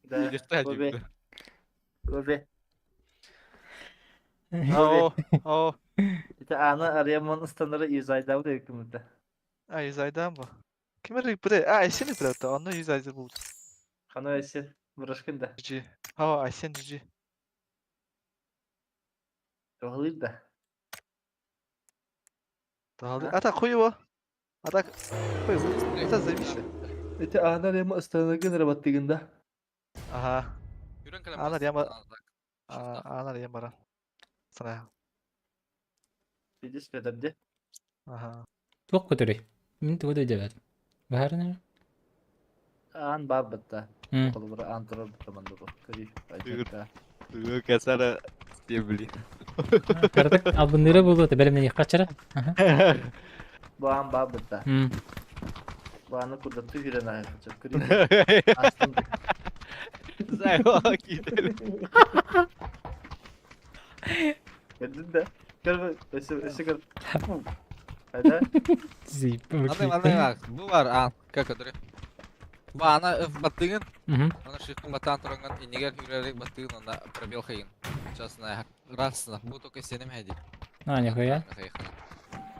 Да. Видишь, тазик, Боби. бля. Боби. О, о. İşte ana arayamanın ıstanları yüzayda da hükümete. А, юзайдан бу. Ким эрэ бре? А, сени бре, онно юзайды бу. Хана Айсен, Бырашкин да. GG. Ха, Айсен GG. Туһалыыр да. Туһалыыр. Ата хуй его. А так хуй Это зависли. Ити аана рема станагын рабаттыгын да. Ага. Юрен кэлэн Аана рема Шифта. аана рема бара. Санаа. Видишь, Петр, Ага. Туох көтөрүй? Мин тугу да өйдөөбөтүм. Баһарына? Аан баар бытта. М. Холобура аан турар бытта манна бу. Көрүй. Түгүр. Касара стебли. Кыратык албынныыра буолуо этэ бэлэмнэниэххэ ачара. Аха. Бу аан баар бытта. М. Бу ааны курдаттыы киирэн ааһыахха сөп. Көрүй. Астым. Зайва киитэр. Көрдүн да. Көр өссө өссө көр. Хайда? Аны аны бу бар аан как көтөрүй. Бу ана баттыгын, Мгм. аны шифтин баттаан туранган иннигер хүрэрик баттыгын онна пробел хайын. Сейчас на раз на бу только сенем хайди. А, нихуя.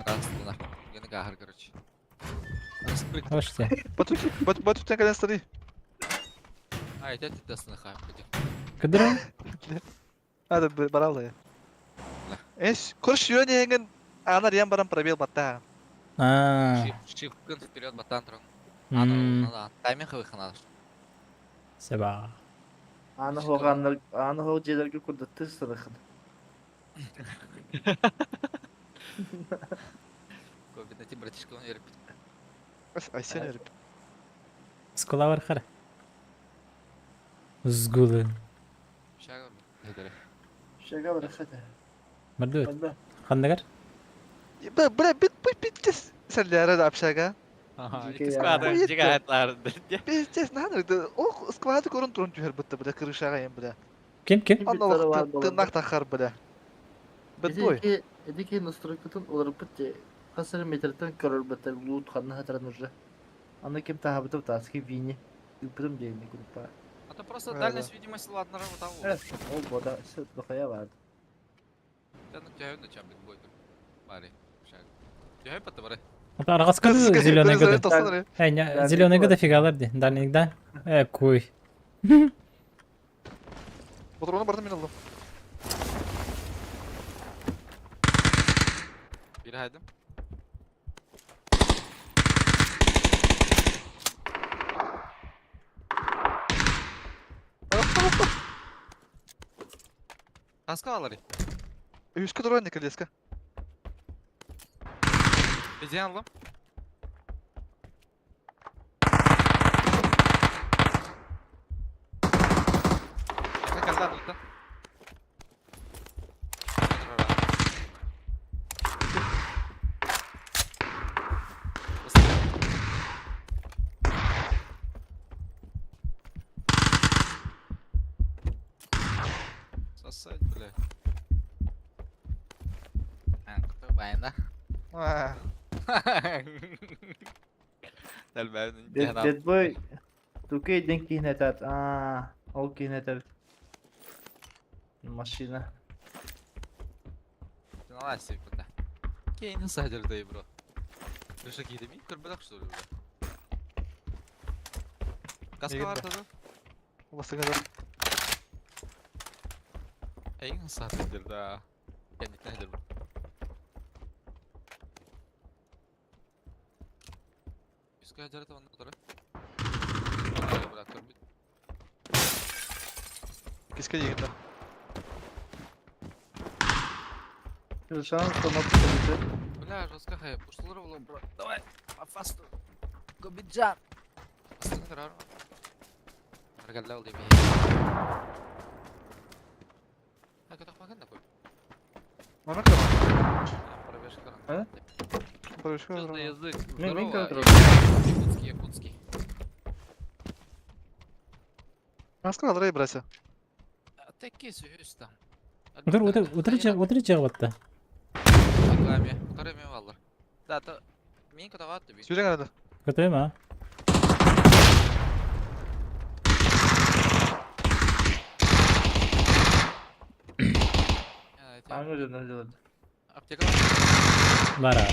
Раз на гены кахар короче. Распрыг. Слушайте. Батут бат батут кэлэн стары. Ай, тет тет на хай. Кыдырын? Hadi баралы. Эш, корш юрен аана рема баран пробел батта. А. Шифткын вперед баттаан туран. М. Ана тайминг хавыхана. Себа. Ааны хоҕааннар ааны хоҕ дьиэлэргэ курдаттыы сырыхын. Кобинати братишка он верит. Айсен өрүп. Скула бар хара. Сгулы. Шага. Хедере. Шага барахата. Мардует. Онда. Хандагар? Бля, бля, бит бит бит сәлләре да общага. Ага, Жеке ики я. склады, Ой, жеке айтлар. Пиздец, надо, о, склады көрін тұрын түхер бітті, бля, крышаға ем, бля. Ким ким? Анна тырнақ тақар, бля. Бит бой. Эдики эдики настройкатын оларбыт те хасыр метртен көрөр бытта лут ханна хатыран уже. Аны кем таһабытып таски вини. Үпүтүм диэни группа. А то просто Да, дальность видимости ладно того. Э, ол бода все дохая бар. Да ну тебя на чабик бой. Бари. Шаг. Тебя потом Аргаска зеленый года. Э, не, зеленый года фигалар ди. Дальний да. Э, куй. Патроны бардым мен алдым. Bir haydım. Kaska alır. Үскі тұрған не леска. Bezi aldım. Ne kadar lütfen. Сосать, бля. А, кто баянда? Dead boy Tukey ден киһинэтат. Аа, ол киһинэтэр. Машина. Кейн садердей, бро. Ты какие-то ми көрбөдөх что ли, бро? Каска Мегин бар да. таза? Басыңа Эйин садердер да. Кендиктен хедер бро. Үскә хедер та онда тұры. Бра, көрбүт. Кеске дегенде. Шанс установка Бля, жестко хай, пуштулар было, бро. Давай, по фасту. Гобиджан. Астына карар. Аргалла ул деби. А ката махан да кой. Мана кара. Пробежка. А? Пробежка. Что за язык? Мен- мен Здорово, контроль. Якутский, якутский. Маска алырай брася. А такие сүйөс там. Утыр утыр утыр чыгып утыр чыгып атты. Утыр Утыр мен алыр. Да, то мен ката ватты би. Сүрен арады. Көтөм а. Аңы жөнөн жылы. Аптека. Бара.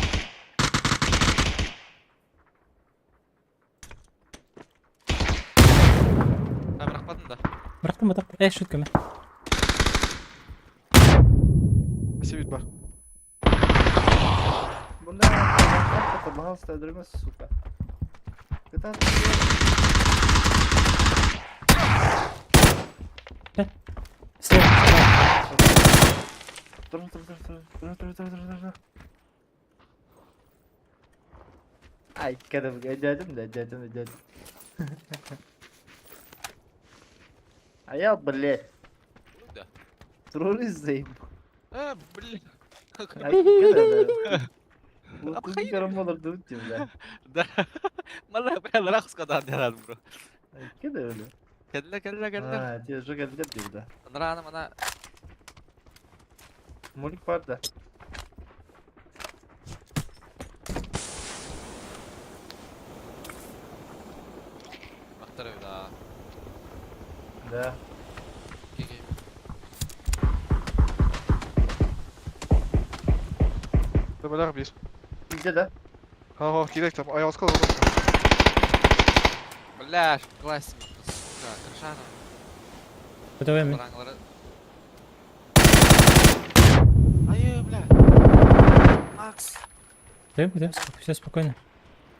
Бырахтым батах. Э, шут көмө. Спасибо, бар. Бля, пожалуйста, öldürme, сука. Это Все. Тур, тур, тур, тур, тур, тур, тур, тур, тур. Ай, кәдімгі өйдедім де, өйдедім, өйдедім. Аял, блядь. Да. Тролли заебал. Э, блин. Ай, кәдімгі. Бұл көрім олар дұрыс деймін да. Да. Мала, бля, ларах сказал, не рад, бро. Ай, кәдімгі. Кэллэ, кэллэ, кэллэ. А, те же кәдімгі деймін да. Нрана мана. Мулик бар да. Бахтар да. Да. Кеге. Добавляю бир. Где да? Ха, кирек там. Ай, оскол. Бля, классик, сука, крышана. Готовы ми? Бараңлары. Ай, бля. Макс. Готовим, готовим, все спокойно.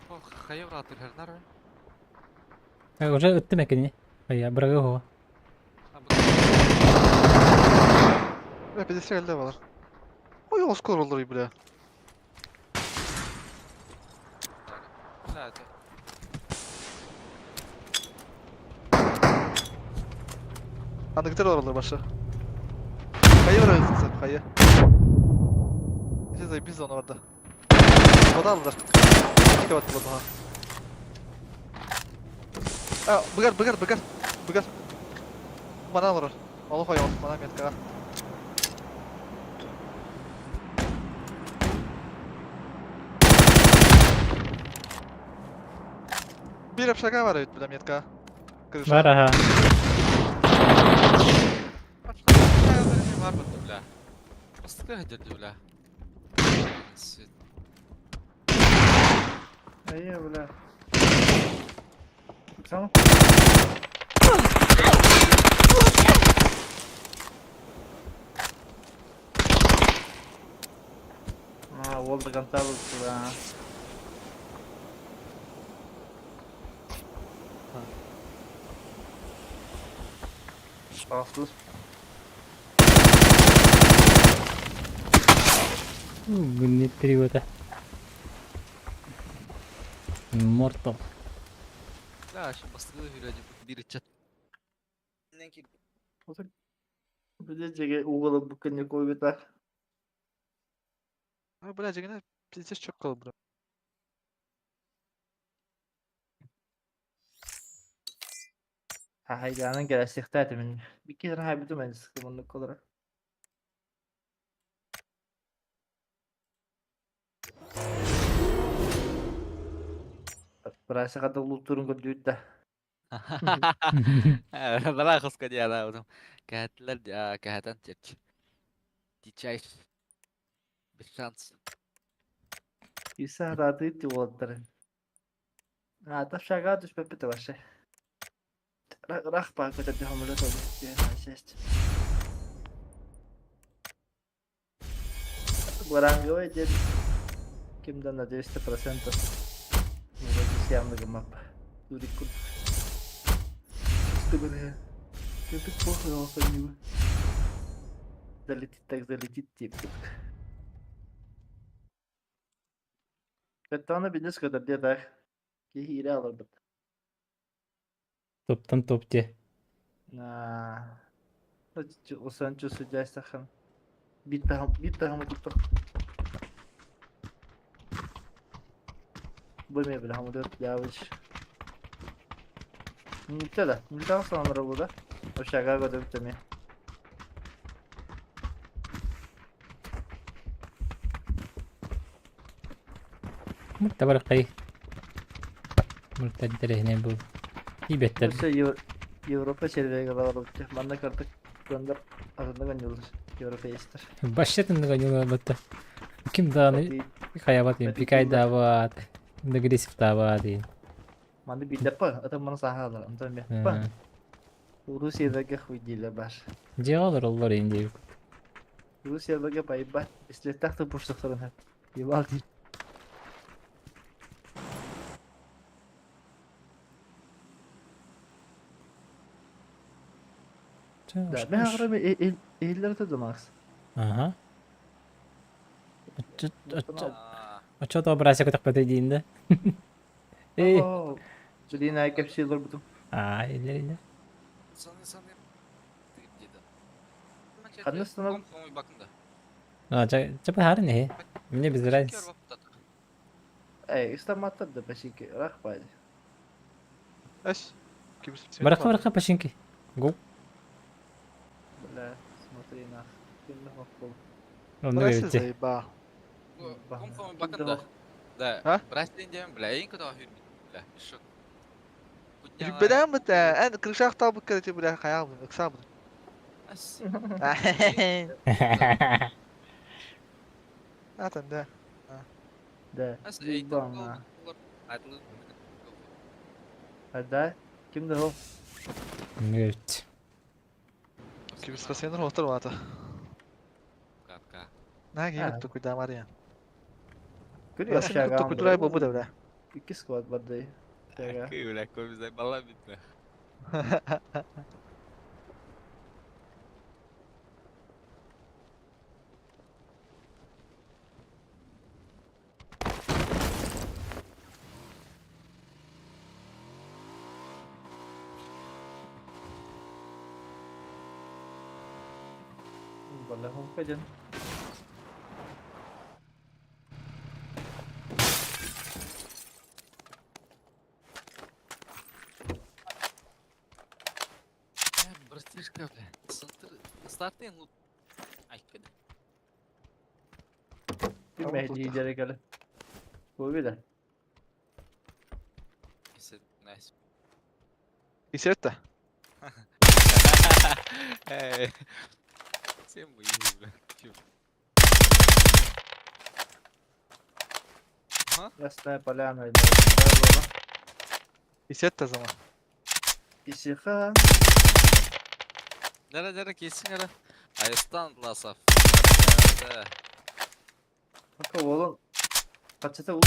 Ох, хайы брат, хернар. Уже ыттым экени. Ай, бырагы го. Бля, 50 элде бар. Ой, оскол олар, бля. Бля, это. Андыктар олар башы. Хайы бар өзүң хайы. Сез biz onu orada. O da aldılar. İki battılar bana. А, быгар, быгар, быгар. Быгар. Bana alır. Onu koy, bana metka. Bir общага var evet бля метка. Крыша. Бар, ага. Бар бля. Бастыкы хәдерді, бля. Ай, бля. Сам? А, ол да конца был сюда. Пожалуйста. Не три года. Мортал. Бля, şu бастыкы хүрәді bir чат. Блядь, угол бүкін көбі А, бля, жегене пиздец çok kalın бля. Хайданын келесихтәті мен. Бикер хайбытым мен сықымынды колора. Бірасы қады лутурын көрдүйді да. Бала хоска диана удum. Кәһәтләр кәһәтән терч. Дичай. Без шанс. Иса рады олаттар. А, та шага түшпеп бите башы. Рах ба көтөдө хамылат oldu. Сесть. Баранговый дед. Кимден на 200%. Вроде съемный мап. Дурик курдук. Чисто говоря. Я так похуй алсам его. Залетит так залетит тип. Каттаны билес kadar diye так. Ки хире алыр бит. Топтан топ те. На. Осанчо судястахан. Бит тахам, бит тахам tuttu. Bu ne bile hamur явыч. Ничего да, не sonra burada. O şaka kadar bitemi. Мурта бар кай. Мурта дерehне бу. Ибеттер. Өссө Европа сервеге бар бит. Манна картык gönder adını gönderler. Европейстер. Башетин гонюла батта. Ким даны хаябат им пикай дават. Дагресив дават. Манды билдеп па, ата мана сахалар, антон бе. Па. Русияларга хуйдиилэр баар. Дьиэҕэ олороллор иин диэбит. Русияларга байбат, пистолеттаах да пуштахтарына. Ебал диир. Да, мен аҕырам иһиллэр этэ да Макс. Ага. Оччо то бырася көтөхпөтөй диин да. Эй. Блин, ай кэпсии олорбутум. Аа, иллэр иллэр. Саны саны где-то. Ханна станок? А, ча ча баһарын эһи. Мне без разницы. Эй, истаматтар да починки, рах байды. Эс. Барахха барахха починки. Гу. Бля, смотри нах. Кимне хоппол. Онно эбитти. Заебал. Бакында. Да. А? Брастин диэн бля, эйин көтөҕө хүрбүт. Бля, шок. Билбэдэм бит ээ. Эн крышах таабыт кэрити бля хайаабын, ыксаабын. Атан да. Да. Ебана. А да? Ким да ол? Эбит. Киберспортсменнар отыр баата. Наа А. киһи тукуйдаамар я. Күр Расин общага. тукуйдурай бобу да бля. Икки склад барды. Общага. Бля, коми заебала бит. Балахом каден. Братишка, бля. Стартын лут. Ай, кыда. Ким мәһди дәрә кәле. Бу бит. Nice. Исетта. Эй. Всем мы бля. Чё? Ясная поляна. Исетта zaman. Исиха. Нера, нера, kesin nere. Айстан ласав. Да. Ака олон качата улу.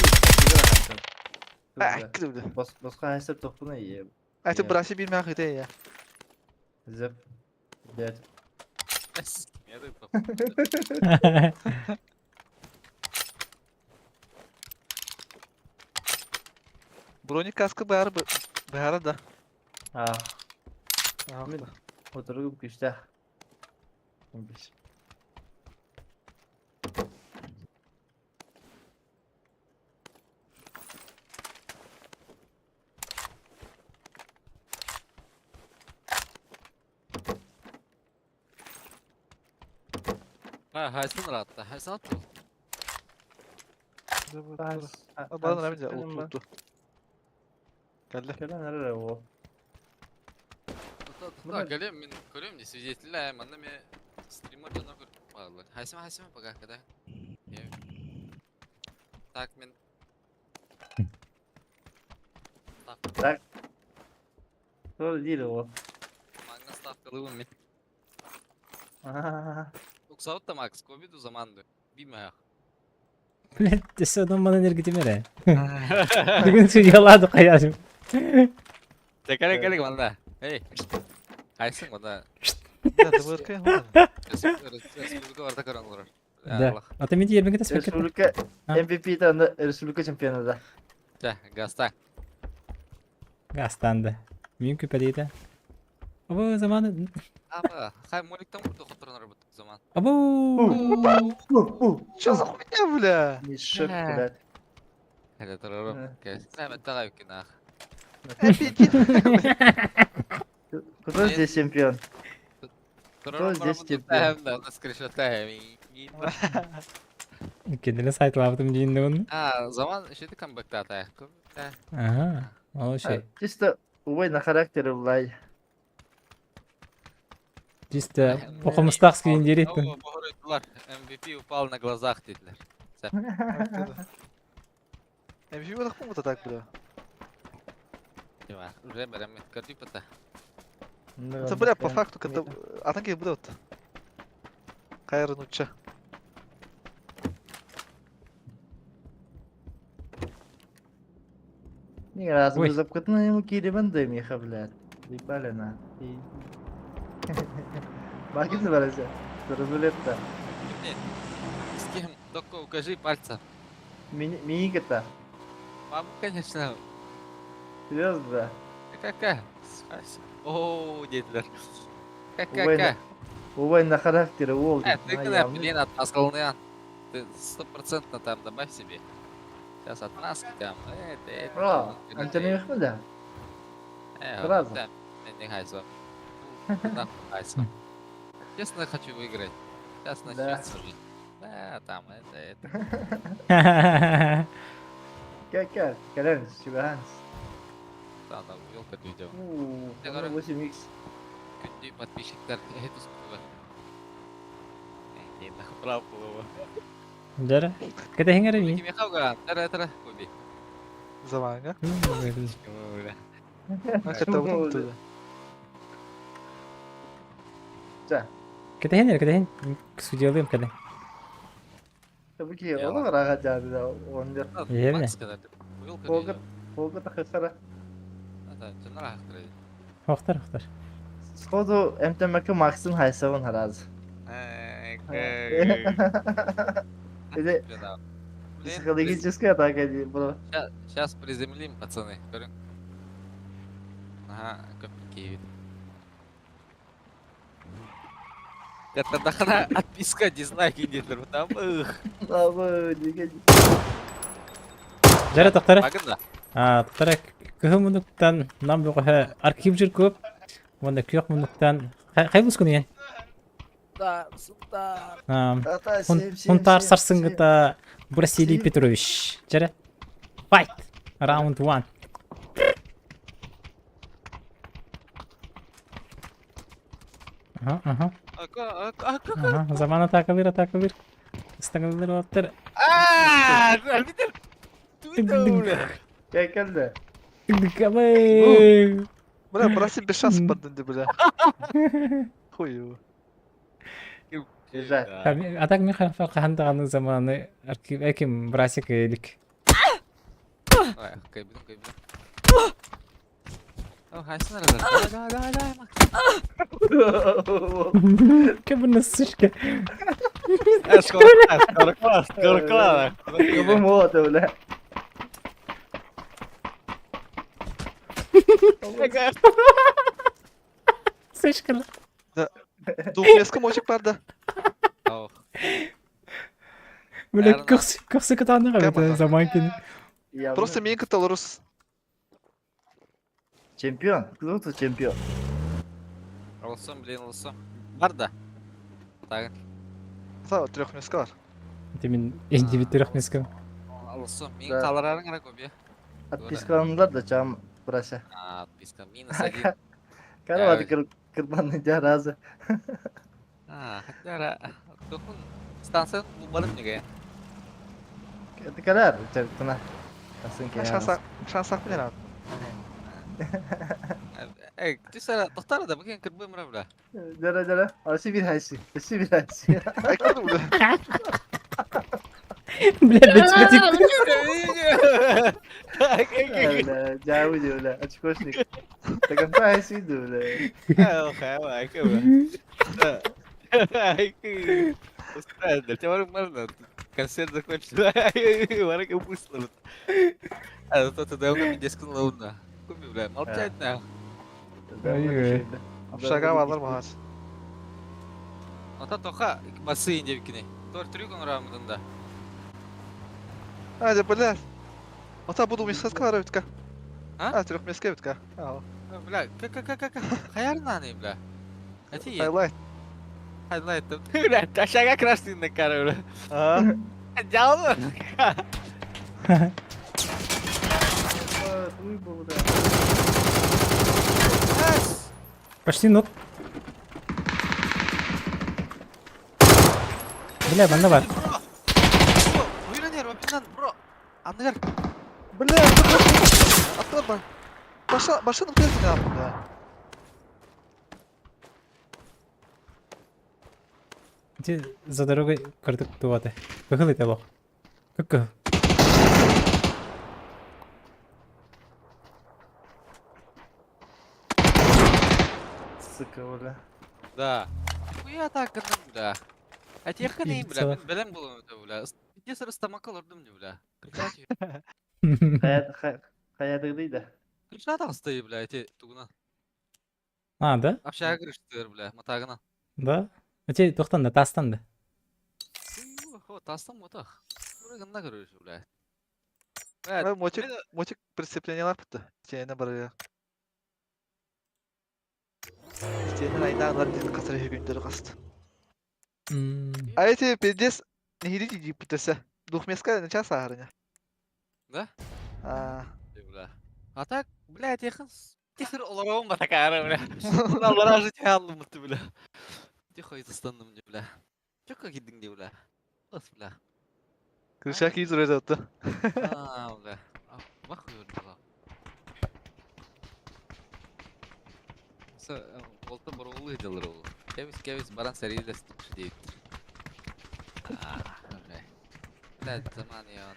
Әккіді бля. Бас басқа хәсеп топуна ие. Әті Иә. браси билмей хыты я. Зеп. Дәт. Я так Броник каска бары бары да. А, Ага. Мен- отырып күштә. Биш. Ha, Haysan rahatla. Haysan atıl. Bana ne bileyim uttu. Geldi. Кэлэн эрэ о. Да, кэлем, мен көрөм не свидетель, манна ме стример дьоно көрүп баалар. Хайсыма, хайсыма пока, когда. Так, мен. Так, Сол диир о. маңна ставкалыбын мен. Аа. Уксаут та Макс, ковиду заманды. Биме. Блядь, ты одном мана энергетимере. Бүгүн судьялады каяжым. Текere келик манда. Эй. Хайсың манда. Да, Республика барда көрөн олар. Да. А ты мен ербен кетес бекет. Республика А. MVP таны республика чемпионы да. Да, гаста. Гастанды. Мен күпәдейді. Абу заманы. Аба, хай моликтан бурду хоторон работ заман. Абу. Что за хуйня, бля? Мешок, блядь. Хәле торырым. Сәмәт тагай кинах. Кто здесь чемпион? Торырым здесь чемпион? Да, у нас крышата. Кендini сайтлабытым дейін оны. А, заман шети камбэкта ата. Ага. Ол şey. Чисто увой на характере влай. Чисто оқымыстақ скрин дереттін. MVP упал на глазах dediler. MVP болақ бұл так, бля. Дима, уже берем көрдүк бата. Это, бля, по факту, когда... Атын киһи будет. Кайры нучча. Ни раз Ой. бы запкытын ему кирибен да миха, блядь. Ебали на. Бакин барася. Разулетта. С кем? Только укажи пальцем. Мини-то. Маму, конечно. Серьезно, да? Какая? О, dediler. Ой, Какая? Увай на характере, ол. Ты когда, блин, отмазкалный, ты стопроцентно там добавь себе. Сейчас отмазки там, это, Бро, Антони Михмеда. Сразу. Да, не хайсо. Нахуй хайсо. Честно хочу выиграть. Сейчас Да. начнется уже. Да, там, это. Какая? Калянс, Чебанс. Там, там, елка видео. Ууу, Я говорю. 8х. Күндү подписчиктар это сколько. Не, нахуй прав было. Дьэ, кэтэһиҥ эрэ миин. Кими хавга, тара тара, куби. Заманга. Бля. Это вот туда. За. Кэтэһин эрэ, кэтэһин. Судьялыым кэлэн. Tabii ki o da rahat yani da onda. Иһэбинэ. Макс когда Елка Полга видео. полга тахсара. Это, чыннар ахтыр. Охтор, охтор. Сходу МТМК Максим хайсавын хараз. Или психологическая атака ди, бро. Сейчас приземлим, пацаны. Көрүң. Ага, көпкей вид. Это дохана отписка дизлайк идет, там, ых. Абы, деген. Дьэ, тохтор. Багында. А, тохтор кыһыл муннуктан нам бөҕөһө архив жир көп. Уонна күөх муннуктан хай бускун иен. Да, сюда. Ата, сем, сем, Хунтар сем, сарсынгыта Василий Сем. Петрович. Дьэ. Fight. Round one. Ага, ага, ага. Заман атакалыр, атакалыр. Ыстаңылыр оттыр. А, арбитр. Тык-дык. Кел келди. Тык-дык, абай. Бля, браси без шансов поддынды, бля. Хуй его. Бежать. А так мен хахан даҕаны заманы архив эким брасик элик. Кайбин, кайбин. О, хайсына да. Да, да, да, Макс. Кабына сышка. Скоро класс, скоро класс. Кабы молоты, бля. Сышка. Двухместка мочек бар да. Ох. Бля, Наверно. көхсө көхсө кытааны Кабына. заман кини. Просто минка Талорус. Чемпион. Кто тут чемпион? Алсам, блин, алсам. Бар да. Так, Та трехместка бар. Ты мен индивидуальных мискем. алсам. Мин Да. қаларарың ара көбе. Отпискаланылар да чам брася. А, отписка минус один. Карават кыр кырбанны жаразы. А, хотя ра. Тухун станция булбарым неге. Это карар, чертына. Асын Шанса, шанса менен. Эй, ты сара, тохтар да, бакен кырбым ра бля. Жара жара. Ашы бир хайсы. Ашы бир хайсы. Айкыр, бля. Бля, бит бит. Бля, жабы же, бля, очкошник. До конца хайсы иду, бля. Концерт закончился. Варак упустил. А то тогда он мне скинул на. Куби, бля, молчать на. Ой-ой. Общага алар мағас. Ата тоха басы индевкини. Тор трюк он рамдында. Айда, бля. Ата буду местка бар битка. А? А, трехместка битка. А, Бля, как как как хаярнаны, бля. Ати хайлайт. хайлайт. Бля, ташага крашты на кара, бля. А, Дялы. Туй был, да. Почти нок. Бля, банда бар. Уйранер, вапинан, бро. Аннер. бля, Ата бар. Баша, башын бля, бля. Ити за дорогой кырдык тугата. Кыһыл ите олох. Кып-кыһыл. Сука, бля. Да. Нихуя так гынным, бля. А тех бля, Ебать. мин бэлэм буолан это, бля. Где сырыстамакка олордум, бля. Кричать, Хайа да. кричать астайы, бля, эти тугунан. А, да? Общага крыштыр, бля, матагынан. Да? Эти туохтан да, таастан да. О, тастан мотах. Гынна көрөшү, бля. Бля, Мочик, мочик преступлениялар бутты. Стенен бар. Стенен айнаалар дин касыр хүгүндөр каст. А эти пиздец не иди пытался. Двухместка на час сахарня. Да? А. Бля. А так, бля, техан тихер олорон батакары, бля. На баражы тяалым бля. Тихо изыстанным, бля. Чөккө кидиң бля. Ыс, бля. Крыша кийиз урет А, бля. Бах көрдү. Олта борулу дилер ол. Кебис кебис баран сәрилес дейт. А, бля. Бля, заман я.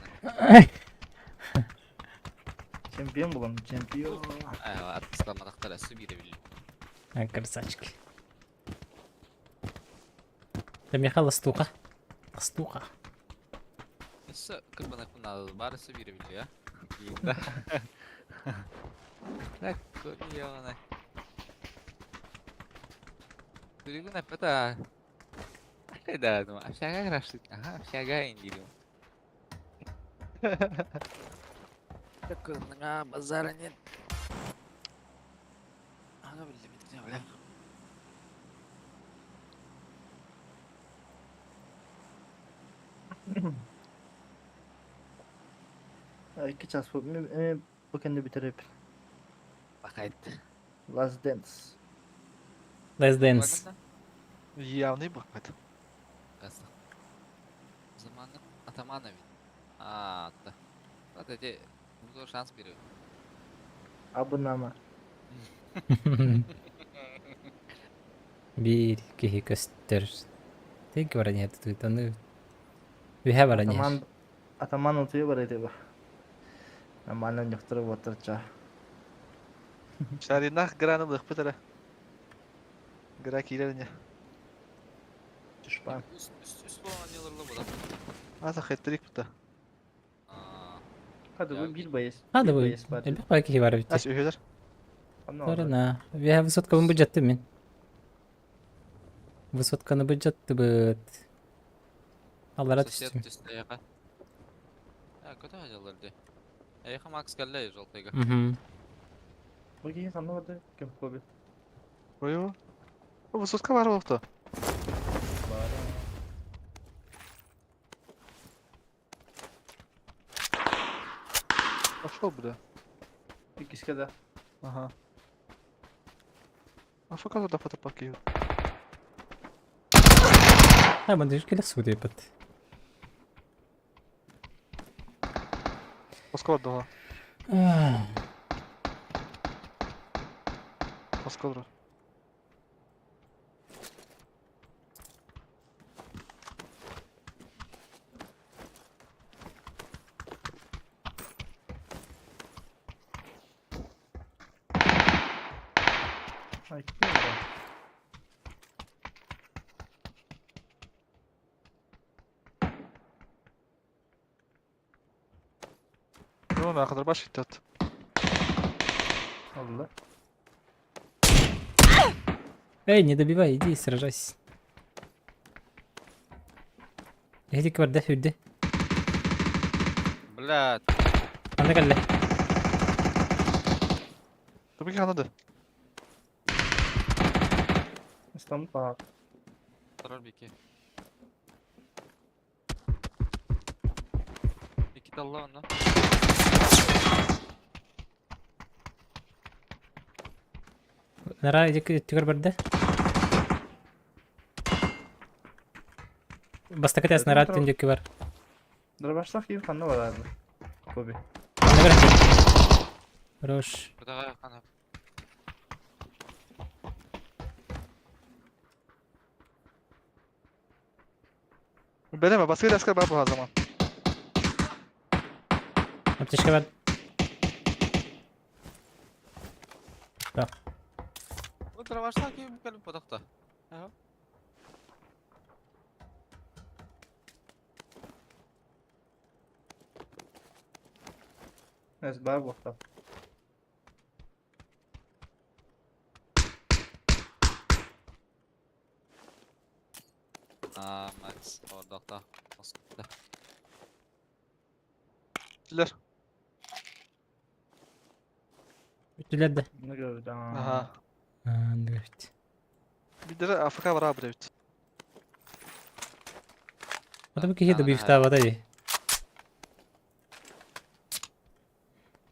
Чемпион булам, чемпион. Ай, аттыстамадактар өссө бире бил. А, красавчики. Да Михаил Стука. Стука. Өссө кырбанак мына бар өссө бире бил, я. Да. Так, копияна. Түрүгүн аппата. Да, ну, общага рашит. Ага, общага индирим. Так, на базара нет. Ага, бля, бля. 2 час bu. Bu kendi bitirip. Бакайт. Last Dance. Let's dance. Явный бакайт. Заманны атамана бит. А, да. Вот эти бу шанс берет. Абынама. Биир киһи көстөр. Тик баран иһэр тутуйтаны. Үһэ баран иһэр. Атаман атаман утуйа бар ити бу. Нормально ньохтору буоттарча. Шаринах граны лыхпыт эрэ. Гра киирэр Түшпан. Үс үс үс болған нелерлі бұда. Аса хеттрик бутта. Hadi bu bir bayız. А, да Bir бу. bayız бар. Элбэх баар киһи бар эбит. Ас үһүлэр. Барына. Үһэ высоткабын быдьаттым мин. Высотканы быдьаттыбыт. Аллара Сосед түстүм. түсті аяқа. А, көтө ажаларды. Аяқа Макс кәлле жолтайга. Мгм. Бу киһи ханна барды? Кем коби? Ой. Бу высотка бар болупту. Бар. Пошел бля. Иккискэ да. Ага. А фока туда фотопаки. А, мандыш келе судепыт. Москва дала. Москва дала. Ay, kim oldu? Ну, на кадр баш идет. Allah. Эй, не добивай, иди сражайся. Иди кварда хүрдэ. Бля, Анда кэллэ. Тубики ханады. İstanbul falan. Тарар беке. Беки талла онна. Нара иди түгөр барды. Бастакы тәс нара түндүккү бар. Дырбашлах gibi kanlı var abi. Kobi. Анда бар. Хорош. Кудага кана. Бэлэм, баскы даскар бар буһа zaman. Аптечка бар. Так. Утро вошла, ким кэлин потохто. Ага. Эс бар буолта. А, Макс, ордохто. Оскута. Түлер. Бүтүлэр да. Ну көрдө. Аха. Андырт. Бидere AFK var abi evet. Ата бу киһи да бифтаабата дии.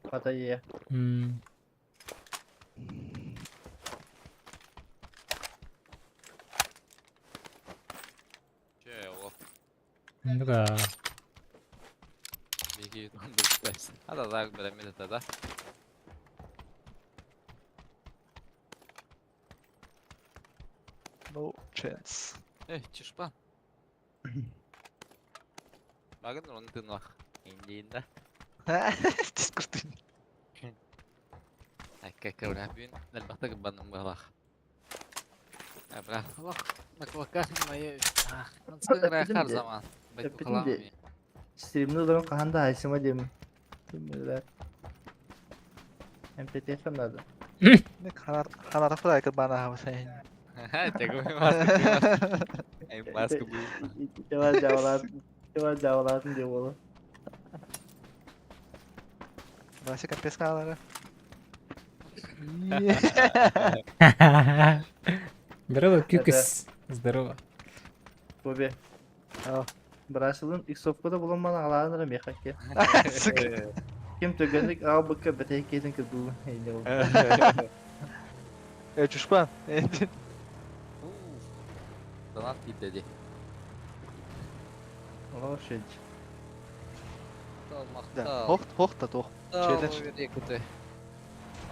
Хата е. М. Че, ол. Нуга. Беги, бэс. Ада да, беремет это да. No chance. Эй, чушпан. Багын оны тынлах. Индиинда. Дискуртын. Акка кыбра бүүн нэлбахта гыббанным быһалах. Бра, лох, наклака мои. Хар заман. Эппитин Стримни олорон хаһан да хайсыма диэмин. Ким МПТ надо. Ne kanar kanar fıra bana hava sen. Тегу маска. Эй, маска бу. Жава жавалатын, жава жавалатын деп олы. Вася капец каналары. Здорово, Кюкс. Здорово. Бобе. Брасылын иксовкада булан алааныр мехакке. Сука. Ким төгәлик албыкка бәтәй кетин кырдуу. Эйне ол. Э, чушпан. Донат китеди. О, шит. Да, хох хох та тох. Челлендж. Челлендж.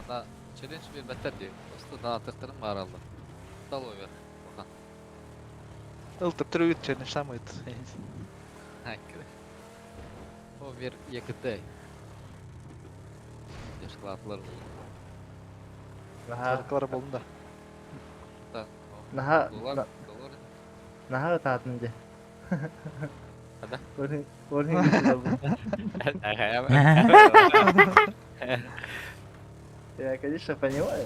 Ана челлендж бир беттер ди. Просто донаттыктырын бар алды. Тал овер. Бахан. Ылтып түрүт челлендж самыт. Овер ЕКТ. Яшкылатлар бул. Наха Аркалар болдум да. наха Доллар, доллар. наха таатын де. Ада? Орын орын Я, конечно, понимаю.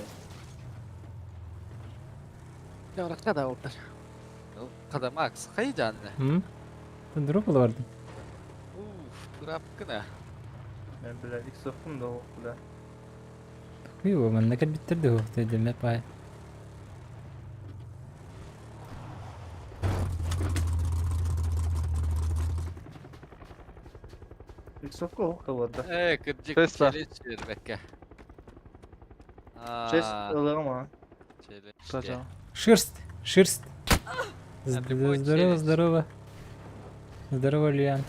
Када олтар. Када Макс, кайда анны? М? Тундуруп буларды. Уф, турапкына. Мен бля иксовкум да бля. Хуй манна кэлбиттер да хух пай. Иксовка ох каларда. Э, кырдык Тесла. челлендж бекке. Честь ылыгыма. Челлендж. Шерсть, шерсть. любой Здорово, челлендж. здорово. Здорово, Лиан.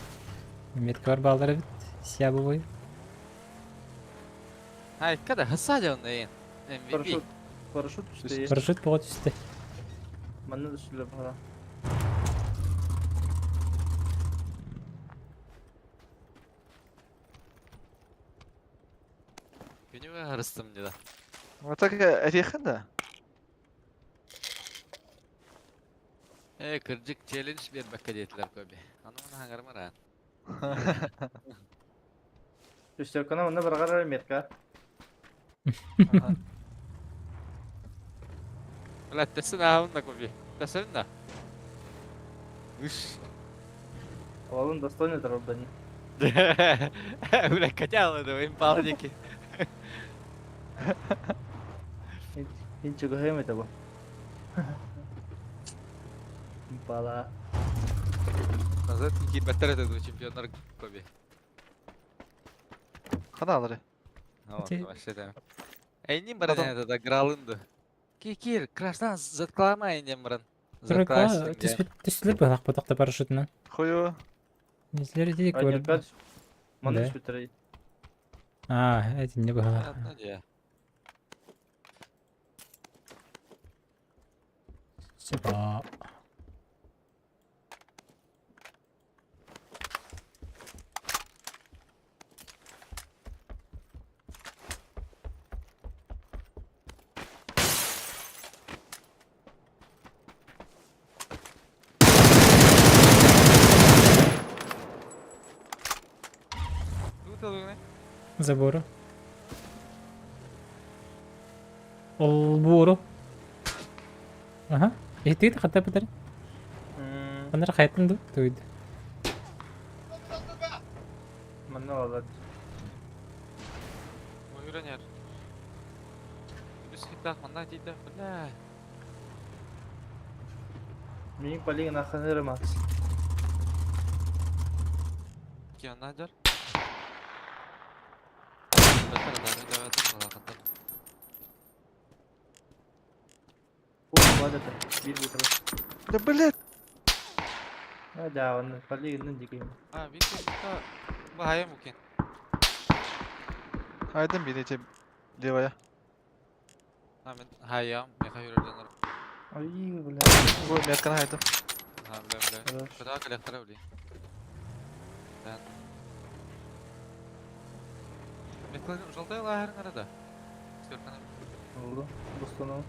Метка бар балдары бит. Сябовой. Ай, када хасадя он эйн. MVP. Парашют. Парашют түсте. Парашют пого түсті. Манна да сүле бара. Күнүгө харыстым деди. Вот так эрехин да. Э, кырдык челлендж бер бекке дейтилер көбү. Аны мына хаңармара. Үстөркана манна баргар метка. Бля, тесен ахын да көбү. Тесен да. Үш. Олын достойный дроп. Бля, котяла да, импалники. Инче көһөм это бу. Бала. Назад ки беттер это чемпиондар көбү. Каналары. Вообще там. Эйнин баран это да гралынды. Ки кир, крашдан заткалама эйнин баран. Тройка түслер балақ потақта парашютынан. Хою. Нелер дейді Айнерка көрді. Манна Да. сүтөрей. А, это не было. Сюда. Бутылыгына. Забору. Олбуору. Аха. Иһиттигит хата бытар. Анар хайтын ду туйд. Манна олар. Уйранер. Үс хиттах манна тиийдэ. Бля. Миин полигон ахыныры Макс. Кианадер. Да блядь! А, да, он полигон дикий. А, видите, баһайым укен. Айдым бир эти левая. А, мен хайам, меха юрелер. Ай, бля. Бу метканы хайдым. А, бля, бля. Куда коллектора, блин. Да. Метканы желтая лагерь нарада. Сверху. Oldu. Бустану.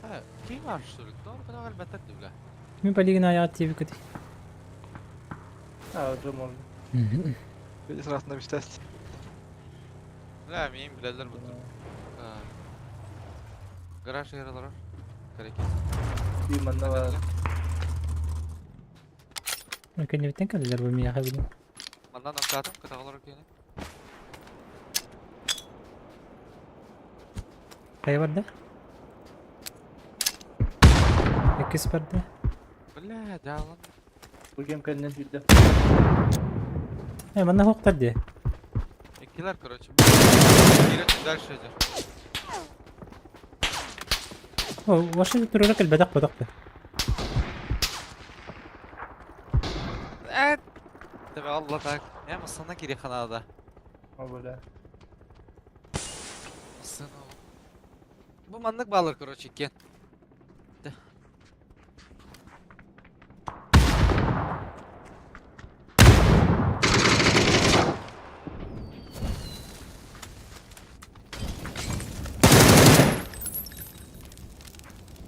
А, ким var что ли? Кто куда албатта бля. Мин полигон аяҕа тиийбиккит. А, уже можно. Били сырасында бистәс. Бля, мин биләләр бу. Гараж яралар. Караки. Bir манна бар. Кэннибиттэн кэллилэр бу миэхэ билим. Маннан аккатым, кытагалар кене. Хайа барда? Иккис барда. Бля, жалан. Бу кем кэннен сүүрдэ. Э, манна хуктар дии. Иккилер, короче. Кирет дальше идет. О, ваши турура кэлбэтэх бодох да. Э, Тебе алла так. Я масана кире ханада. О, бля. Масана. Бу маннык балыр, короче, кен. Де,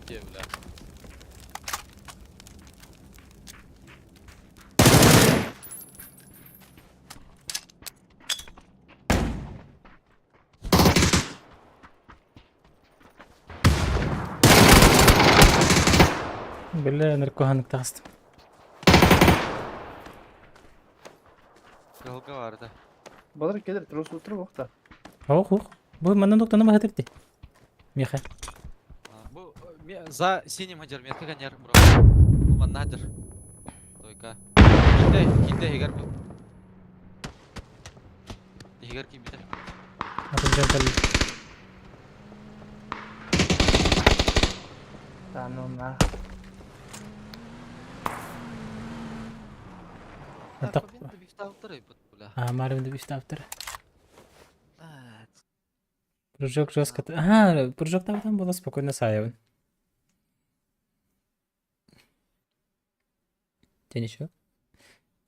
бля. Бля, наркоганок таҕыстым. Кылга барды. Балар келер, трос утыр бохта. Ох, ох. Бу манна доктаны баһатыр дии. Миэхэ. Бу за синим хадер, метка канер, бро. Бу манна хадер. Тойка. Килде, килде хигер бу. Хигер ким битер. Атын дьон кэллэ. Да, ну на. Антак. А, Марвин бифтаптыр. Прыжок жестко. Ага, прыжок там там было спокойно саевын. Те ничего.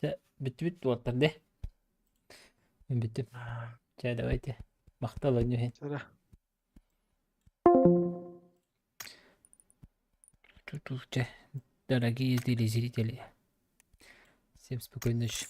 Те бүттү бүттү уоттар де. Мен бүттүм. Чэ, давайте. Махтал ойнуһин. Чара. Ту-ту, чэ. Дорогие телезрители. Всем спокойной ночи.